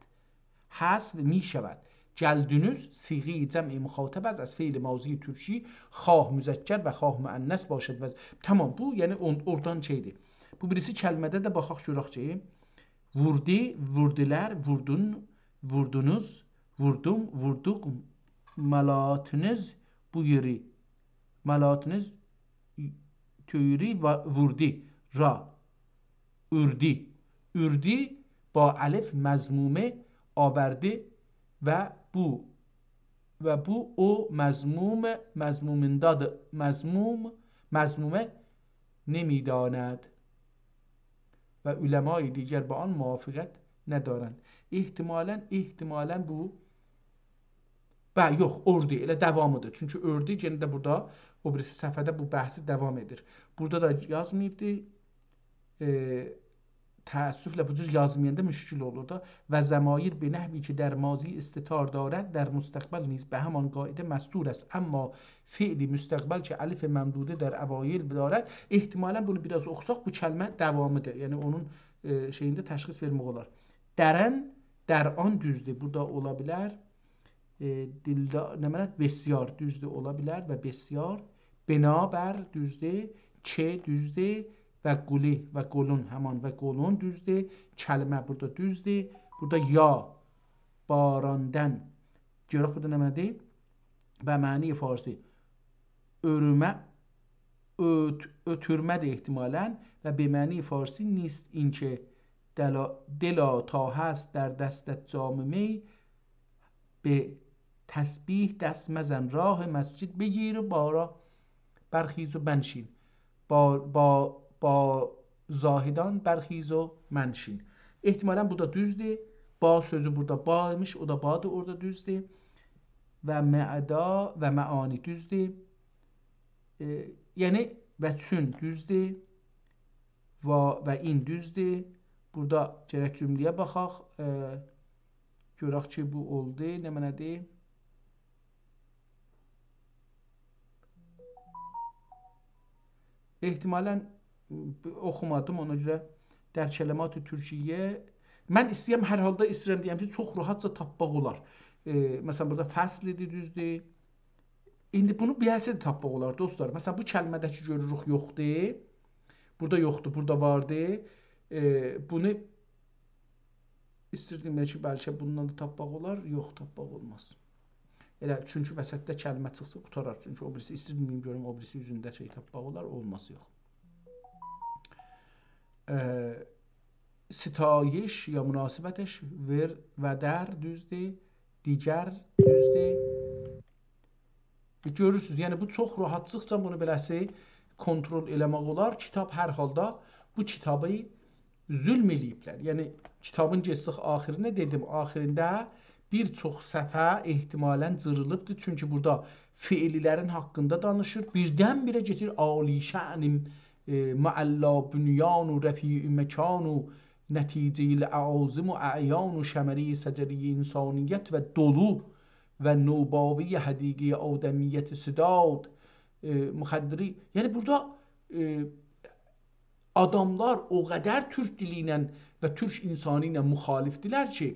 حذف می‌شود. گلدینیز صیغه‌ی جمع مخاطب است، از فعل ماضی ترکی، خواه مذکر و خواه مؤنث باشد. و تمام، بو، یعنی اون-، اورادان شئیدیر. بو بیریسی کلمه‌ده ده باخاق گؤرک کی، ووردو، ووردولار، ووردون، ووردونوز، ووردوم، ووردوق، ملاتینیز بو یئری. ملاتینیز تؤیری و-، ووردو، را، اوردو. اوردو با الف مضمومه آوردی و بو، و بو او مضموم، مضموموندادیر. مضموم، مضمومه نمی‌داند و علمای دیگر با آن موافقت ندارند. احتمالاً، احتمالاً بو، به، یوخ، اوردو، ائله داوامیدیر. چونکی اوردو، یئنه ده بورادا، او بیریسی صفحه‌ده بو بحثی داوام ائدیر. بورادا دا یازماییبدی. ائ، تأسفله بو جور یازمایاندا مشکل اولور دا. و ضمایر به نحوی که در ماضی استتار دارد، در مستقبل نیز به همان قاعده مستور است. اما فعل مستقبل که الف ممدوده در اوایل دارد، احتمالاً بونو بیر آز اوخوساق، بو کلمه داوامیدیر. یعنی اونون، ائ، شئیینده تشخیص وئرمک اولار. درن، در آن، دوزدور. بورادا اولا بیلر. ائ، دیلدا، نمنه، بسیار، دوزدور، اولا بیلر و بسیار. بنابر، دوزدور. که، دوزدور. و قولی، و قولون، همان و قولون، دوزدور. کلمه بورادا دوزدور. بورادا یا، باراندن. گؤرک بورادا نمنه‌دیر؟ به معنی فارسی. اؤرومه، اؤت-، اؤتورمه‌دیر احتمالاً و به معنی فارسی نیست اینکه دلا-، دلا تا هست در دستت جام می، به تسبیح دست مزن، راه مسجد بگیر و بارا برخیز و بنشین. با، با، با زاهدان برخیز و منشین. احتمالاً بو دا دوزدور. با سؤزو بورادا با ایمیش، او دا بادیر، اورادا دوزدور. و معدا و معانی دوزدور. ائ، یعنی، و چون دوزدور. و، و این دوزدور. بورادا گرک جمله‌یه باخاق. ائ، گؤرک کی، بو اولدو. نمنه‌دیر؟ احتمالاً، م، اوخومادیم، اونا گؤره در کلمات ترکیه. من ایسته‌ییرم، هر حالدا ایسته‌ییرم دئیم کی، چوخ راحتجا تاپماق اولار. ائ، مثلا، بورادا فصل ایدی، دوزدور. ایندی بونو بیر آز دا تاپماق اولار، دوستلار. مثلا، بو کلمه‌ده کی گؤروروک یوخدور. بورادا یوخدور، بورادا واردی. ائ، بونو ایستیردیم کی، بلکه بوندان دا تاپماق اولار. یوخ، تاپماق اولماز. ائله، چونکی وسطده کلمه چیخسا، قوتارار. چونکی او بیریسی، ایستیردیم گؤروم، او بیریسی اوزونده شئی تاپماق اولار، اولماز، یوخ. ائ، ستایش یا مناسبتش، ور و در، دوزدور. دیگر، دوزدور. ائ، گؤرورسونوز، یعنی بو چوخ راحتجیقجا بونو بئله‌سی کنترل ائله‌مک اولار. کیتاب هر حالدا بو کیتابی ظلم ائله‌ییبلر. یعنی کیتابین گئتسک آخیرینه، دئدیم، آخیرینده بیر چوخ صفحه احتمالاً جیریلیبدیر. چونکی بورادا فعل‌لرین حاقیندا دانیشیر. بیردن-بیره گئدیر عالی‌شأنیم، ائ، معلا بنیان و رفیع مکان و نتیجهٔ لعازم و اعیان و شمرهٔ شجرهٔ انسانیت و دولو و نوباوهٔ حدیقهٔ آدمیت سداد، ائ، مخدری. یعنی بورادا، ائ، آداملار او قدر تورک دیلی ایله و تورک اینسانی ایله مخالفدیلر کی،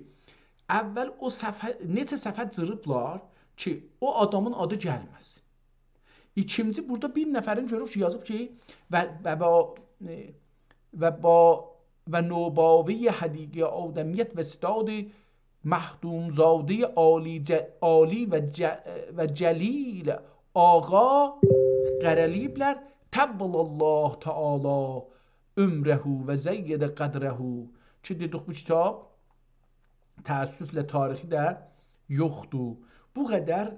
اول او صفحه، نئچه صفحه جیریبلار کی، او آدامین آدی گلمه‌سین. ایکینجی، بورادا بیر نفرین گؤروروک کی، یازیب کی، و، و با، ائ، و با، و نوباوهٔ حدیقهٔ آدمیت و سداد مخدومزادهٔ عالی ج-، عالی و ج-، و جلیل آقا قره‌لییبلر. طول الله تعالی عمره و زید قدره. کی، دئدیک، بو کیتاب تأسفله تاریخی ده یوخدور. بو قدر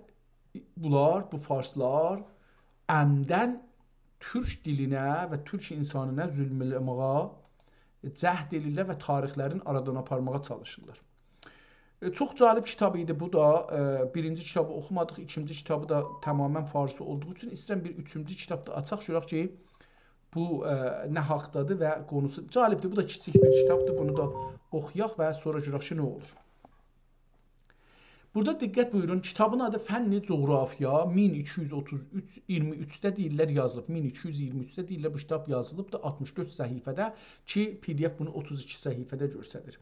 بونلار، بو فارسلار عمداً تورک دیلینه و تورک اینسانینا ظلم ائله‌مه‌یه جهد ائله‌ییرلر و تاریخلرین آرادان آپارماغا چالیشیرلار. ائ، چوخ جالب کیتاب ایدی بو دا. ائ، بیرینجی کیتابی اوخومادیق، ایکینجی کیتابی دا تماماً فارسی اولدوغو اوچون ایسته‌ییرم بیر اوچونجو کیتاب دا آچاق، گؤرک کی، بو، ائ، نه حاقدادیر و قونوسو. جالبدیر، بو دا کیچیک بیر کیتابدیر، بونو دا اوخویاق و سونرا گؤرک کی، نه اولور. بورادا دقت بویورون، کیتابین آدی فن جغرافیا، مین ایکی یوز اوتوز اوچ، اییرمی اوچده دئییرلر یازیلیب، مین ایکی یوز اییرمی اوچده دئییرلر بو کیتاب یازیلیبدیر، آلتمیش دؤرد صفحه‌ده کی، پی دی اف بونو اوتوز ایکی صفحه‌ده گؤستریر.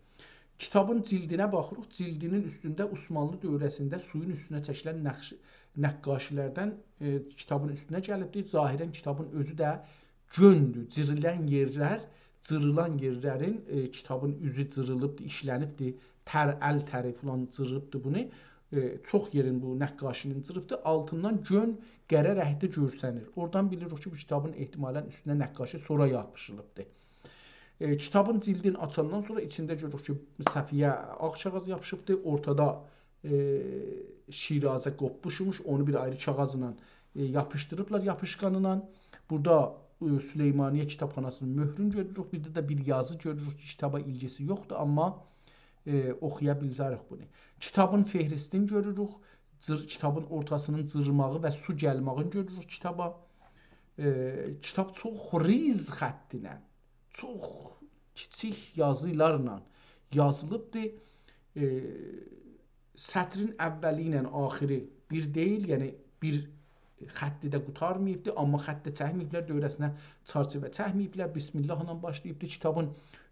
کیتابین جلدینه باخیریق، جلدینین اوستونده عثمانلی دوره‌سینده سویون اوستونه چکیلن نقش-، نقاشی‌لردن، ائ، کیتابین اوستونه گلیبدیر. ظاهراً کیتابین اؤزو ده گؤندور، جیریلن یئرلر، جیریلان یئرلرین، ائ، کیتابین اوزو جیریلیبدیر، ایشله‌نیبدیر، تر، ال تری فلان جیریلیبدیر بونو. ائ، چوخ یئرین بو نقاشی‌نین جیریبدیر، آلتیندان گؤن قره رنگده گؤرسنیر. اورادان بیلیریک کی، بو کیتابین احتمالاً اوستونه نقاشی سونرا یاپیشیلیبدیر. ائ، کیتابین جلدین آچاندان سونرا ایچینده گؤروروک کی، صفحه‌یه آغ کاغیذ یاپیشیبدیر، اورتادا، ائ، شیرازه قوپموشموش، اونو بیر آیری کاغیذلا، ائ، یاپیشدیریبلار یاپیشقانلا. بورادا، ائ، سلیمانیه کیتابخاناسینین مؤهرون گؤروروک، بیر ده، ده بیر یازی گؤروروک کی، کیتابا ایلگیسی یوخدور، آمما، ائ، اوخویا بیله‌جه‌ریک بونو. کیتابین فهرستینی گؤروروک، جیر-، کیتابین اورتاسینین جیرماغی و سو گلماغینی گؤروروک کیتابا. ائ، کیتاب چوخ ریز خطینن، چوخ کیچیک یازیلارلا یازیلیبدیر. ائ، سطرین اولی ایله آخیری بیر دئییل، یعنی بیر خطی ده قوتارماییبدیر، آمما خط ده چکمه‌ییبلر، دؤوره‌سینه چرچیوه چکمه‌ییبلر. بسم‌الله ایله باشلاییبدیر. کیتابین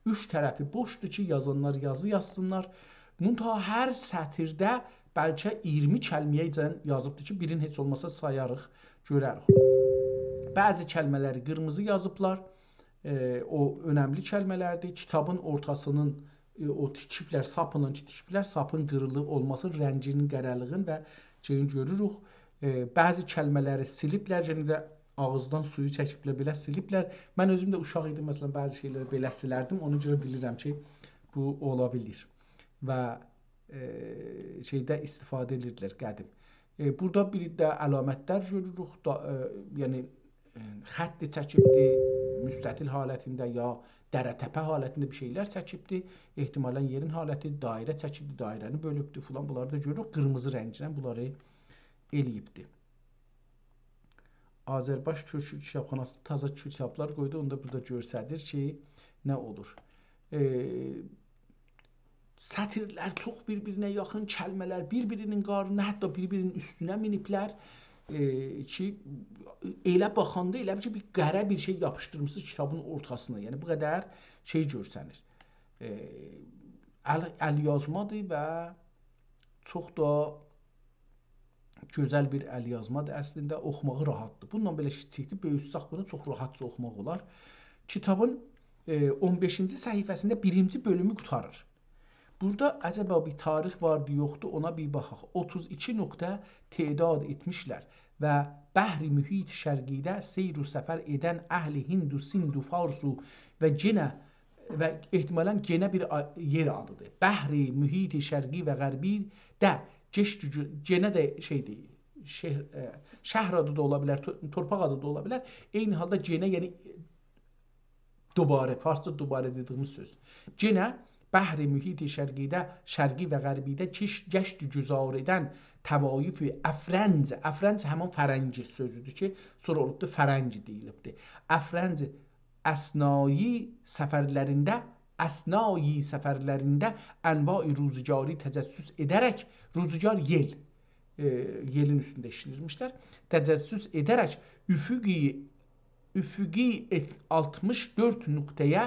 اوچ طرفی بوشدور کی، یازانلار یازی یازسینلار. منتها هر سطیرده بلکه اییرمی کلمه‌یه‌جن یازیبدیر کی، بیرین هئچ اولماسا سایاریق، گؤرریک. بعضی کلمه‌لری قیرمیزی یازیبلار. ائ، او اؤنملی کلمه‌لردیر. کیتابین اورتاسینین، ائ، او تیکیبلر، ساپینان کی تیکیبلر، ساپین قیریلی اولماسین، رنگینین قره‌لیگین و شئیین گؤروروک. ائ، بعضی کلمه‌لری سیلیبلر، یئنه ده آغیزدان سویو چکیبلر، بئله سیلیبلر. من اؤزوم ده اوشاق ایدیم، مثلا، بعضی شئیلری بئله سیلردیم. اونا گؤره بیلیرم کی، بو اولا بیلیر. و، ائ، شئیده ایستیفاده ائدیردیلر قدیم. ائ، بورادا بیر ده علامتلر گؤروروک، دا، ائ، یعنی، ائ، خط چکیبدی، مستطیل حالتینده یا دره‌تپه حالتینده بیر شئیلر چکیبدی. احتمالاً یئرین حالتی، دایره چکیبدی، دایره‌نی بؤلوبدو فلان. بونلاری دا گؤروروک، قیرمیزی رنگینن بونلاری ائله‌ییبدی. آذربایجان تورک کیتابخاناسی تازا کیتابلار قویدو، اونو دا بورادا گؤستریر کی، نه اولور. ائ، سطیرلر چوخ بیر-بیرینه یاخین، کلمه‌لر بیر-بیرینین قارنینا، حتی بیر-بیرینین اوستونه مینیبلر. ائ، کی، ائله باخاندا ائله بیل کی، بیر قره بیر شئی یاپیشدیرمیسینیز کیتابین اورتاسینا. یعنی، بو قدر شئی گؤرسنیر. ائ، ال، ال یازمادیر و چوخ دا گؤزل بیر ال یازمادیر اصلینده، اوخوماغی راحتدیر. بونونلا بئله کیچیکدیر، بؤیوتسک بونو چوخ راحتجا اوخوماق اولار. کیتابین، ائ، اون بئشینجی صفحه‌سینده بیرینجی بؤلومو قوتاریر. بورادا عجبا بیر تاریخ واردی، یوخدو، اونا بیر باخاق. اوتوز ایکی نقطه تعداد ائتمیشلر و بحر محیط شرقیده سیر و سفر ائدن اهل هند و سند و فارس و، و گئنه و احتمالاً گئنه بیر آ، یئر آدیدیر. بحر محیط شرقی و غربیده گئشت گو، گئنه ده شئیدیر، شهر، ائ، شهر آدی دا اولا بیلر، تو، تورپاق آدی دا اولا بیلر. عینی حالدا گئنه، یعنی دوباره، فارسجا دوباره دئدیییمیز سؤز. گئنه بحر محیط شرقیده، شرقی و غربیده کیش، گشت و گذار ائدن طوایف افرنج، افرنج همین فرنگ سؤزودور کی، سونرا اولوبدور فرنگ دئییلیبدیر. افرنج اثنایی سفرلرینده اثنای سفرلرینده انواع روزگاری تجسس ائده‌رک، روزگار یئل، ائ، یئلین اوستونده ایشله‌ییرمیشلر، تجسس ائده‌رک افقی، افقی ات-، آلتمیش دؤرد نقطه‌یه،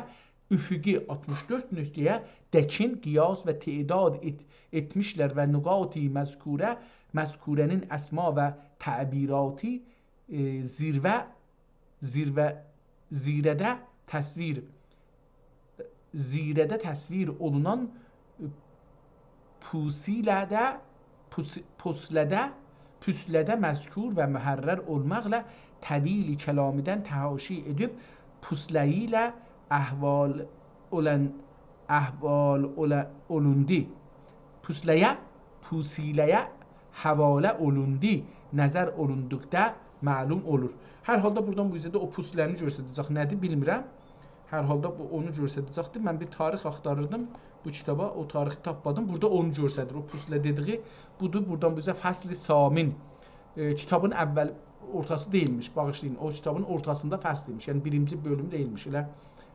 افقی آلتمیش دؤرد نقطه‌یه دکین قیاس و تعداد ائت-، ائتمیشلر و نقاط مذکوره، مذکوره‌نین اسما و تعبیراتی، ائ، زیروه، زیروه، زیره‌ده تصویر، زیره‌ده تصویر اولونان، ائ، پوسیله‌ده، پوس-، پوسله‌ده، پوسله‌ده مذکور و محرر اولماقلا طویل کلامیدن تحاشی ائدیب، پوسله‌یی ایله احوال اولان، احوال اولا-، اولوندو. پوسله‌یه، پوسیله‌یه حواله اولوندو، نظر اولوندوقدا معلوم اولور. هر حالدا بورادان بو اوزه ده او پوسله‌نی گؤستره‌جک. نه‌دیر، بیلمیرم. هر حالدا بو اونو گؤستره‌جکدیر. من بیر تاریخ آختاریردیم بو کیتابا، او تاریخی تاپمادیم. بورادا اونو گؤستریر. او پوسله دئدیگی بودور. بورادان بو اوزه فصل ثامن. ائ، کیتابین اول، اورتاسی دئییلمیش، باغیشلایین. او کیتابین اورتاسیندا فصل ایمیش. یعنی بیرینجی بؤلوم دئییلمیش. ائله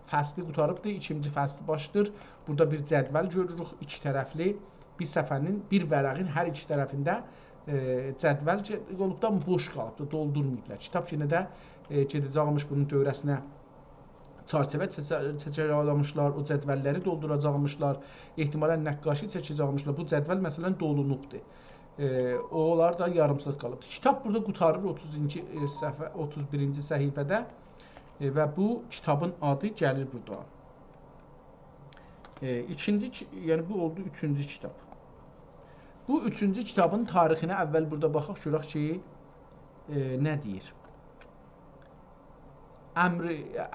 فصلی قوتاریبدیر، ایکینجی فصل باشلاییر. بورادا بیر جدول گؤروروک، ایکی طرفلی. بیر صفحه‌نین، بیر ورقین هر ایکی طرفینده، ائ، جدول کی-، اولوب دا بوش قالیبدیر، دولدورماییبلار. کیتاب یئنه ده، ائ، گئده‌جکمیش بونون دؤوره‌سینه چرچیوه چکه-، چکه‌جک آداممیشلار، او جدوللری دولدوراجاقمیشلار، احتمالاً نقاشی چکه‌جکمیشلار. بو جدول، مثلاً، دولونوبدور. ائ، اونلار دا یاریمسیز قالیبدیر. کیتاب بورادا قوتاریر، اوتوزونجو، ائ، صفحه، اوتوز بیرینجی صفحه‌ده، ائ، و بو کیتابین آدی گلیر بورادا. ائ، ایکینجی کی-، یعنی بو اولدو اوچونجو کیتاب. بو اوچونجو کیتابین تاریخینه اول بورادا باخاق، گؤرک کی، ائ، نه دئییر. امر،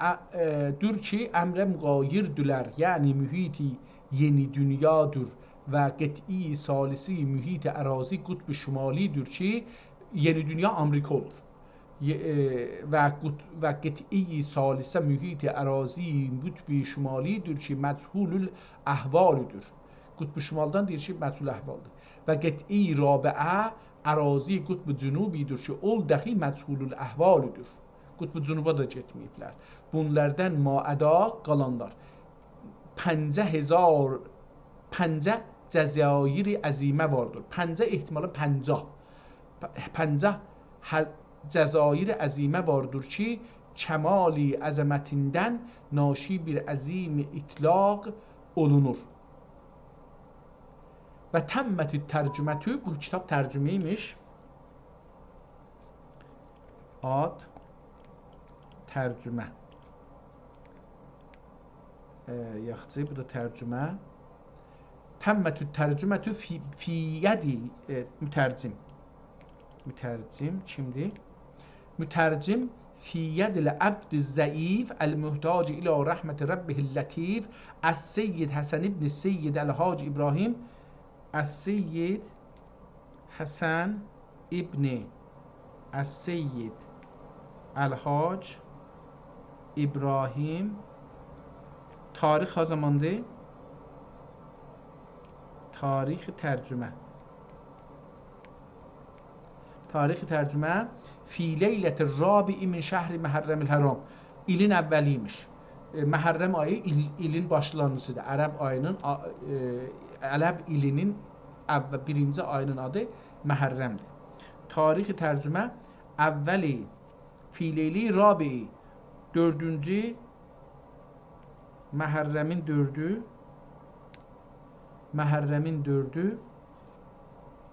ا، ا، دور کی، امره مغایردولر، یعنی محیط یئنی دونیادور و قطعه ثالثه محیط اراضی قطب شمالی‌دور کی، یئنی دونیا آمریکا اولور. یئ-، ائ، و قط-، و قطعه ثالثه محیط اراضی قطب شمالی‌دور کی، مجهول الاحوال‌دور. قطب شمالدان دئییر کی، مجهول احوالدیر. و قطعه رابعه اراضی قطب جنوبی‌دیر کی، اول دخی مجهول الاحوال‌دور. قطب جنوبا دا گئتمه‌ییبلر. بونلاردان ماعدا قالانلار. پنجاه هزار، پنجاه جزایر عظیمه واردیر. پنجاه، احتمالاً پنجاه. پ-، پنجاه ه-، جزایر عظیمه واردیر کی، کمال عظمتیندن ناشی بیر عظیم اطلاق اولونور. و تمت الترجمة، بو کیتاب ترجمه ایمیش. آد، ترجمه. ائ، یاخشی، بو دا ترجمه. تمت الترجمة فی، فی ید، ائ، مترجم. مترجم کیمدیر؟ مترجم فی ید العبد الضعیف المحتاج الی رحمة ربه اللطیف، السید حسن ابن السید الحاج ابراهیم، السید حسن ابن السید الحاج ابراهیم. تاریخ ها زاماندیر؟ تاریخ ترجمه. تاریخ ترجمه: فی لیلة الرابع من شهر محرم الحرام. ایلین اولی ایمیش. ائ، محرم آیی ایل، ایلین باشلانغیجیدیر. عرب آیی‌نین، آ، ائ، عرب ایلی‌نین اوّ-، بیرینجی آیی‌نین آدی محرمدیر. تاریخ ترجمه: اوّل، فی لیلة الرابع، دؤردونجو، محرمین دؤردو، محرمین دؤردو،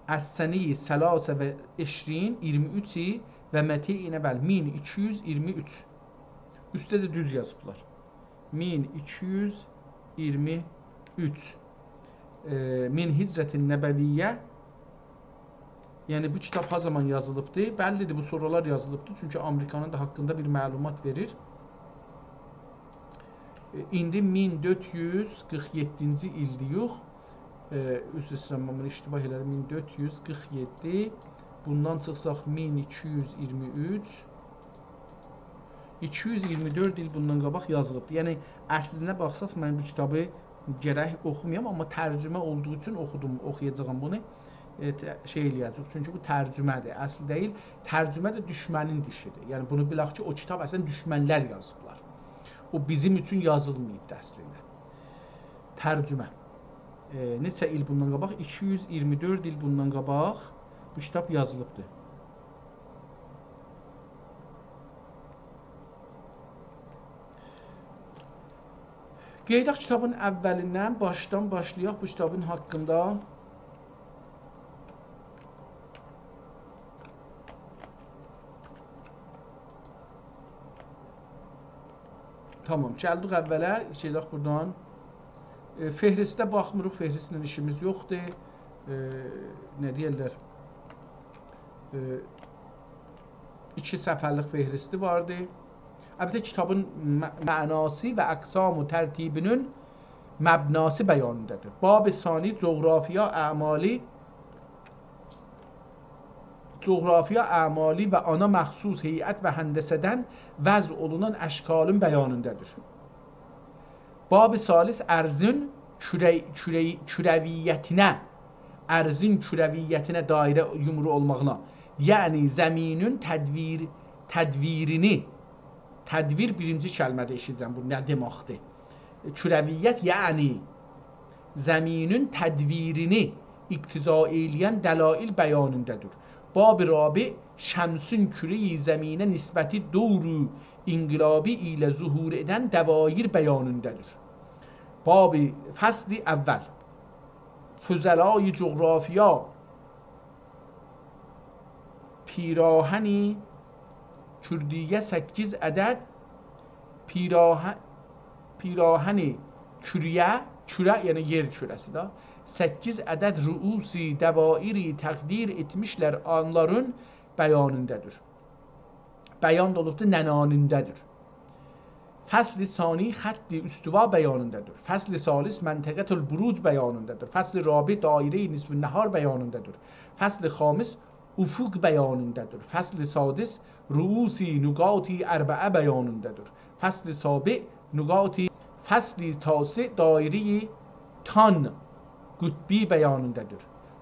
السنة ثلاث و عشرین، اییرمی اوچ ایل و مئتین اول، مین ایکی یوز اییرمی اوچ. اوسته ده دوز یازیبلار. مین ایکی یوز اییرمی اوچ. ائ، من هجرة النبویة. یعنی بو کیتاب ها زامان یازیلیبدی؟ بللی‌دیر، بو سورالار یازیلیبدی. چونکی آمریکانین دا حاقیندا بیر معلومات وئریر. ائ، ایندی مین دؤرد یوز قیرخ یئددینجی ایلدیر، یوخ. ائ، عذر ایسته‌ییرم، من بونو اشتباه ائله‌دیم. مین دؤرد یوز قیرخ یئددی. بوندان چیخساق مین ایکی یوز اییرمی اوچ. ایکی یوز اییرمی دؤرد ایل بوندان قاباق یازیلیبدی. یعنی، اصلینه باخساق، من بو کیتابی گرک اوخومایام، آمما ترجمه اولدوغو اوچون اوخودوم، اوخویاجاغام بونو. ائ، ت-، شئی ائله‌یه‌جه‌ییک، چونکی بو ترجمه‌دیر، اصل دئییل. ترجمه ده دوشمنین ایشیدیر. یعنی، بونو بیلک کی، او کیتاب اصلینده دوشمنلر یازیبلار. او بیزیم اوچون یازیلماییبدی اصلینده. ترجمه. ائ، نئچه ایل بوندان قاباق؟ ایکی یوز اییرمی دؤرد ایل بوندان قاباق بو کیتاب یازیلیبدیر. قئییداق کیتابین اوّلیندن، باشدان باشلایاق بو کیتابین حاقیندا. تامام، گلدیک اوّله، گئدک بورادان. ائ، فهرسته باخمیریق، فهرستله ایشیمیز یوخدور. ائ، نه دئیرلر؟ ائ، ایکی صفحه‌لیک فهرستی واردی. البته، کیتابین مع-، معناسی و اقسام و ترتیبینین مبناسی بیانینده‌دیر. باب ثانی جغرافیا اعمالی، جغرافیا اعمالی و آنا مخصوص هیئت و هندسه‌دن وضع اولونان اشکالین بیانینده‌دیر. باب ثالث ارضین کره-، کره-، کرویتینه، ارضین کرویتینه، دایره یومرو اولماغینا، یعنی زمینین تدویر-، تدویرینی، تدویر بیرینجی کلمه‌ده ائشیدیرم، بو نه دئمکدیر؟ کرویت، یعنی زمینین تدویرینی اقتضا ائله‌ین دلایل بیانینده‌دیر. باب رابع شمسین کره‌ی زمینه نسبتی دور انقلابی ایله ظهور ائدن دوایر بیانینده‌دیر. باب، فصل اول. فضلای جغرافیا پیراهن کرویه سککیز عدد، پیراه-، پیراهن کرویه، کره، یعنی یئر کره‌سی ده، سککیز عدد رؤوس دوایر تقدیر ائتمیشلر، اونلارین بیانینده‌دیر. بیان دا اولوبدور، ننانینده‌دیر. فصل ثانی خط استوا بیانینده‌دیر. فصل ثالث منطقة البروج بیانینده‌دیر. فصل رابع دایره نصف النهار بیانینده‌دیر. فصل خامس افق بیانینده‌دیر. فصل سادس رؤوس نقاط اربعه بیانینده‌دیر. فصل سابع نقاط، فصل تاسع دایره تان قطبی بیانینده‌دیر.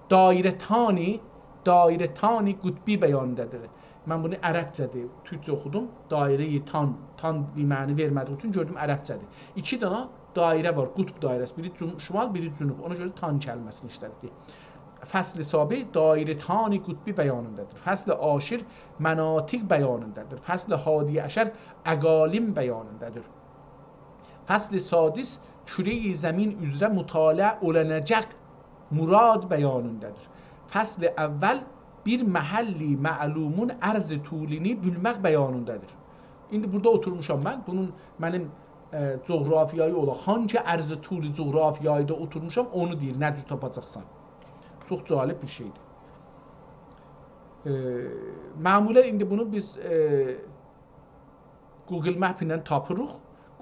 دایره تانی، دایره تانی قطبی بیانینده‌دیر. من بونو عربجه‌دیر، تورکجه اوخودوم. دایره تان، تان بیر معنی وئرمه‌دیگی اوچون گؤردوم عربجه‌دیر. ایکی دنه دایره وار، قطب دایره‌سی. بیری جن-، شمال، بیری جنوب. اونا گؤره تان کلمه‌سینی ایشلدیب. فصل سابع دایره تان قطبی بیانینده‌دیر. فصل عاشر مناطق بیانینده‌دیر. فصل حادی عشر اقالیم بیانینده‌دیر. فصل سادس کره زمین اوزره مطالعه اولوناجاق مراد بیانینده‌دیر. فصل اول بیر محل معلومون عرض طولینی بیلمک بیانینده‌دیر. ایندی بورادا اوتورموشام من. بونون منیم، ائ، جغرافیایی اولاق، هانسی عرض طول جغرافیایی‌دا اوتورموشام، اونو دئییر، نه جور تاپاجاقسان. چوخ جالب بیر شئیدیر. ائ، معمولا ایندی بونو بیز، ائ، Google Map ایله تاپیریق.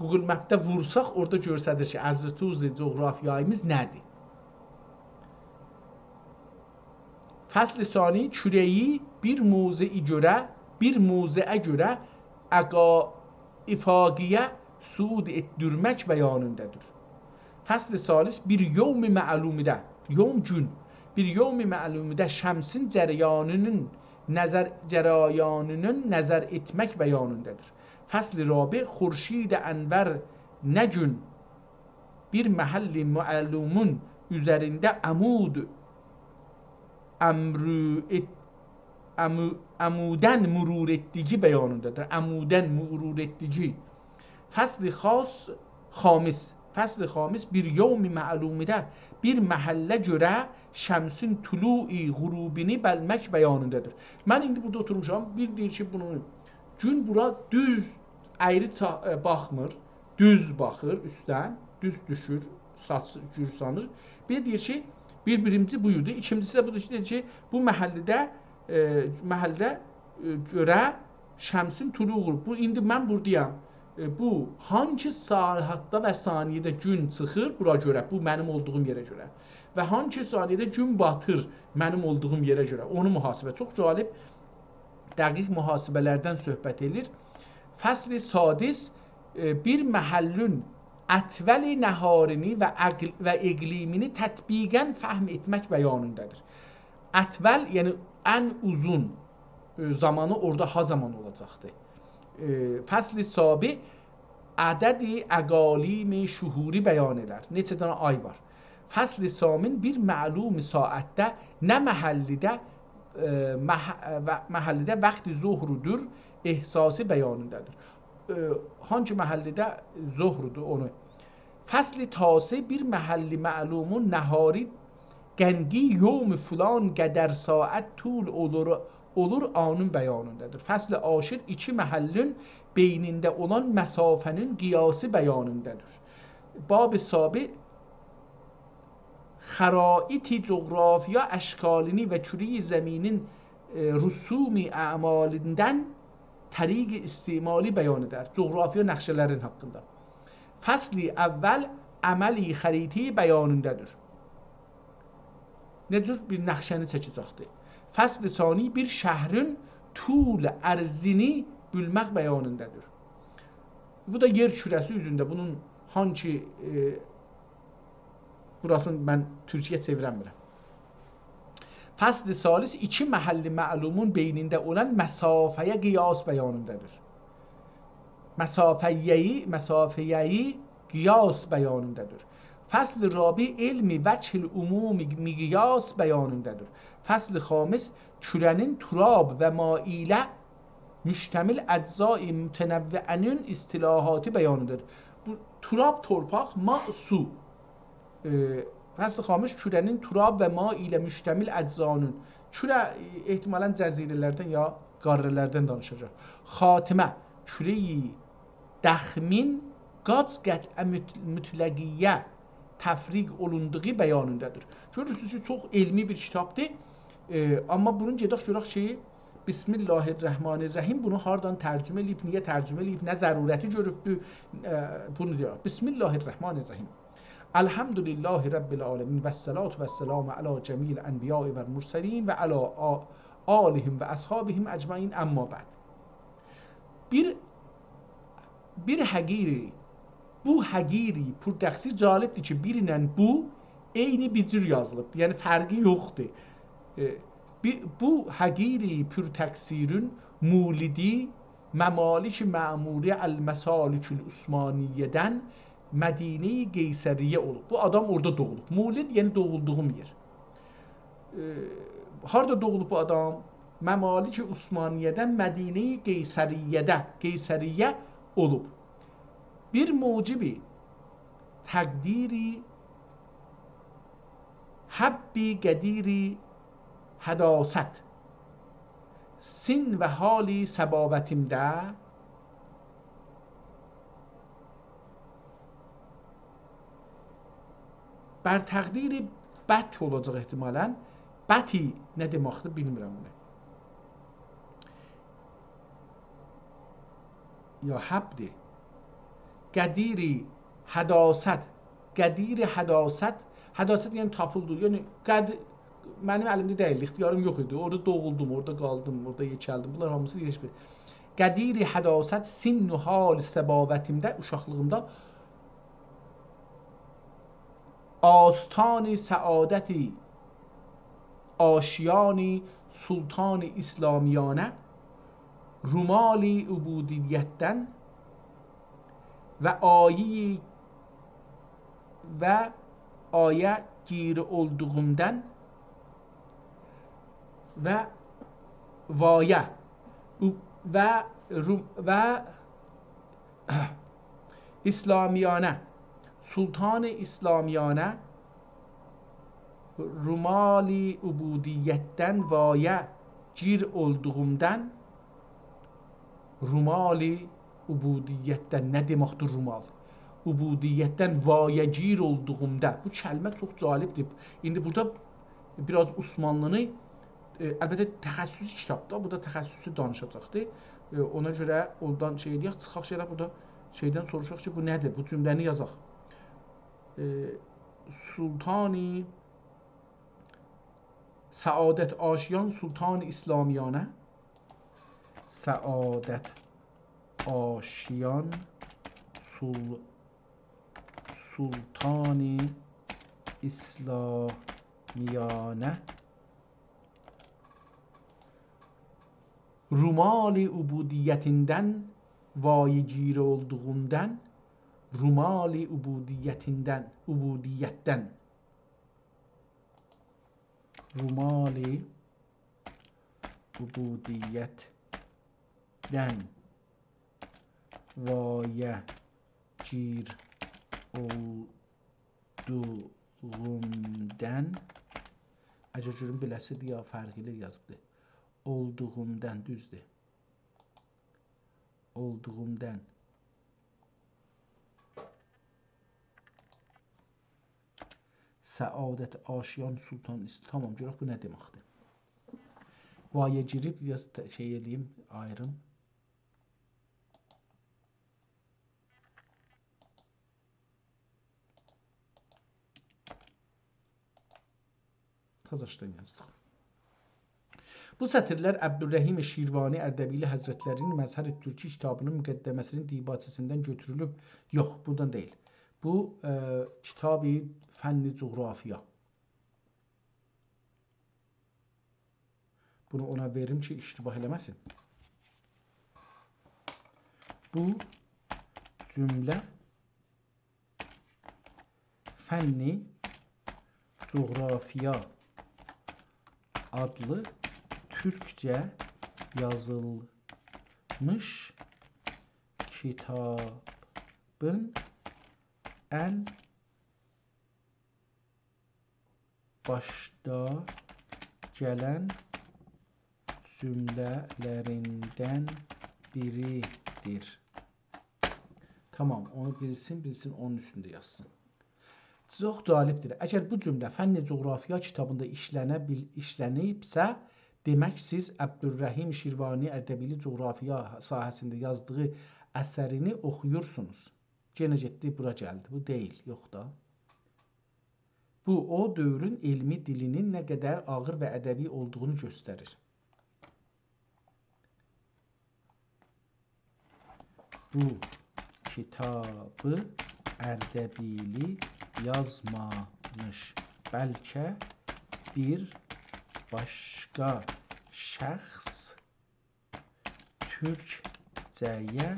Google Map-ده وورساق، اورادا گؤستریر کی، عرض طول جغرافیاییمیز نه‌دیر. فصل ثانی کره‌یی بیر موضعی گؤره، بیر موضعه گؤره اقا-، افاقیه صعود ائتدیرمک بیانینده‌دیر. فصل ثالث بیر یوم معلومده، یوم گون، بیر یوم معلومده شمسین جریانینین نظر، جریانینین نظر ائتمک بیانینده‌دیر. فصل رابع خورشید انور نه گون بیر محل معلومون اوزرینده عمود امرو ائت-، عمو-، عمودن مرور ائتدیگی بیانینده‌دیر. عمودن مرور ائتدیگی. فصل خاص، خامس. فصل خامس بیر یوم معلومده بیر محله گؤره شمسین طلوع غروبینی بیلمک بیانینده‌دیر. من ایندی بورادا اوتورموشام، بیر دئییر کی، بونون گون بورا دوز، اَیری چا-، ائ، باخمیر، دوز باخیر اوستدن، دوز دوشور، ساچ گور سانیر. بیر دئییر کی، بیر بیرینجی بو ایدی. ایکینجیسی ده بودور کی، دئییر کی، بو محلده، ائ، محلده، ائ، گؤره شمسین طلوع غروب. بو، ایندی من بورادایام. ائ، بو هانسی ساعاتدا و ثانیه‌ده گون چیخیر بورا گؤره، بو منیم اولدوغوم یئره گؤره. و هانسی ثانیه‌ده گون باتیر منیم اولدوغوم یئره گؤره. اونو محاسبه. چوخ جالب، دقیق محاسبه‌لردن صحبت ائله‌ییر. فصل سادس، ائ، بیر محلون اطول نهارینی و اقل-، و اقلیمینی تطبیقاً فهم ائتمک بیانینده‌دیر. اطول، یعنی ان اوزون، ائ، زامانی اورادا ها زامان اولاجاقدیر. ائ، فصل سابع عدد اقالیم شهوری بیان ائدر. نئچه دنه آی وار. فصل ثامن بیر معلوم ساعتده نه محلده، ائ، مح-، و-، محلده وقت ظهردور احساسی بیانیندادیر. ائ، هانسی محلده ظهردور اونو. فصل تاسع بیر محل معلوم نهاری گنگی یوم فلان قدر ساعت طول اولور، اولور آنین بیانیندادیر. فصل عاشر ایکی محلین بینینده اولان مسافه‌نین قیاسی بیانیندادیر. باب سابع خرائط جغرافیا اشکالینی و کره‌ی زمینین، ائ، رسوم اعمالیندن طریق استعمالی بیان ائدر. جغرافیا نقشه‌لرین حاقیندا. فصل اول عملی خریطه بیانیندادیر. نه جور بیر نقشه‌نی چکه‌جکدیر. فصل ثانی بیر شهرین طول عرضینی بیلمک بیانیندادیر. بو دا یئر کره‌سی اوزونده. بونون هانسی، ائ، بوراسینی من تورکیه چئویرنمیرم. فصل ثالث ایکی محل معلومون بینینده اولان مسافه‌یه قیاس بیانیندادیر. مسافه‌یه‌یی، مسافه‌یه‌یی قیاس بیانیندادیر. فصل رابع علم وجه العموم مقیاس بیانیندادیر. فصل خامس کره‌نین تراب و ما ایله مشتمل اجزای متنوعه‌نین اصطلاحاتی بیانیندادیر. بو تراب، تورپاق، ما، سو. ائ، فصل خامس کره‌نین تراب و ما ایله مشتمل اجزانین. کره، ائ، احتمالاً جزیره‌لردن یا قاره‌لردن دانیشاجاق. خاتمه، کره‌ی دخمین قاچ قطعه مط-، مطلقه‌یه تفریق اولوندوغو بیانیندادیر. گؤرورسونوز کی، چوخ علمی بیر کیتابدیر. ائ، آمما بونو گئدک گؤرک کی، بسم الله الرحمن الرحیم بونو هاردان ترجمه ائله‌ییب، نییه ترجمه ائله‌ییب، نه ضرورتی گؤروبدور، ائ، بونو دئییر. بسم الله الرحمن الرحیم. الحمد لله رب العالمین و الصلاة و السلام علی جمیع الانبیاء و المرسلین و علی آ-، آلهم و اصحابهم اجمعین، اما بعد. بیر، بیر حقیری، بو حقیری پورتقصیر، جالبدیر کی، بیر ایله بو عینی بیر جور یازیلیبدیر. یعنی فرقی یوخدور. ائ، بی-، بو حقیری پورتقصیرین مولدی ممالک معموره المسالک العثمانیه‌دن مدینه قیصریه اولوب. بو آدام اورادا دوغولوب. مولد، یعنی دوغولدوغوم یئر. ائ، هاردا دوغولوب بو آدام؟ ممالک عثمانیه‌دن مدینه قیصریه‌ده، قیصریه اولوب. بیر موجب تقدیر حب قدیر حداثت، سن و حال صباوتیمده، بر تقدیر بط اولاجاق احتمالاً. بطی نه دئمکدیر، بیلمیرم بونو. یا حبدی. قدیر حداثت. قدیر حداثت. حداثت یعنی تاپیلدی. یعنی قد-، منیم الیمده دئییل، اختیاریم یوخ ایدی. اورادا دوغولدوم، اورادا قالدیم، اورادا یئکه‌لدیم. بونلار هامیسی ایرنج بیر. قدیر حداثت سن و حال صباوتیمده، اوشاقلیغیمدا آستان سعادت آشیان سلطان اسلامیانه، رومال عبودیتدن و آیه و آیه گیر اولدوغومدان و وایه و روم-، و اسلامیانه، سلطان اسلامیانه، رومال عبودیتدن وایه گیر اولدوغومدان، رومال عبودیتدن، نه دئمکدیر رومال؟ عبودیتدن وایه گیر اولدوغومدا. بو کلمه چوخ جالبدیر. ایندی بورادا بیر آز عثمانلینی، ائ، البته تخصصی کیتابدا، بورادا تخصصی دانیشاجاقدیر. ائ، اونا گؤره اورادان شئی ائله‌یک، چیخاق شئیلر بورادا شئیدن سوروشاق کی، بو نه‌دیر؟ بو جمله‌نی یازاق. ائ، سلطان سعادت آشیان سلطان اسلامیانه. سعادت آشیان سل-، سلطان اسلامیانه. رومال عبودیتیندن وایه گیر اولدوغومدان رومال عبودیتیندن، عبودیتدن. رومال عبودیتدن وایه گیر اولدوغومدان. عجب، گؤروم بئله‌سیدیر یا فرقلی یازیبدیر. اولدوغومدان، دوزدور. اولدوغومدان. سعادت آشیان سلطان است. تامام، گؤرک بو نه دئمکدیر. وایه گیریب، بیر آز ت-، شئی ائله‌ییم، آییریم. تازاشدان یازدیق. بو سطرلر عبدالرحیم شیروانی اردبیلی حضرتلری‌نین مظهر ترکی کیتابی‌نین مقدمه‌سی‌نین دیباچه‌سیندن گؤتورولوب. یوخ، بورادان دئییل. بو، ائ، کیتاب فن جغرافیا. بونو اونا وئریم کی، اشتباه ائله‌مه‌سین. بو جمله فن جغرافیا آدلی تورکجه یازیلمیش کیتابین ان باشدا گلن جمله‌لریندن بیریدیر. تامام، اونو بیلسین، بیلسین، اونون اوستونده یازسین. چوخ جالبدیر. اگر بو جمله فن جغرافیا کیتابیندا ایشلنه بیل-، ایشلنیبسه، دئمک سیز عبدالرحیم شیروانی اردبیلی جغرافیا ساحه‌سینده یازدیغی اثرینی اوخویورسونوز. یئنه گئتدی، بورا گلدی. بو دئییل، یوخ دا. بو، او دؤورون علمی دیلی‌نین نه قدر آغیر و ادبی اولدوغونو گؤستریر. بو کیتابی اردبیلی یازمامیش، بلکه بیر باشقا شخص تورکجه‌یه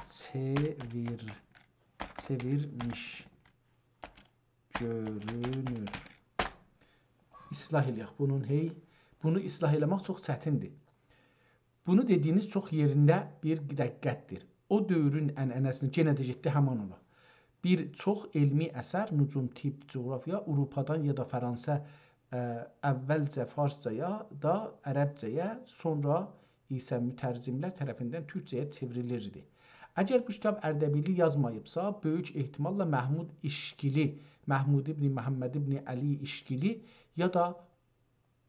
چئویر-، چئویرمیش گؤرونور. اصلاح ائله‌یک بونون، هئی. بونو اصلاح ائله‌مک چوخ چتیندیر. بونو دئدیگینیز چوخ یئرینده بیر دقتدیر. او دؤورون عنعنه‌سینی، یئنه ده گئتدی همان اولا. بیر چوخ علمی اثر، نجوم، طب، جغرافیا، آوروپادان یا دا فرانسه، اه، اولجه فارسجایا، دا عربجه‌یه، سونرا ایسه مترجم‌لر طرفیندن تورکجه‌یه چئوریلیردی. اگر بو کیتاب اردبیلی یازماییبسا، بؤیوک احتماللا محمود ایشکیلی، محمود ابن محمد ابن علی ایشکیلی یا دا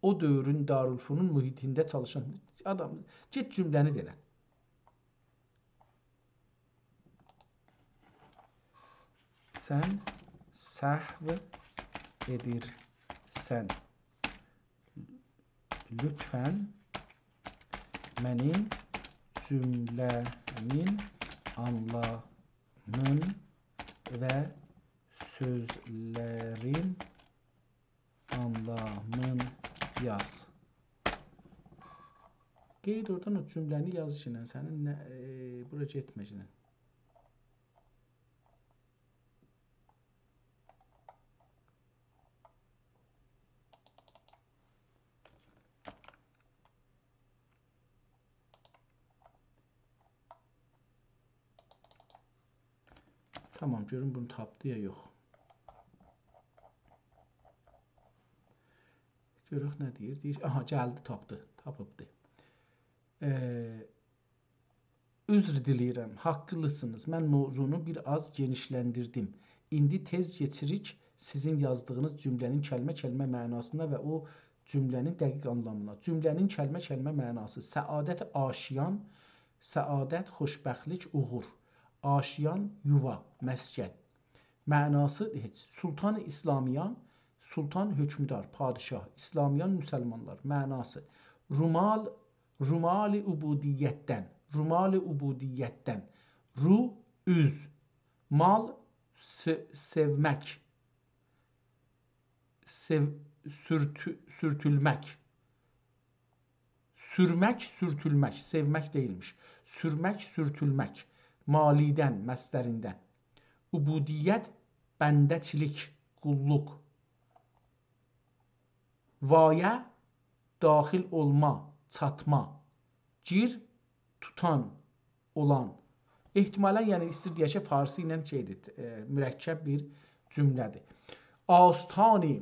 او دؤورون دارالفنون محیطینده چالیشان آدام، گئت جمله‌نی دئنه. سن سهو ائدیرسن. لطفاً منیم جمله‌مین آنلامین و سؤزلرین آنلامین یاز. قئیید اورادان او جمله‌نی یازگینن، سنین نه، ائ، بورا گئتمه‌گینن. تامام، گؤروم بونو تاپدی یا یوخ. گؤرک نه دئییر. دئییر، آها، گلدی، تاپدی، تاپیبدی. ائ، عذر دیله‌ییرم، حاقلیسینیز. من موضوعنو بیر آز گئنیشلندیردیم. ایندی تئز کئچیریک سیزین یازدیغینیز جمله‌نین کلمه-کلمه معناسینا و او جمله‌نین دقیق آنلامینا. جمله‌نین کلمه-کلمه معناسی: سعادت آشیان، سعادت، خوشبختلیک، اوغور. آشیان، یووا، مسکن. معناسی هئچ. سلطان اسلامیان، سلطان، حکمدار، پادشاه. اسلامیان، مسلمانلار. معناسی: رومال، رومال عبودیتدن، رومال عبودیتدن. رو، اوز. مال، سئ-، سئومک. سئو-، سورتو-، سورتولمک. سورمک، سورتولمک، سئومک دئییلمیش. سورمک، سورتولمک. مالیدن، مصدریندن. عبودیت، بنده‌چیلیک، قوللوق. وایه، داخل اولما، چاتما. گیر، توتان، اولان. احتمالاً، یعنی، ایستیر دئیه کی، فارسی ایله شئیدیر، ائ، مرکب بیر جمله‌دیر. آستانی،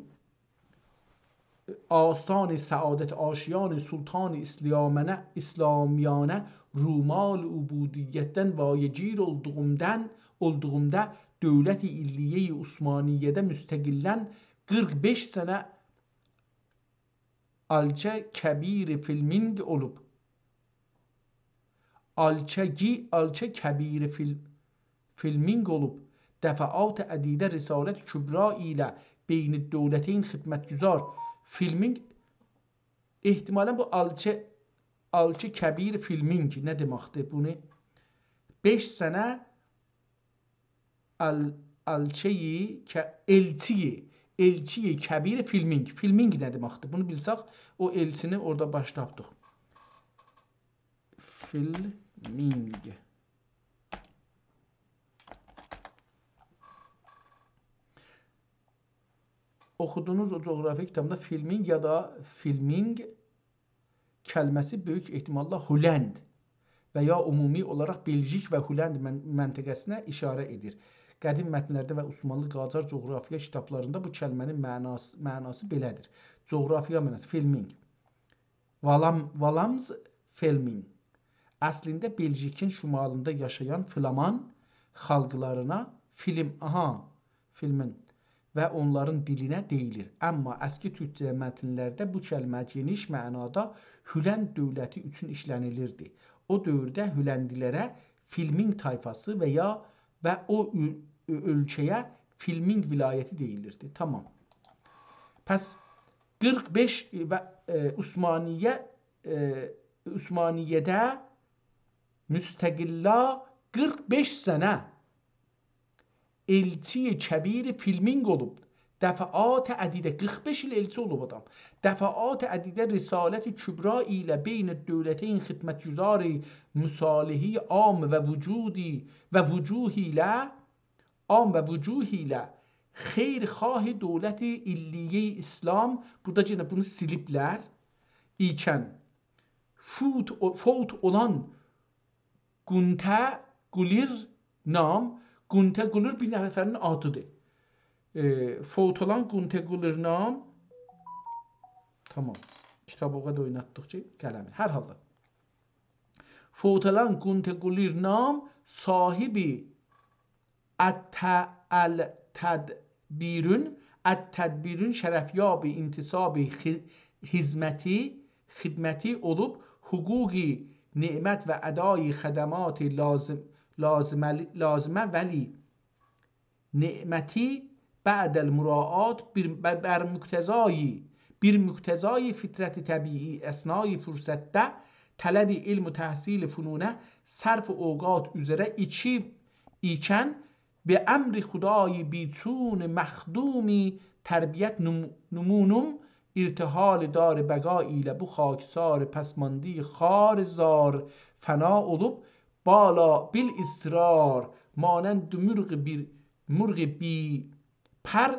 آستان سعادت آشیان سلطان اسلامیانه، اسلامیانه، رومال عبودیتدن وایه‌گیر اولدوغومدان، اولدوغومدا دولت علیه عثمانیه‌ده مستقلاً قیرخ بئش سنه آلچه کبیر فیلمینگ اولوب. آلچه گی-، آلچه کبیر فیل-، فیلمینگ اولوب. دفعات عدیده رسالت کبری ایله بین دولتین خدمتگزار. فیلمینگ، احتمالاً بو آلچه، آلچه کبیر فیلمینگ نه دئمکدیر؟ بونو بئش سنه آل-، آلچه‌ی ک-، ائلچی، ائلچی کبیر فیلمینگ. فیلمینگ نه دئمکدیر؟ بونو بیلسک، او ائلچینی اورادا باش تاپدیق. فیلمینگ. اوخودونوز او جغرافیک کیتابیندا فیلمینگ یا دا فیلمینگ کلمه‌سی بؤیوک احتماللا هلند و یا عمومی اولاراق بلژیک و هلند من-، منطقه‌سینه ایشاره ائدیر. قدیم متنلرده و عثمانلی قاجار جغرافیا کیتابلاریندا بو کلمه‌نین معناسی، معناسی بئله‌دیر. جغرافیا معناسی، فیلمینگ. والام-، والامز فیلمینگ. اصلینده بلژیکین شمالیندا یاشایان فلامان خالقلارینا فیلم، آها، فیلمین و اونلارین دیلینه دئییلیر. آمما اسکی تورکجه متنلرده بو کلمه گئنیش معنادا هلند دؤولتی اوچون ایشله‌نیلیردی. او دؤورده هلندیلره فیلمینگ طایفاسی و یا و او اؤ-، اؤ-، اؤلکه‌یه فیلمینگ ولایتی دئییلیردی. تامام. پس قیرخ بئش و، ائ، عثمانیه، ائ، عثمانیه‌ده مستقلا قیرخ بئش سنه ائلچی کبیر فیلمینگ اولوب. دفعات عدیده، قیرخ بئش ایل ائلچی اولوب آدام. دفعات عدیده رسالت کبری ایله بین دولتین خدمتگزار مصالحه‌ی عام و وجودی و وجوه ایله، عام و وجوه ایله خیرخواه دولت علیه اسلام، بورادا یئنه بونو سیلیبلر، ایکن فوت، او-، فوت اولان گونته قولیر نام، گونته قولیر بیر نفرین آدیدیر. ائ، فوت اولان گونته قولیر نام، تامام، کیتابی او قدر اویناتدیق کی، قلمی. هر حالدا. فوت اولان گونته قولیر نام صاحبی الت-، التدبیرون، التدبیرون شرفیاب انتصاب خی-، خدمتی، خدمتی اولوب، حقوقی نعمت و ادای خدمات لازم، لازمه، لازمه ولی نعمتی بعد المراعات بر، بر، بر مقتضای، بر مقتضای فطرت طبیعی اثنای فرصتده طلب علم و تحصیل فنونه صرف اوقات اوزره ایکی، ایکن به امر خدای بیچون مخدومی تربیت نم-، نمونوم ارتحال دار بقا ایله بو خاکسار پسمانده‌ی خار زار فنا اولوب، بالا بالاضطرار مانند مرغ بیر، مرغ بی پر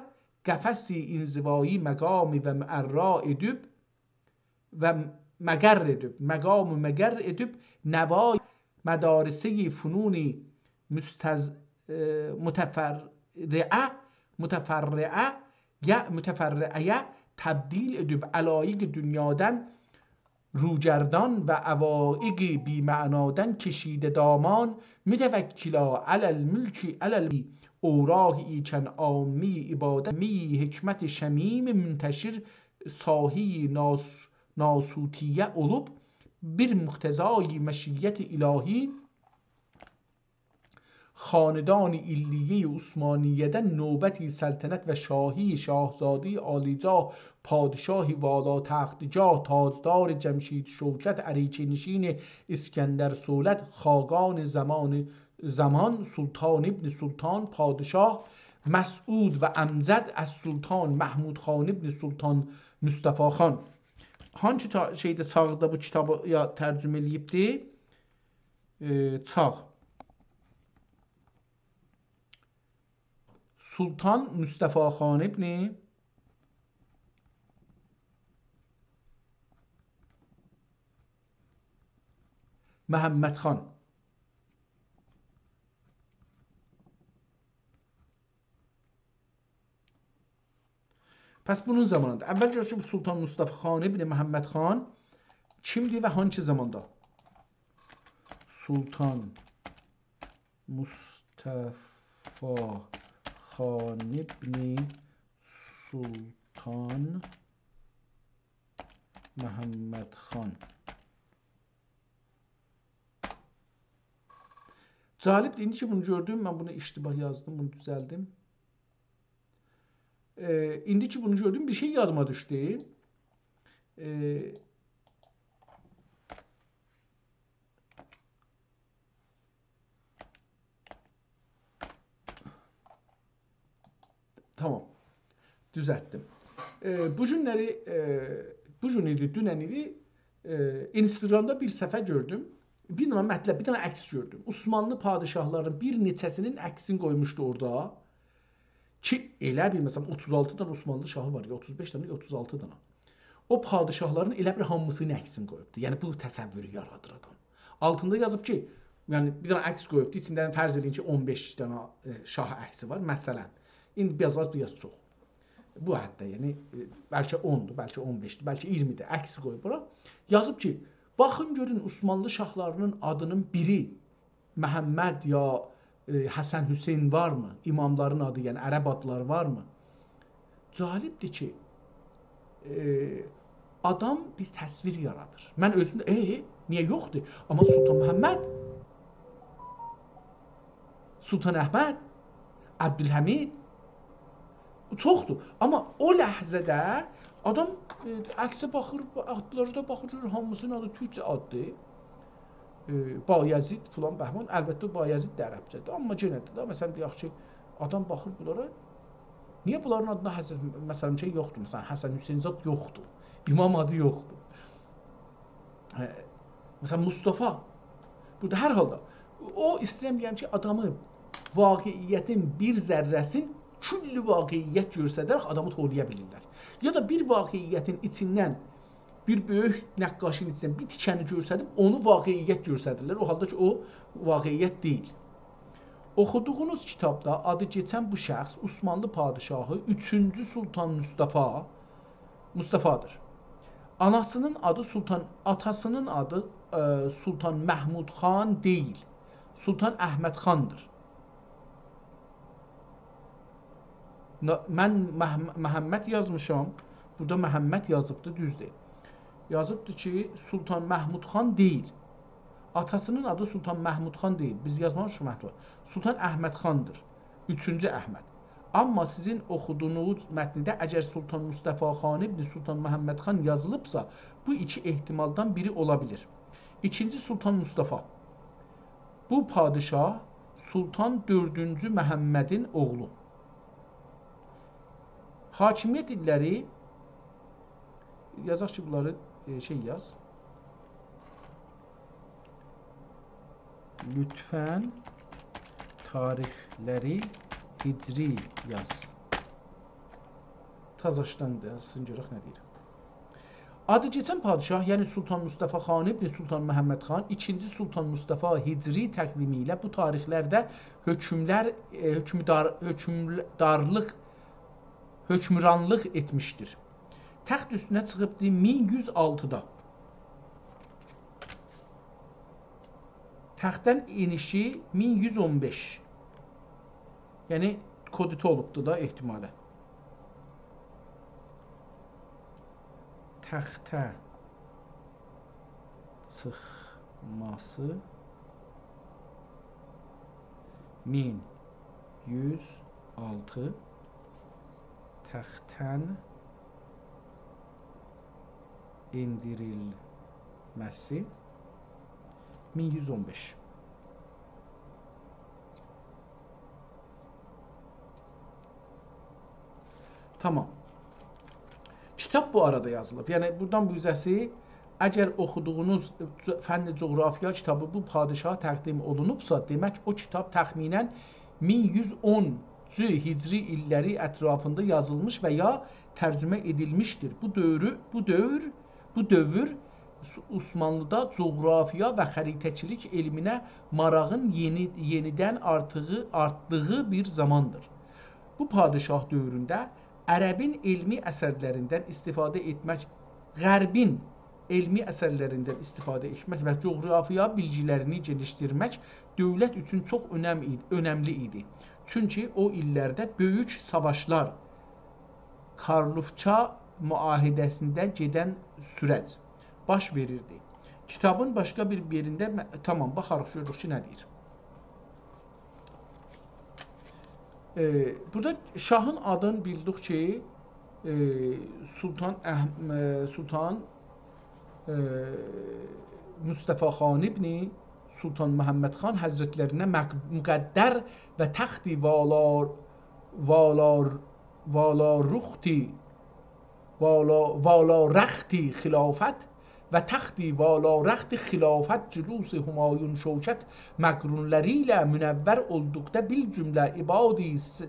قفس انزوایی مقامی و معرا ادیب و مقر ادیب، مقام و مقر ادیب، نوای مدارسه‌ی فنون مستز-، ائ، متفرعه، متفرعه، یا متفرعه‌یه تبدیل ادیب، علایق دنیادان روگردان و عوایق بی‌معنادان کشیده دامان، متوکلا علی الملک، علی ال-، اوراق ایکن عامی عبادت، می حکمت شمیم منتشر ساحه‌ی ناس-، ناسوتیه اولوب، بر مقتضای مشیت الهی خاندان علیه عثمانیه‌ده نوبتی سلطنت و شاهی، شاهزاده‌ی عالیجاه، پادشاه والاتخت‌جاه، تاجدار جمشید شوکت، عریشه‌نشین اسکندر صولت، خاقان زمان، زمان، سلطان ابن سلطان، پادشاه مسعود و امجد از سلطان محمود خان ابن سلطان مصطفی خان. هانسی تا-، شئیده، چاغدا بو کیتابی یا ترجمه ائله‌ییبدی؟ ائ، چاغ. سلطان مصطفی خان ابن محمد خان. پس بونون زامانیندا اول گؤرک کی، بو سلطان مصطفی خان ابن محمد خان کیمدیر و هانسی زاماندا؟ سلطان مصطفی خان ابن سلطان محمد خان. جالبدیر. ایندی کی بونو گؤردوم، من بونو اشتباه یازدیم، بونو دوزلدیم. ائ، ایندی کی بونو گؤردوم، بیر شئی یادیما دوشدو. ائ، تامام. دوزلتدیم. ائ، بو گونلری، ائ، بو گون ایدی، دونن ایدی، ائ، اینستاگرامدا بیر صفحه گؤردوم. بیر دنه مطلب، بیر دنه عکس گؤردوم. عثمانلی پادشاهلارینین بیر نئچه‌سینین عکسینی قویموشدو اورادا. کی، ائله بیل، مثلا، اوتوز آلتی دنه عثمانلی شاهی وار، یا اوتوز بئش دنه، یا اوتوز آلتی دنه. او پادشاهلارین ائله بیل هامیسینین عکسینی قویوبدو. یعنی، بو تصوورو یارادیر آدام. آلتیندا یازیب کی، یعنی، بیر دنه عکس قویوبدو، ایچینده فرض ائدین کی، اون بئش دنه، ائ، شاه عکسی وار، مثلا. ایندی بیر آز آز، بیر آز چوخ. بو حدده، یعنی، ائ، بلکه اوندور، بلکه اون بئشدیر، بلکه اییرمیدیر، عکسی قویوب بورا. یازیب کی، باخین گؤرون، عثمانلی شاهلارینین آدینین بیری محمد یا، ائ، حسن حسین وارمی؟ اماملارین آدی، یعنی عرب آدلاری وارمی؟ جالبدیر کی، ائ، آدام بیر تصویر یارادیر. من اؤزوم ده، ائ، نییه یوخدور؟ آمما سلطان محمد، سلطان احمد، عبدالحمید، چوخدور. آمما او لحظه‌ده آدام، ائ، عکسه باخیر، آدلارا دا باخیر، گؤرور هامیسینین آدی تورکجه آددیر. ائ، بایزید، فلان بهمان، البته بایزید ده عربجه‌دیر. آمما یئنه ده، ده، مثلا، دئیک کی، آدام باخیر بونلارا، نییه بونلارین آدیندا حضرت، مثلا، شئی یوخدور، مثلا، حسن حسین زاد یوخدور، امام آدی یوخدور؟ هه، مثلا، مصطفی. بورادا هر حالدا او، ایسته‌ییرم دئیم کی، آدامی، واقعیتین بیر ذره‌سین کل واقعیت گؤستره‌رک آدامی توولایا بیلیرلر. یا دا بیر واقعیتین ایچیندن، بیر بؤیوک نقاشین ایچیندن بیر تیکه‌نی گؤستریب اونو واقعیت گؤستریرلر. او حالدا کی، او واقعیت دئییل. اوخودوغونوز کیتابدا آدی کئچن بو شخص عثمانلی پادشاهی اوچونجو سلطان مصطفی، مصطفی‌دیر. آناسینین آدی سلطان، آتاسینین آدی، ائ، سلطان محمود خان دئییل، سلطان احمد خاندیر. نا-، من مح-، محمد یازمیشام، بورادا محمد یازیبدی، دوزدور. یازیبدی کی، سلطان محمود خان دئییل. آتاسینین آدی سلطان محمود خان دئییل. بیز یازمامیشیق محمود خان. سلطان احمد خاندیر. اوچونجو احمد. آمما سیزین اوخودوغونوز متنده اگر سلطان مصطفی خان ابن سلطان محمد خان یازیلیبسا، بو ایکی احتمالدان بیری اولا بیلیر. ایکینجی سلطان مصطفی. بو پادشاه سلطان دؤردونجو محمدین اوغلو. حاکمیت ایللری، یازاق کی، بونلاری، ائ، شئی یاز. لطفاً تاریخلری هجری یاز. تازاشدان دا یازسین، گؤرک نه دئییر. آدی کئچن پادشاه، یعنی سلطان مصطفی خان ابن سلطان محمد خان، ایکینجی سلطان مصطفی هجری تقویمی ایله بو تاریخلرده حؤکملر، ائ، حؤکمدار-، حؤکمدارلیق، حؤکمرانلیق ائتمیشدیر. تخت اوستونه چیخیبدی مین یوز آلتیدا. تختدن ائنیشی مین یوز اون بئش. یعنی، کودتا اولوبدو دا احتمالاً. تخته چیخماسی مین یوز آلتی، تختدن ائندیریلمه‌سی مین یوز اون بئش. تامام. کیتاب بو آرادا یازیلیب. یعنی، بورادان بو اوزه‌سی، اگر اوخودوغونوز فن جغرافیا کیتابی بو پادشاها تقدیم اولونوبسا، دئمک، او کیتاب تخمیناً مین یوز اون هجری ایللری اطرافیندا یازیلمیش و یا ترجمه ائدیلمیشدیر. بو دؤورو، بو دؤور، بو دؤور عث-، عثمانلیدا جغرافیا و خریطه‌چیلیک علمینه ماراغین یئنی، یئنیدن آرتیغی، آرتدیغی بیر زاماندیر. بو پادشاه دؤورونده عربین علمی اثرلریندن استفاده ائتمک، غربین علمی اثرلریندن استفاده ائتمک و جغرافیا بیلگیلرینی گئنیشدیرمک دؤولت اوچون چوخ اؤنم اید-، اؤنملی ایدی. چونکی او ایللرده بؤیوک ساواشلار، کارلوفچا معاهده‌سینده گئدن سورج باش وئریردی. کیتابین باشقا بیر یئرینده مه-، تامام، باخاریق، گؤروروک کی، نه دئییر. ائ، بورادا شاهین آدینی بیلدیک کی، ائ، سلطان اح-، ائ، سلطان، ائ، مصطفی خان ابن سلطان محمد خان حضرتلرینه مق-، مقدر و تخت والار-، والار-، والارختی والا، والارخت خلافت و تخت والارخت خلافت جلوس همایون شوکت مقرونلاری ایله منور اولدوقدا، بالجمله عبادی س-،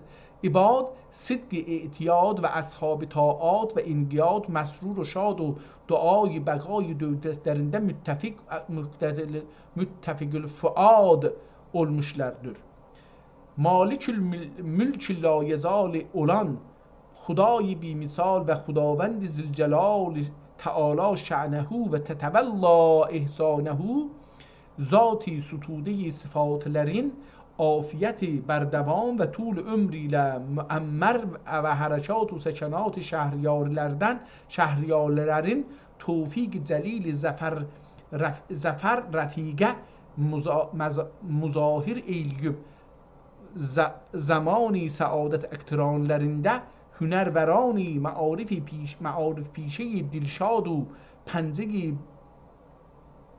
عباد صدق اعتیاد و اصحاب طاعات و انقیاد مسرور و شاد و دعای بقای دؤولتلرینده متفق، مقتدل-، متفق الفؤاد اولموشلاردیر. مالک المل-، ملک لایزال اولان خدای بی‌مثال و خداوند ذوالجلال تعالی شأنه و تتولی احسانه، ذاتی ستوده‌ی صفاتلرین عافیت بر دوام و طول عمر ایله معمر و حرکات و سکنات شهریارلردن، شهریارلرین توفیق جلیل ظفر رف-، ظفر رفیقه مظا-، مظا-، مظاهر ائیله‌ییب. ز-، زمانی سعادت اقترانلرینده هنرورانی معارف پیش-، معارف پیشه‌ی دلشاد و پنجه‌ی،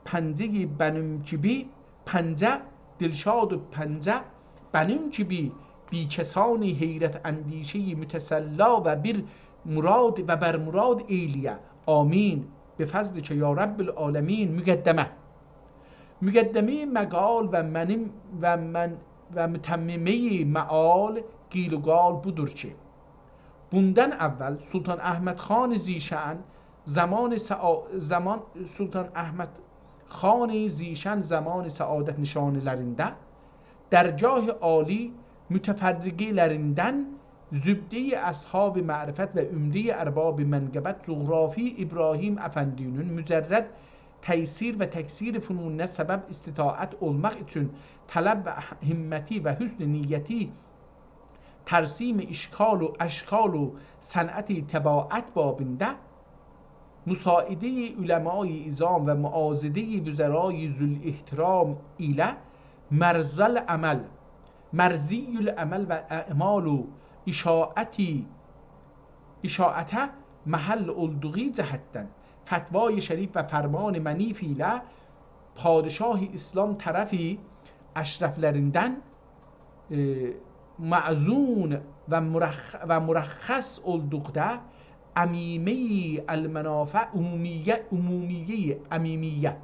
پنجه‌ی بنیم کیبی، پنجه، دلشاد و پنجه بنیم کیبی بی‌کسانی حیرت اندیشه‌ی متسلا و بیر مراد و بر مراد ائیله‌یه. آمین. به فضلک یا رب العالمین. مقدمه. مقدمه‌ی مقال و منیم و من و متممه‌ی مقال، قیل و قال بودور کی، بوندان اول سلطان احمد خان ذی‌شأن زمان سعا-، زمان، سلطان احمد خان ذی‌شأن زمان سعادت نشانلرینده درگاه عالی متفرقلریندن زبده‌ی اصحاب معرفت و عمده‌ی ارباب منقبت جغرافی ابراهیم افندی‌نین مجرد تیسیر و تکثیر فنونونه سبب استطاعت اولماق اوچون طلب و همتی و حسن نیتی ترسیم اشکال و اشکال و صنعت طباعت بابینده مساعده‌ی علمای عظام و معاضده‌ی وزرای ذوالاحترام ایله مرضی العمل، مرضی العمل و اعمال و اشاعتی، اشاعته محل اولدوغو جهتدن فتوای شریف و فرمان منیف ایله پادشاه اسلام طرفی اشرفلریندن، ائ، مأذون و مرخ-، و مرخص اولدوقدا عمیمه‌ی المنافع عمومیه، عمومیه، عمیمیه،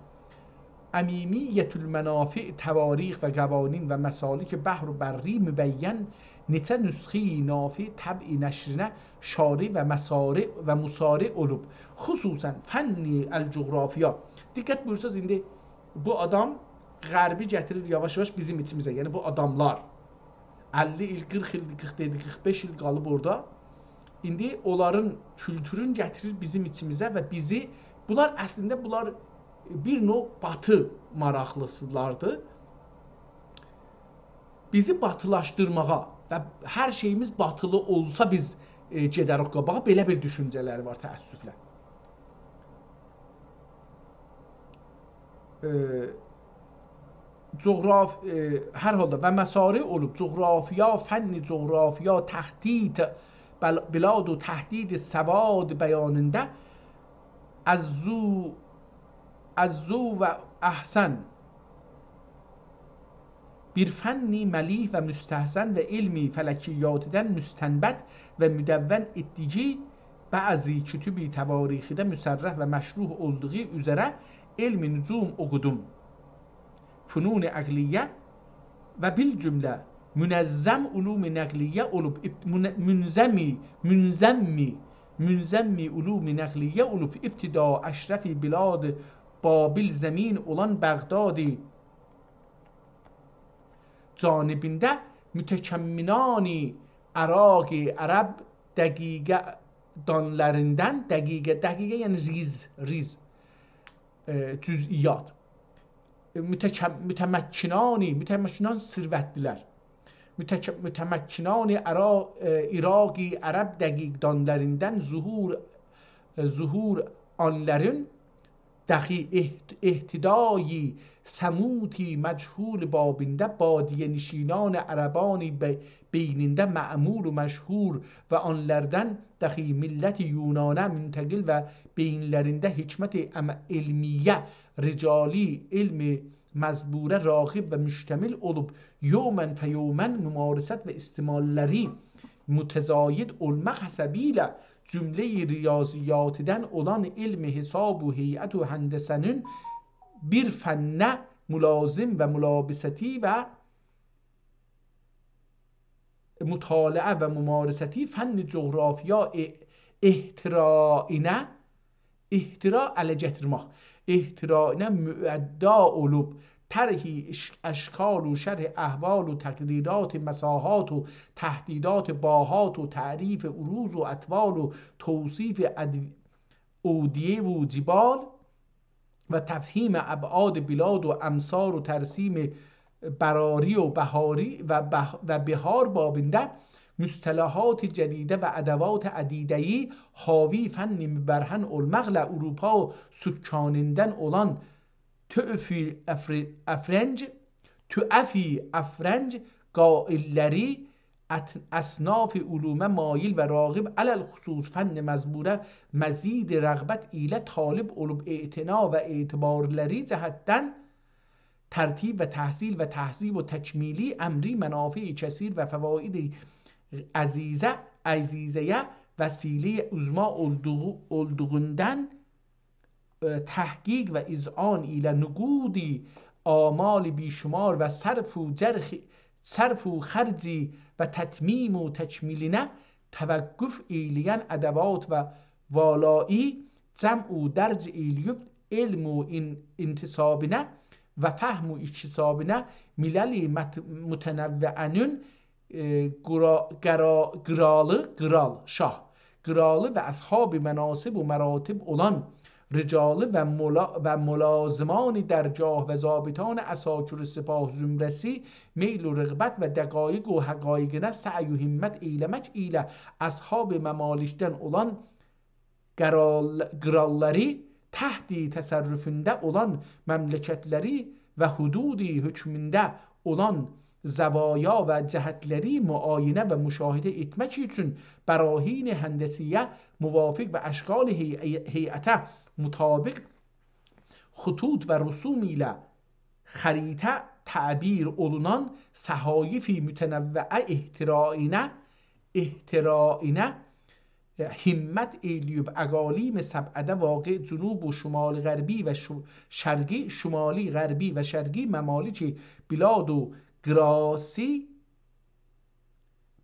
عمیمیة المنافع تواریخ و قوانین و مسالک بحر و بری مبین نئچه نسخه‌ی نافع طبع نشرینه شارع و مسارع و مسارع اولوب، خصوصاً فن الجغرافیا. دقت بویورساز، ایندی بو آدام غربی گتیریر یاواش-یاواش بیزیم ایچیمیزه. یعنی بو آداملار اللی ایل، قیرخ ایل، قیرخ ایل، قیرخ بئش ایل قالیب اورادا. ایندی اونلارین کولتورون گتیریر بیزیم ایچیمیزه و بیزی، بونلار اصلینده، بونلار بیر نوع باتی ماراقلیسیلاردیر. بیزی باتیلاشدیرماغا و هر شئییمیز باتیلی اولسا بیز، ائ، گئدریک قاباغا، بئله بیر دوشونجه‌لری وار تأسفله. ائ، جغراف-، ائ، هر حالدا و مسارع اولوب جغرافیا، فن جغرافیا، تحدید بل-، بلاد و تحدید سواد بیانینده از ذو، از ذو و احسن بیر فن ملیح و مستحسن و علم فلکیاتدن مستنبط و مدون ائتدیگی بعضی کتب تواریخیده مصرح و مشروح اولدوغو اوزره علم نجوم اوخودوم. فنون عقلیه و بالجمله منظم علوم نقلیه اولوب، اب-، من-، منظمی، منظمی، منظمی علوم نقلیه اولوب، ابتدا اشرف بلاد بابل زمین اولان بغدادی جانبینده متکمنان عراق عرب دقیقه دانلریندن، دقیقه، دقیقه یعنی ریز، ریز، ائ، جزئیات. ائ، متکم-، متمکنان، متمکنان ثروتلی‌لر. متک-، متمکنان عرا-، ائ، عراق عرب دقیق دانلریندن ظهور، ائ، ظهور آنلارین دخی احت-، احتدای سموتی مجهول بابینده بادیه‌نشینان عربان بی-، بینینده معمول و مشهور و آنلاردان دخی ملت یونانه منتقل و بینلرینده حکمت ام-، علمیه، رجالی، علم مزبوره راغب و مشتمل اولوب، یوماً فیوماً ممارست و استعماللری متزاید اولماق حسابیله جمله‌ی ریاضیاتدان اولان علم حساب و هیئت و هندسه‌نین بیر فنه ملازم و ملابستی و مطالعه و ممارستی فن جغرافیا ا-، اختراعینه، اختراع اله گتیرمک، اختراعینه معدا اولوب، طرح اش-، اشکال و شرح احوال و تقریرات مساحات و تهدیدات باحات و تعریف عروض و اطوال و توصیف اد-، اودیه و جبال و تفهیم ابعاد بلاد و امصار و ترسیم براری و بهاری و بح-، و بحار بابینده مصطلحات جدیده و ادوات عدیده‌ای حاوی فن مبرهن اولماقلا آوروپا سکانیندان اولان توعفی افر-، افرنج، توعفی افرنج قائللری ات-، اصناف علومه مایل و راغب، علی‌الخصوص فن مزبوره مزید رغبت ایله طالب اولوب، اعتنا و اعتبارلری جهتدن ترتیب و تحصیل و تهذیب و تکمیلی امری منافع کثیر و فواید عزیزه، عزیزه‌یه وسیله‌ی عظمی اولدوغو-، اولدوغوندان، ائ، تحقیق و اذعان ایله نقودی آمال بی‌شمار و صرف و جرخ-، صرف و خرجی و تتمیم و تکمیلینه توقف ائیله‌ین ادوات و والایی جمع و درج ائیله‌ییب، علم و ان-، انتسابینه و فهم و اکتسابینه ملل مت-، متنوعه‌نین ائ، قرا-، قرا-، قرالی، قرال، شاه، قرالی و اصحاب مناصب و مراتب اولان رجالی و ملا-، و ملازمان درگاه و ضابطان عساکر سپاه زمره‌سی میل و رغبت و دقایق و حقایقینه سعی و همت ائیله‌مک ایله اصحاب ممالکدن اولان قرال-، قراللاری تحت تصرفونده اولان مملکتلری و حدود حکمونده اولان زوایا و جهتلری معاینه و مشاهده ائتمک اوچون براهین هندسیه موافق و اشکال هی-، هیئته مطابق خطوط و رسوم ایله خریطه تعبیر اولونان صحایف متنوعه اختراعینه، اختراعینه همت ائیله‌ییب اقالیم سبعه‌ده واقع جنوب و شمال غربی و شو-، شرقی، شمالی، غربی و شرقی ممالک بلاد و قراسی،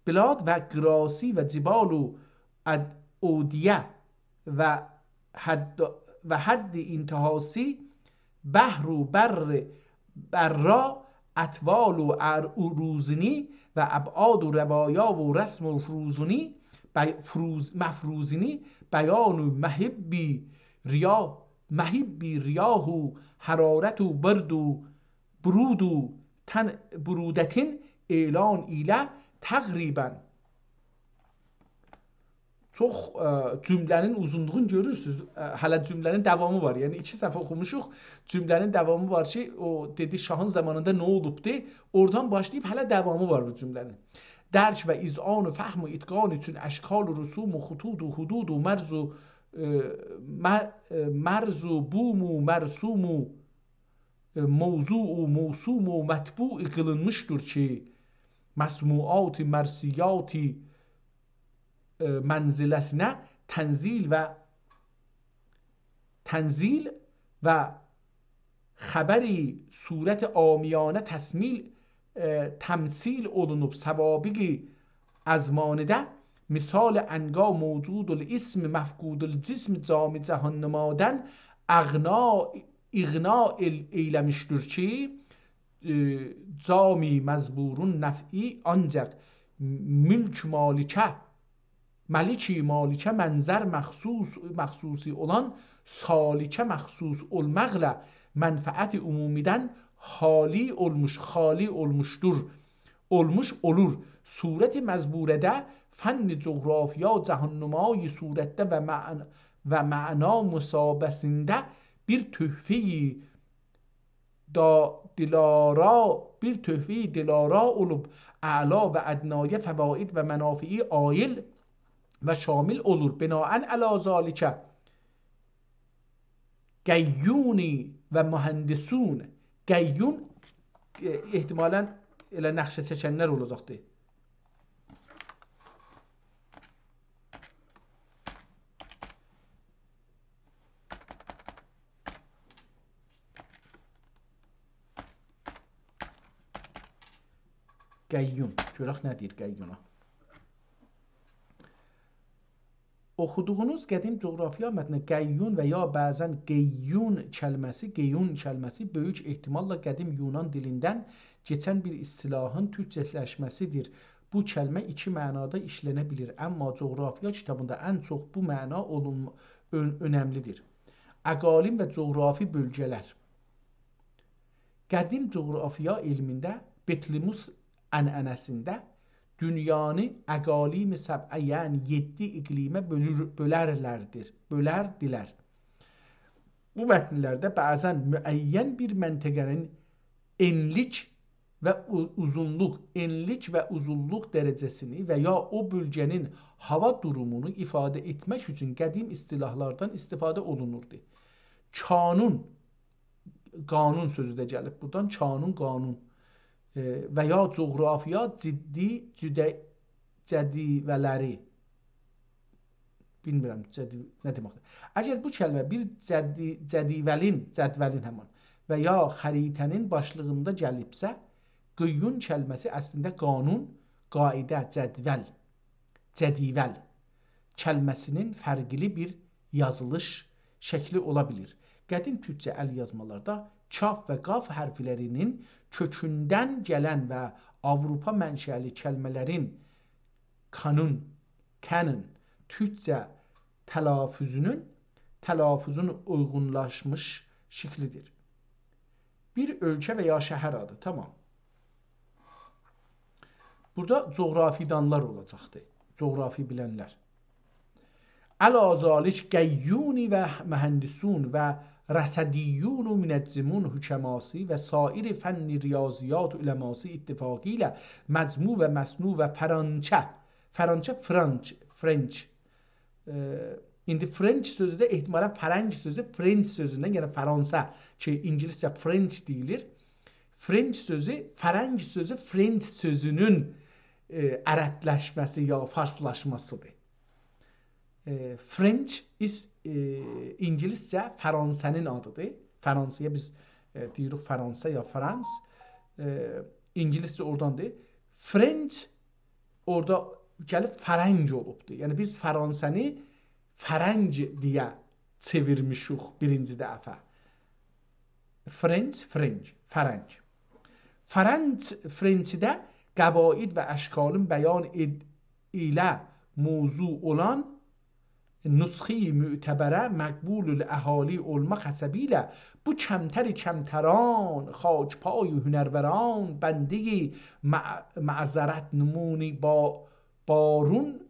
بلاد و قراسی و جبال و اد-، اودیه و حد، و حد انتهاسی بحر و بر، برا اطوال و ار-، عروضینی و ابعاد و روایا و رسم و فروضینی، بی-، فروض-، مفروضینی بیان و مهیب ریا-، مهیب ریاح و حرارت و برد و برود و تن-، برودتین اعلان ایله تقریباً. چوخ، ائ، جمله‌نین اوزونلوغونو گؤرورسونوز. ائ، هله جمله‌نین داوامی وار. یعنی ایکی صفحه اوخوموشوق. جمله‌نین داوامی وار کی، او دئدی شاهین زامانیندا نه اولوبدو؟ اورادان باشلاییب هله داوامی وار بو جمله‌نین. درک و اذعان و فهم و اتقان اوچون اشکال و رسوم و خطوط و حدود و مرز و، ائ، مر-، ائ، مرز و بوم و مرسوم و، ائ، موضوع و موسوم و مطبوع قیلینمیشدیر کی، مسموعات مرثیات ائ، منزله‌سینه تنزیل و، تنزیل و خبری صورت عامیانه تسمیل، ائ، تمثیل اولونوب سوابق ازمانه‌ده، مثال عنقا موجود الاسم مفقود الجسم جام جهان نمادن، اغنا، اغنا ائل-، ائیله‌میشدیر کی، ائ، جام مجبورون نفعی آنجاق ملک مالکه، ملک مالکه منظر مخصوص، مخصوصی اولان سالکه مخصوص اولماقلا منفعت عمومی‌دن حالی اولموش، خالی اولموشدور، اولموش اولور. صورت مجبوره‌ده فن جغرافیا جهان‌نمای صورتده و معن-، و معنا مسابقه‌سینده بیر تحفه‌ی دا-، دلارا، بیر تحفه‌ی دلارا اولوب، اعلا و ادنایا فواید و منافعی عائل و شامل اولور. بناءً علی ذلک، قیون و مهندسون. قیون، ائ، احتمالاً ائله نقشه چکنلر اولاجاقدیر. قیون. گؤرک نه دئییر قیونا. اوخودوغونوز قدیم جغرافیا متنی قیون و یا بعضاً قیون کلمه‌سی، قیون کلمه‌سی بؤیوک احتماللا قدیم یونان دیلیندن کئچن بیر اصطلاحین تورکجه‌لشمه‌سیدیر. بو کلمه ایکی معنادا ایشلنه بیلیر، اما جغرافیا کیتابیندا ان چوخ بو معنا اولون-، اؤن-، اؤنملیدیر. اقالیم و جغرافی بؤلگه‌لر. قدیم جغرافیا علمینده، بطلیموس عنعنه‌سینده دونیانی اقالیم سبعه، یعنی یئددی اقلیمه بؤلور، بؤلرلردیر، بؤلردیلر. بو متنلرده بعضاً معین بیر منطقه‌نین انلیک و او-، اوزونلوق، انلیک و اوزونلوق درجه‌سینی و یا او بؤلگه‌نین هاوا دورومونو ایفاده ائتمک اوچون قدیم اصطلاحلاردان استفاده اولونوردو. کانون، قانون سؤزو ده گلیب بورادان، کانون، قانون، ائ، و یا جغرافیا جدی جده-، جدول‌لری. بیلمیرم، جدی-، نه دئمکدیر. اگر بو کلمه بیر جدی-، جدولین، جدولین همان، و یا خریطه‌نین باشلیغیندا گلیبسه، قیون کلمه‌سی اصلینده قانون، قاعده، جدول، جدول کلمه‌سینین فرقلی بیر یازیلیش شکلی اولا بیلیر. قدیم تورکجه ال‌یازمالاردا کاف و قاف حرفلرینین کؤکوندن گلن و آوروپا منشألی کلمه‌لرین کانون، canon، تورکجه تلافظونون، تلافظون اویغونلاشمیش شکلیدیر. بیر اؤلکه و یا شهر آدی، تامام. بورادا جغرافی‌دانلار اولاجاقدی، جغرافی بیلنلر. علی ذلک قیون و مهندسون و رصدیون و منجمون حکماسی و سایر فن ریاضیات علماسی اتفاقی ایله مجموع و مصنوع و فرانچه، فرانچه، فرانچ، فرنچ. ائ، ایندی فرنچ سؤزو ده احتمالاً فرنگ سؤزو فرنچ سؤزوندن، یعنی فرانسه کی، اینگیلیسجه فرنچ دئییلیر. فرنچ سؤزو، فرنگ سؤزو فرنچ سؤزونون، ائ، عربلشمه‌سی یا فارسلاشماسیدیر. ائ، فرنچ ایس-، ائ، اینگیلیسجه فرانسه‌نین آدیدیر. فرانسه‌یه بیز، ائ، دئییریک فرانسه یا فرانس. ائ، اینگیلیسجه اوراداندیر. فرنچ اورادا گلیب فرنگ اولوبدور. یعنی بیز فرانسه‌نی فرنگ دئیه چئویرمیشیک بیرینجی دفعه. فرنچ، فرنگ، فرنگ. فرنچ، فرنچده قواعد و اشکالین بیان ائد-، ایله موضوع اولان نسخه‌ی معتبره مقبول الاهالی اولماق حسبیله بو کمتر کمتران، خاک‌پای هنروران، بنده‌ی مع-، معذرت نمونی با-، بارون،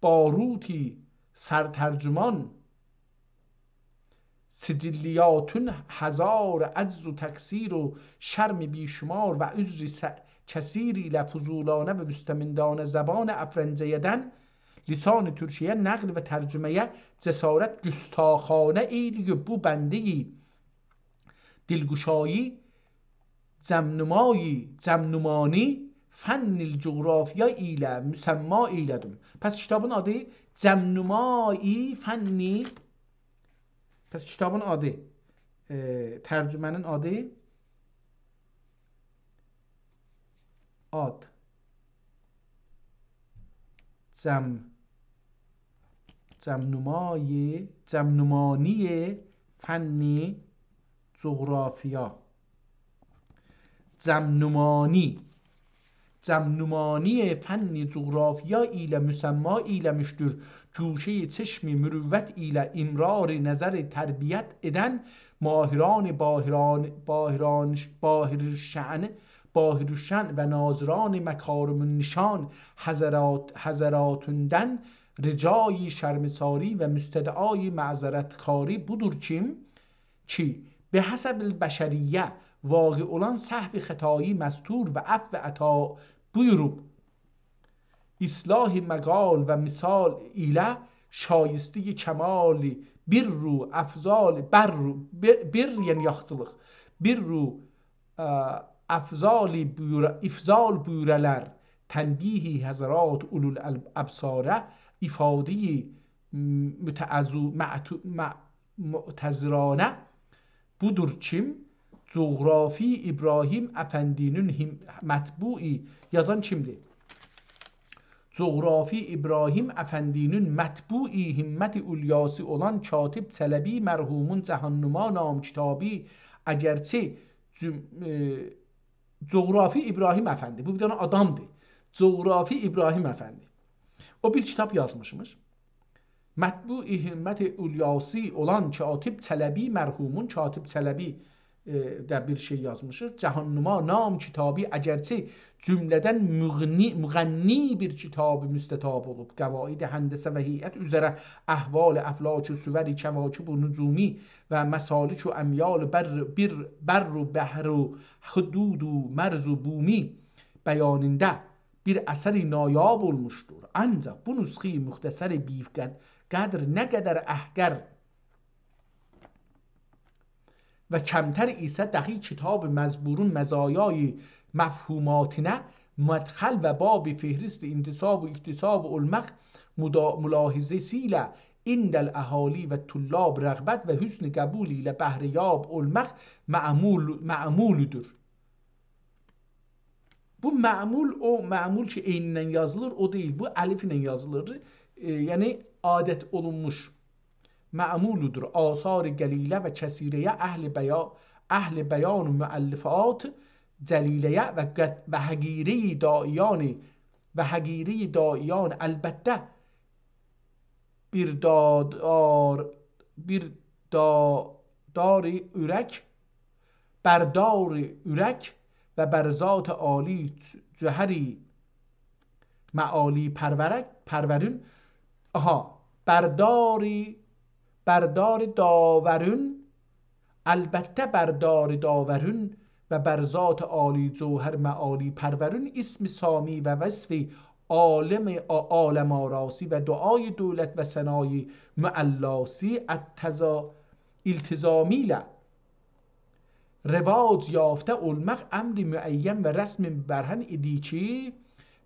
باروتی سرترجمان، سجلیاتون هزار عجز و تقصیر و شرم بی‌شمار و عذر س-، کثیر ایله فضولانه و مستمندانه زبان افرنجه‌یه‌دن لسان ترکی‌یه نقل و ترجمه‌یه جسارت گستاخانه ائیله‌ییب بو بنده‌ی دلگشایی جم‌نمایی، جم‌نمانی فن الجغرافیا ایله مسمی ائیله‌دیم. پس کیتابین آدی جم‌نمایی فن، پس کیتابین آدی، ائ، ترجمه‌نین آدی آد. جم، جمنمای، جمنمانی فن جغرافیا. جمنمانی. جمنمانی فن جغرافیا ایله مسمی ایله‌میشدیر. گوشه‌ی چشم مروت ایله امرار نظر تربیت ائدن ماهران باهران، باهران، باهرشأن، باهرشأن و ناظران مکارم النشان حضرات، حضراتوندن رجای شرمساری و مستدعای معذرتکاری بودور کیم، کی، بحسب البشریه واقع اولان سهو خطایی مستور و عفو عطا بویوروب، اصلاح مقال و مثال ایله شایسته‌ی کمال بر و افضال، بر و، ب-، بر، یعنی یاخشیلیق، بر و، ا، افضال بویورا-، افضال بویورالار، تنبیه حضرات اولو الابصاره، افاده‌ی متعذو-، معتو-، مع-، معتذرانه بودور کیم؟ جغرافی ابراهیم افندی‌نین هم-، مطبوعی، یازان کیمدیر؟ جغرافی ابراهیم افندی‌نین مطبوعی همت علیاسی اولان کاتب چلبی مرحومون جهان‌نما نام کتابی، اگرچه جم-، ائ، جغرافی ابراهیم افندی، بو بیر دنه آدامدیر. جغرافی ابراهیم افندی. او بیر کیتاب یازمیشمیش. مطبوع همت علیاسی اولان کاتب چلبی مرحومون، کاتب چلبی، ائ، ده بیر شئی یازمیشیق. جهان‌نما نام کتابی، اگرچه جمله‌دن مغنی، مغنی بیر کتاب مستطاب اولوب، قواعد هندسه و هیئت اوزره احوال افلاک و صور کواکب و نجومی و مسالک و امیال بر، بر، بر و بحر و حدود و مرز و بومی بیانینده بیر اثر نایاب اولموشدور. آنجاق بو نسخه‌ی مختصر بی‌قد-، قدر نه قدر احقر و کمتر ایسه دخی کتاب مزبورون مزایای مفهوماتینه مدخل و باب فهرست انتساب و اکتساب اولماق مدا-، ملاحظه‌سی ایله عند الاهالی و طلاب رغبت و حسن قبول ایله بهره‌یاب اولماق معمول، معمولدور. بو معمول، او معمول کی، عین‌له یازیلیر، او دئییل. بو الف‌له یازیلیر. ائ، یعنی، عادت اولونموش. معمولدور. آثار قلیله و کثیره‌یه اهل بیا-، اهل بیان و مؤلفات جلیله‌یه و قد-، و حقیره‌ی داعیان، و حقیره‌ی داعیان البته بیر دادار، بیر دا-، داری اورک، بردار اورک و بر ذات عالی جوهری معالی پرورک، پرورون، آها، برداری، بردار داورون، البته بردار داورون و بر ذات عالی جوهر معالی پرورون اسم سامی و وصف عالم، عالم‌آراسی و دعای دولت و ثنای معلاسی التزا-، التزامی ایله رواج یافته اولماق امر معین و رسم برهن ایدی کی،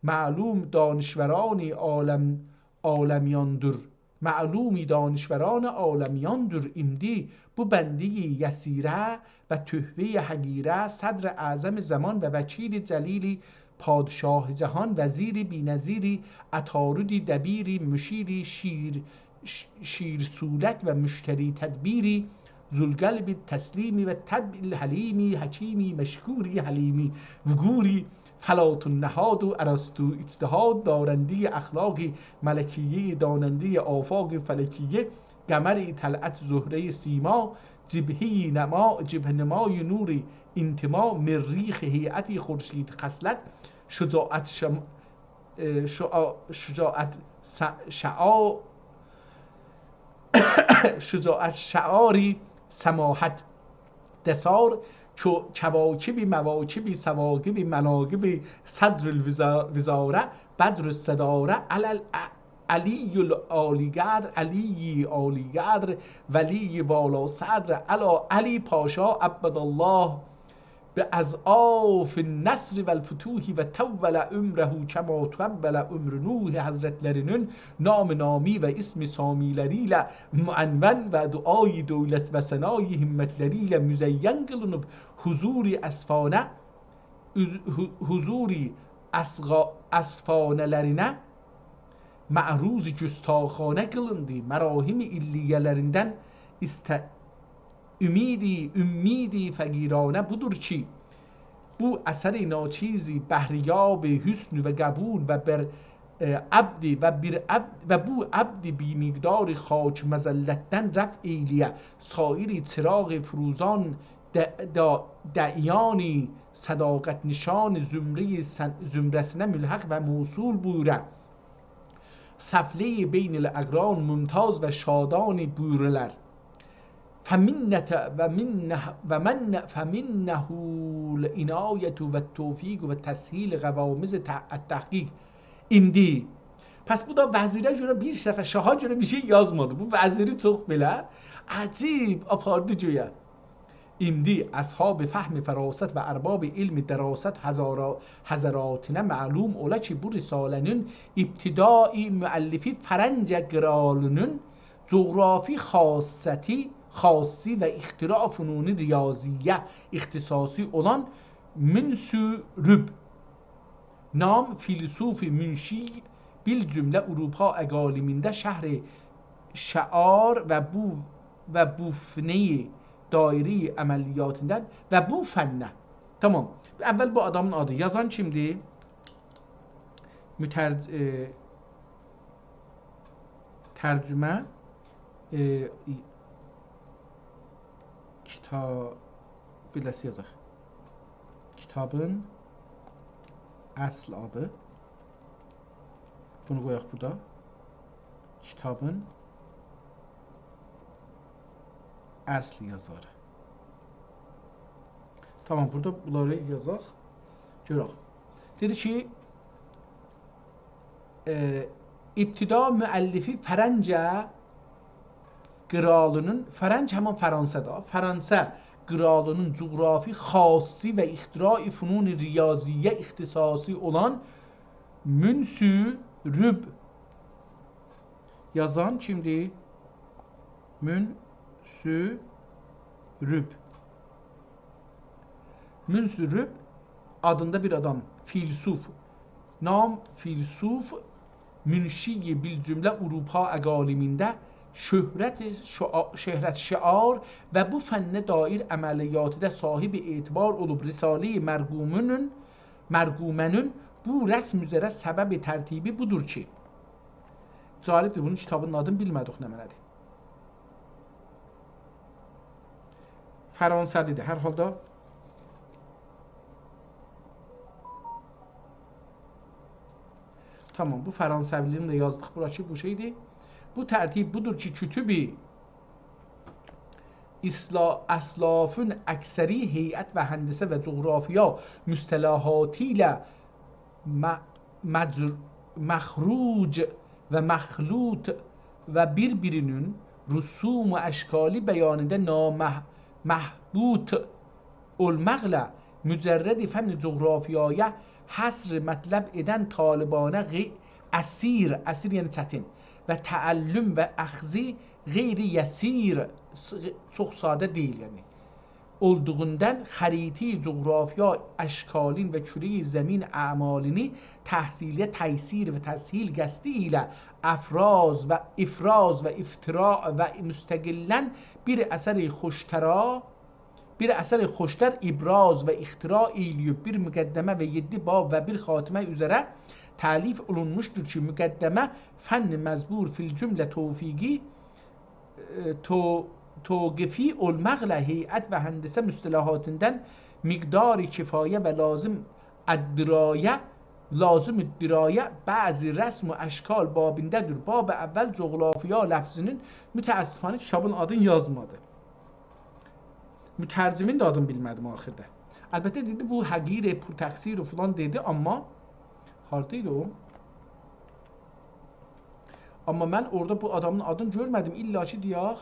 معلوم دانشوران عالم، عالمیاندور. معلوم دانشوران عالمیاندور. ایمدی بو بنده‌ی یسیره و تحفه‌ی حقیره صدر اعظم زمان و وکیل جلیل پادشاه جهان، وزیر بی‌نظیر عطارد دبیر، مشیر شیر، ش-، شیر صولت و مشتری تدبیر، ذوالقلب التسلیم و طبع الحلیم، حکیم مشکور حلیم وقور، فلاطون نهاد و ارسطو اجتهاد، دارنده‌ی اخلاق ملکیه، داننده‌ی آفاق فلکیه، قمر طلعت زهره سیما، جبهه‌ی نما، جبهه‌نمای نور انتما، مریخ هیئت خورشید خصلت، شجاعت شم-، ائ، شعا-، شجاعت س-، شعا-، شجاعت شعاری سماحت دثار، کو-، کواکب مواکب ثواقب مناقب صدر الوزا-، وزاره، بدر الصداره، علی ال-، ع-، علی العالی قدر، علی عالی قدر، ولی والا صدر، علی، علی پاشا، عبد الله به اضعاف النصر والفتوح و طول عمره کما طول عمر نوح حضرتلری‌نین نام نامی و اسم سامی‌لری ایله معنون و دعای دولت و ثنای همتلری ایله مزین قیلینیب حضور اصفهانه، حضور اصغا-، اصفهانه‌لرینه معروض گستاخانه قیلیندی. مراحم علیه‌لریندن ایسته-، امید، امید فقیرانه بودور کی، بو اثر ناچیز بحریاب حسن و قبول و بر، اه، عبد و بیر عبد و بو عبد بی‌مقدار خاک مذلتدن رفع ائیله‌یه، سایر چراغ فروزان د-، دا-، داعیان صداقت‌نشان زمرهٔ سن-، زمره‌سینه ملحق و موصول بویورا. سفلهٔ بین الاقران ممتاز و شادان بوره‌لر. فمنت و منه و من فمنه العنایة و توفیق و تسهیل قوامض ت-، التحقیق. ایندی. پس بو دا وزیره گؤره بیر شئی، شاها گؤره بیر شئی یازمادی. بو وزیری چوخ بئله عجیب آپاردی گؤیه. ایندی اصحاب فهم فراست و ارباب علم دراست حضارا-، حضراتینه معلوم اولا کی، بو رساله‌نین ابتدایی مؤلفی فرنج قرالی‌نین جغرافی خاصتی، خاصی و اختراع فنون ریاضیه اختصاصی اولان منسورب نام فیلسوف منشی بالجمله اروپا اقالیمینده شهر شعار و بو، و بو فنه‌ی دایره‌ی عملیاتیندن و بو فنه. تامام. اول بو آدامین آدی. یازان کیمدیر؟ مترج-، ائ، ترجمه، ائ، کیتاب، بئله‌سی یازاق. کیتابین اصل آدی. بونو قویاق بورادا. کیتابین اصل یازاری. تامام، بورادا بونلاری یازاق. گؤرک. دئدی کی، ائ، ابتدا مؤلفی فرنج قرالی‌نین، فرنج همین فرانسه دا، فرانسه قرالی‌نین جغرافی خاصی و اختراع فنون ریاضیه اختصاصی اولان منسورب یازان کیمدیر؟ منسورب. منسورب آدیندا بیر آدام، فیلسوف. نام فیلسوف، منشی بالجمله اروپا اقالیمینده شهرت شعا-، شهرت شعار و بو فنه دایر عملیاتیده صاحب اعتبار اولوب، رساله‌ی مرقومونون، مرقومه‌نین بو رسم اوزره سبب ترتیبی بودور کی، جالبدیر، بونون کیتابینین آدینی بیلمه‌دیک نمنه‌دیر. فرانسه‌لی‌دیر. هر حالدا، تامام، بو فرانسوی‌لیگینی ده یازدیق بورا کی، بو شئیدیر. بو ترتیب بودور کی، کتب اصلا-، اسلافین اکثری هیئت و هندسه و جغرافیا مصطلحاتی ایله م-، مجر-، مخروج و مخلوط و بیر-بیری‌نین رسوم و اشکالی بیانیندا نامح-، محبوط اولماقلا مجرد فن جغرافیایا حصر مطلب ائدن طالبانه غی-، عسیر، عسیر یعنی چتین، و تعلم و اخذی غیر یسیر، س-، چوخ ساده دئییل یعنی، اولدوغوندان خریطه جغرافیا اشکالین و کره‌ی زمین اعمالینی تحصیله تیسیر و تسهیل قصدی ایله افراز و افراز و افتراع و مستقلاً بیر اثر خوشترا، بیر اثر خوشتر ابراز و اختراع ائیله‌ییب، بیر مقدمه و یئددی باب و بیر خاتمه اوزره تألیف اولونموشدور کی، مقدمه فن مذکور فی الجمله توفیقی، ائ، تو-، توقیفی اولماقلا هیئت و هندسه مصطلحاتیندان مقدار کفایه و لازم الدرایه، لازم الدرایه بعضی رسم و اشکال بابینده‌دیر. باب اول جغرافیا لفظینین، متأسفانه کیتابین آدینی یازمادی. مترجمین ده آدینی بیلمه‌دیم آخیردا. البته دئدی، بو حقیر، پورتقصیر فلان دئدی، آمما هاردایدی او؟ آمما من اورادا بو آدامین آدینی گؤرمه‌دیم. الّا کی، دئیک،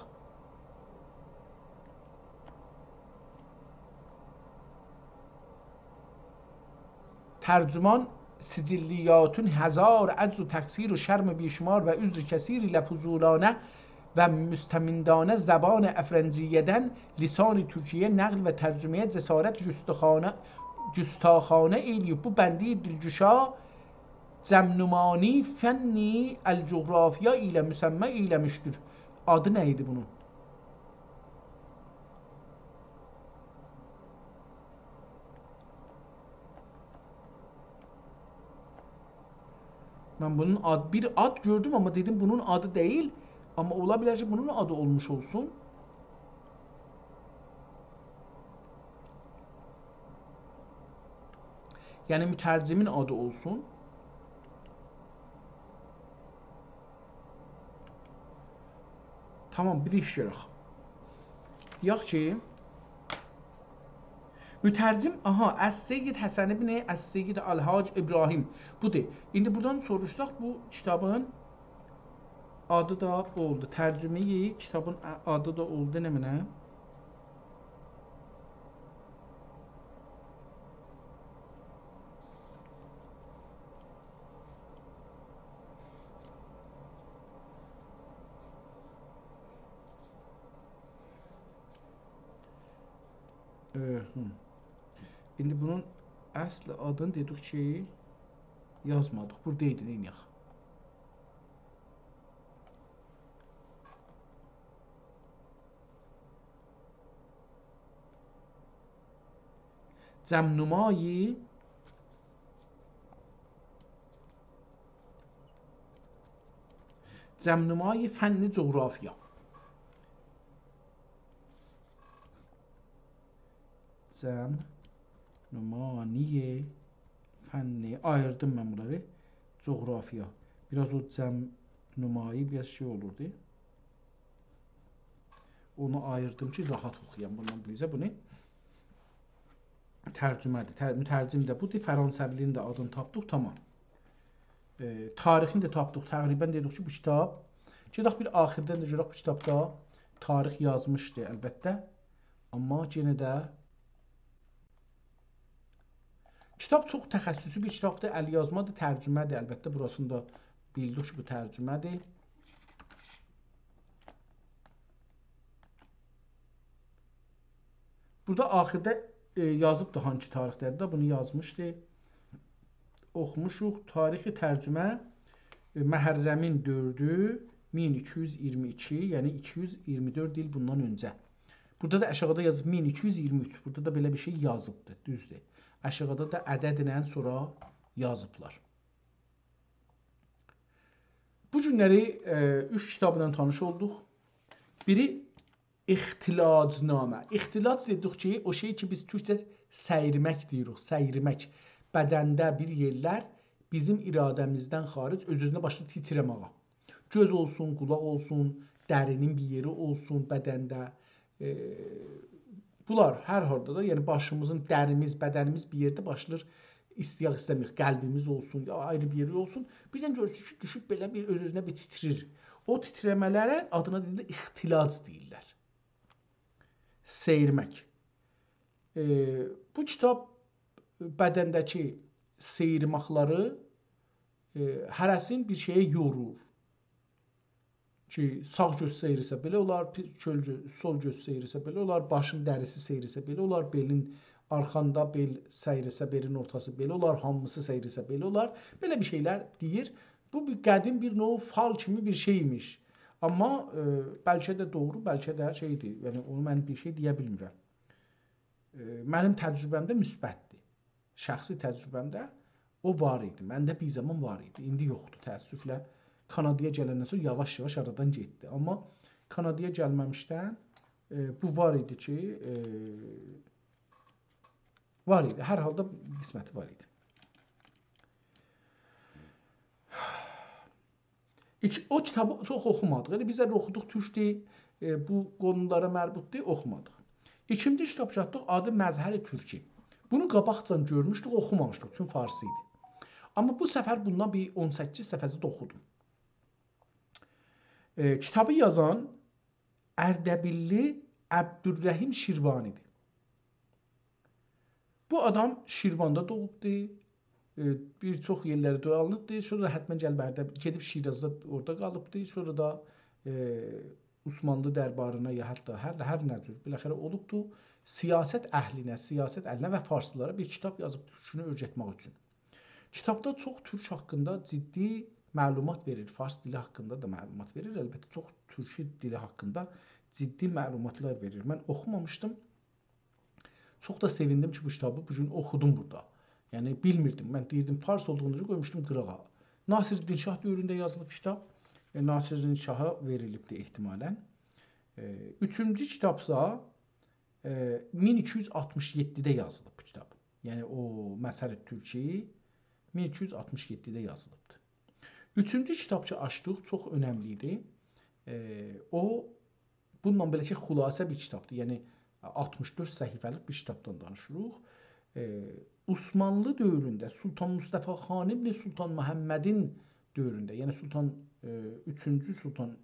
ترجمان سجلیاتون هزار عجز و تقصیر و شرم بی‌شمار و عذر کثیری له فضولانه و مستمندانه زبان افرنجیه‌دن لسان ترکیه نقل و ترجمه‌یه جسارت گستاخانه، گستاخانه ائیله‌ییب. بو بندی دلگشا جمع‌نمایی فنی الجغرافیا ایله مسمی ائیله‌میشدیر. آدی نه ایدی بونون؟ من بونون آد، بیر آد گؤردوم، آمما دئدیم بونون آدی دئییل. آمما اولا بیلر کی بونون آدی اولموش اولسون. یعنی مترجمین آدی اولسون. تامام، بیر ایش گؤرک. دئیک کی، مترجم، آها، السید حسن ابن السید الحاج ابراهیم. بودور. ایندی بورادان سوروشساق، بو کیتابین آدی دا اولدو. ترجمه‌ی کیتابین آ-، آدی دا اولدو، نمنه؟ ائه، هی. ایندی بونون اصل آدینی دئدیک کی، یازمادیق. بورادا ایدی، نئینیه‌ک؟ جمع‌نمایی، جمع‌نمایی فن جغرافیا. جمع‌نمایی فن، آییردیم من بونلاری. جغرافیا. بیر آز او جمع‌نمایی بیر آز شئی اولوردو. اونو آییردیم کی، راحت اوخویام بوندان بو اوزه بونو. ترجمه‌دیر. تر-، مترجم ده بودور. فرانسوی‌نین ده آدینی تاپدیق، تامام. ائ، تاریخینی ده تاپدیق. تقریباً دئدیک کی، بو کیتاب، گئدک بیر آخیردن ده گؤرک بو کیتابدا تاریخ یازمیشدی، البته. آمما یئنه ده کیتاب چوخ تخصصی بیر کیتابدیر، ال‌یازمادیر، ترجمه‌دیر. البته، بوراسینی دا بیلدیک کی، بو ترجمه‌دیر. بورادا آخیردا، ائ، یازیبدی هانسی تاریخده‌دیر ده، بونو یازمیشدی. اوخوموشوق. تاریخ ترجمه، ائ، محرمین دؤردو، مین ایکی یوز ایگیرمی ایکی، یعنی ایکی یوز ایگیرمی دؤرد ایل بوندان اؤنجه. بورادا دا آشاغیدا یازیب مین ایکی یوز ایگیرمی اوچ. بورادا دا بئله بیر شئی یازیبدی، دوزدور. آشاغیدا دا عددله سونرا یازیبلار. بو گونلری، ائ، اوچ کیتابلا تانیش اولدوق. بیری اختلاج‌نامه. اختلاج دئدیک کی، او شئی کی، بیز تورکجه سیرمک دئییریک، سیرمک. بدنده بیر یئرلر بیزیم اراده‌میزدن خارج اؤز-اؤزونه باشلاییر تیتره‌مه‌یه. گؤز اولسون، قولاق اولسون، درینین بیر یئری اولسون بدنده. ائ، بونلار هر حالدا دا، یعنی باشیمیزین، دریمیز، بدنیمیز بیر یئرده باشلاییر، ایسته‌یک ایسته‌مه‌یک، قلبیمیز اولسون، یا آیری بیر یئری اولسون. بیردن گؤرورسونوز کی، دوشوب بئله بیر اؤز-اؤزونه بیر تیتریر. او تیتره‌مه‌لره آدینا دئییرلر اختلاج دئییرلر. سیرمک. ائ، بو کیتاب بدنده‌کی سیرماقلاری، ائ، هره‌سین بیر شئیه یورور. کی، ساغ گؤز سیریسه بئله اولار، پی-، چؤل گؤ-، سول گؤز سیریسه بئله اولار، باشین دریسی سیریسه بئله اولار، بئلین آرخاندا بئل سیریسه، بئلین اورتاسی بئله اولار، هامیسی سیریسه بئله اولار. بئله بیر شئیلر دئییر. بو بیر قدیم بیر نوع فال کیمی بیر شئی ایمیش. آمما، ائ، بلکه ده دوغرو، بلکه ده شئیدیر. یعنی، اونو من بیر شئی دئیه بیلمیرم. ائ، منیم تجربه‌مده مثبتدیر. شخصی تجربه‌مده او وار ایدی. منده بیر زامان وار ایدی. ایندی یوخدور، تأسفله. کانادایا گلندن سونرا یاواش-یاواش آرادان گئتدی. آمما کانادایا گلمه‌میشدن، ائ، بو وار ایدی کی، ائ، وار ایدی. هر حالدا قسمتی وار ایدی. ایکی، او کیتابی چوخ اوخومادیق. ائله بیز ده اوخودوق، تورکدور، ائ، بو قونولارا مربوطدور، اوخومادیق. ایکینجی کیتاب کی آتدیق، آدی مظهر ترکی. بونو قاباقجان گؤرموشدوک، اوخومامیشدیق، چون فارسی ایدی. آمما بو سفر بوندان بیر اون سککیز صفحه‌سی ده اوخودوم. ائ، کیتابی یازان اردبیللی عبدالرحیم شیروانی‌دیر. بو آدام شیرواندا دوغوبدور، ائ، بیر چوخ یئرلری دولانیبدی. سونرا دا حتماً گلیب بغدادا، گئدیب شیرازدا اورادا قالیبدی. سونرا دا، ائ، عثمانلی دربارینا یا حتی هر، هر نه جور بالاخره اولوبدو. سیاست اهلینه، سیاست اهلینه و فارسلارا بیر کیتاب یازیب تورکونو اؤیرتمک اوچون. کیتابدا چوخ تورک حاقیندا جدی معلومات وئریر، فارس دیلی حاقیندا دا معلومات وئریر. البته، چوخ تورکو دیلی حاقیندا جدی معلوماتلار وئریر. من اوخومامیشدیم. چوخ دا سئویندیم کی، بو کیتابی بو گون اوخودوم بورادا. یعنی، بیلمیردیم. من دئییردیم، فارس اولدوغونا گؤره قویموشدوم قیراغا. ناصرالدین شاه دؤورونده یازیلیب کیتاب. ائ، ناصرالدین شاها وئریلیبدی احتمالاً. ائ، اوچونجو کیتابسا، ائ، مین ایکی یوز آلتمیش یئددیده یازیلیب بو کیتاب. یعنی، او مثل تورکی مین ایکی یوز آلتمیش یئددیده یازیلیبدیر. اوچونجو کیتاب کی، آچدیق، چوخ اؤنملی ایدی. ائ، او، بونونلا بئله کی، خلاصه بیر کیتابدیر. یعنی، آلتمیش دؤرد صفحه‌لیک بیر کیتابدان دانیشیریق. ائ، عثمانلی دؤورونده، سلطان مصطفی خان ابن سلطان محمدین دؤورونده، یعنی سلطان، ائ، اوچونجو سلطان، ائ،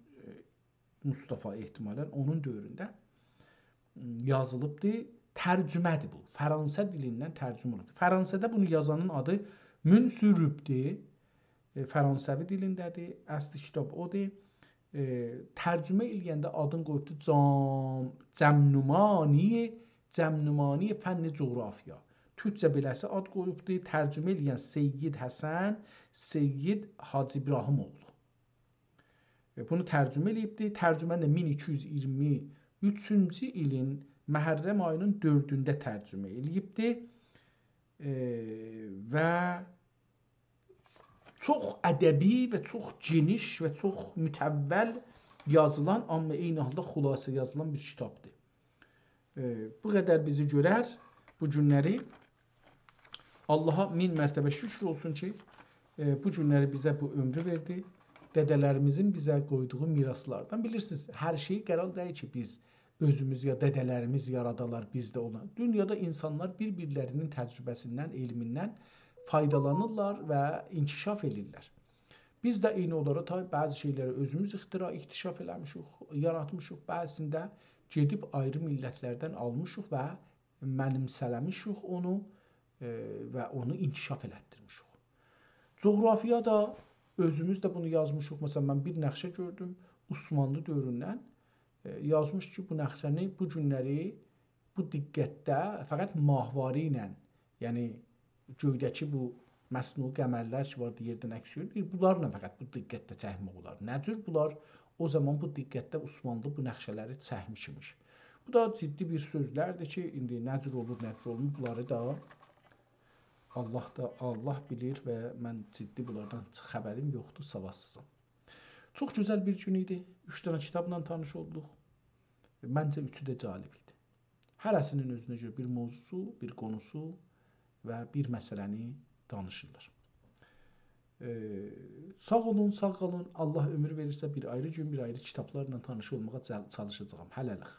مصطفی احتمالاً اونون دؤورونده، م، یازیلیبدی. ترجمه‌دیر بو. فرانسه دیلیندن ترجمه اولوبدور. فرانسه‌ده بونو یازانین آدی منصوروبدور. ائ، فرانسوی دیلینده‌دیر. اصلی کیتاب اودور. ائ، ترجمه ائله‌ینده آدین قویوبدو جام-، جمنمانی، جمنمانی فن جغرافیا. تورکجه بئله‌سی آد قویوبدو. ترجمه ائله‌ین سید حسن، سید حاجی ابراهیم اوغلو. ائ، بونو ترجمه ائله‌ییبدی. ترجمه‌نی ده مین ایکی یوز ایگیرمی اوچونجو ایلین محرم آیی‌نین دؤردونده ترجمه ائله‌ییبدی. ائ، و چوخ ادبی و چوخ گئنیش و چوخ مطول یازیلان، آمما عینی حالدا خلاصه یازیلان بیر کیتابدیر. ائ، بو قدر بیزی گؤرر بو گونلری. آللاها مین مرتبه شکر اولسون کی، ائ، بو گونلری بیزه بو عؤمرو وئردی. دده‌لریمیزین بیزه قویدوغو میراثلاردان. بیلیرسینیز، هر شئی قرار دئییل کی، بیز اؤزوموز یا دده‌لریمیز یارادالار، بیز ده اولان. دونیادا اینسانلار بیر-بیرلری‌نین تجربه‌سیندن، علمیندن فایدالانیرلار و انکشاف ائدیرلر. بیز ده عینی اولاراق تا بعضی شئیلری اؤزوموز اختراع، اکتشاف ائله‌میشیک، یاراتمیشیق، بعضی‌سینی ده گئدیب آیری میللتلردن آلمیشیق و منیمسه‌له‌میشیک اونو، ائ، و اونو انکشاف ائلتدیرمیشیک. جغرافیادا اؤزوموز ده بونو یازمیشیق. مثلاً، من بیر نقشه گؤردوم، عثمانلی دؤوروندن، ائ، یازمیش کی، بو نقشه‌نی بو گونلری بو دقتده فقط ماهواره ایله، یعنی گؤیده‌کی بو مصنوعی قمرلر کی واردی، یئردن عکس گؤرور، بونلارلا فقط بو دقتده چکمک اولار. نه جور بونلار او زامان بو دقتده عثمانلی بو نقشه‌لری چکمیش ایمیش؟ بو دا جدی بیر سؤزلردیر کی، ایندی نه جور اولور، نه جور اولمور، بونلاری دا آللاه دا، آللاه بیلیر و من جدی بونلاردان خبریم یوخدور، سوادسیزام. چوخ گؤزل بیر گون ایدی. اوچ دنه کیتابلا تانیش اولدوق. منجه، اوچو ده جالب ایدی. هره‌سی‌نین اؤزونه گؤره بیر موضوعسو، بیر قونوسو و بیر مسئله‌نی دانیشیرلار. ائ، ساغ اولون، ساغ قالین. آللاه عؤمور وئریرسه، بیر آیری گون، بیر آیری کیتابلارلا تانیش اولماغا چال-، چالیشاجاغام. هله‌لیک.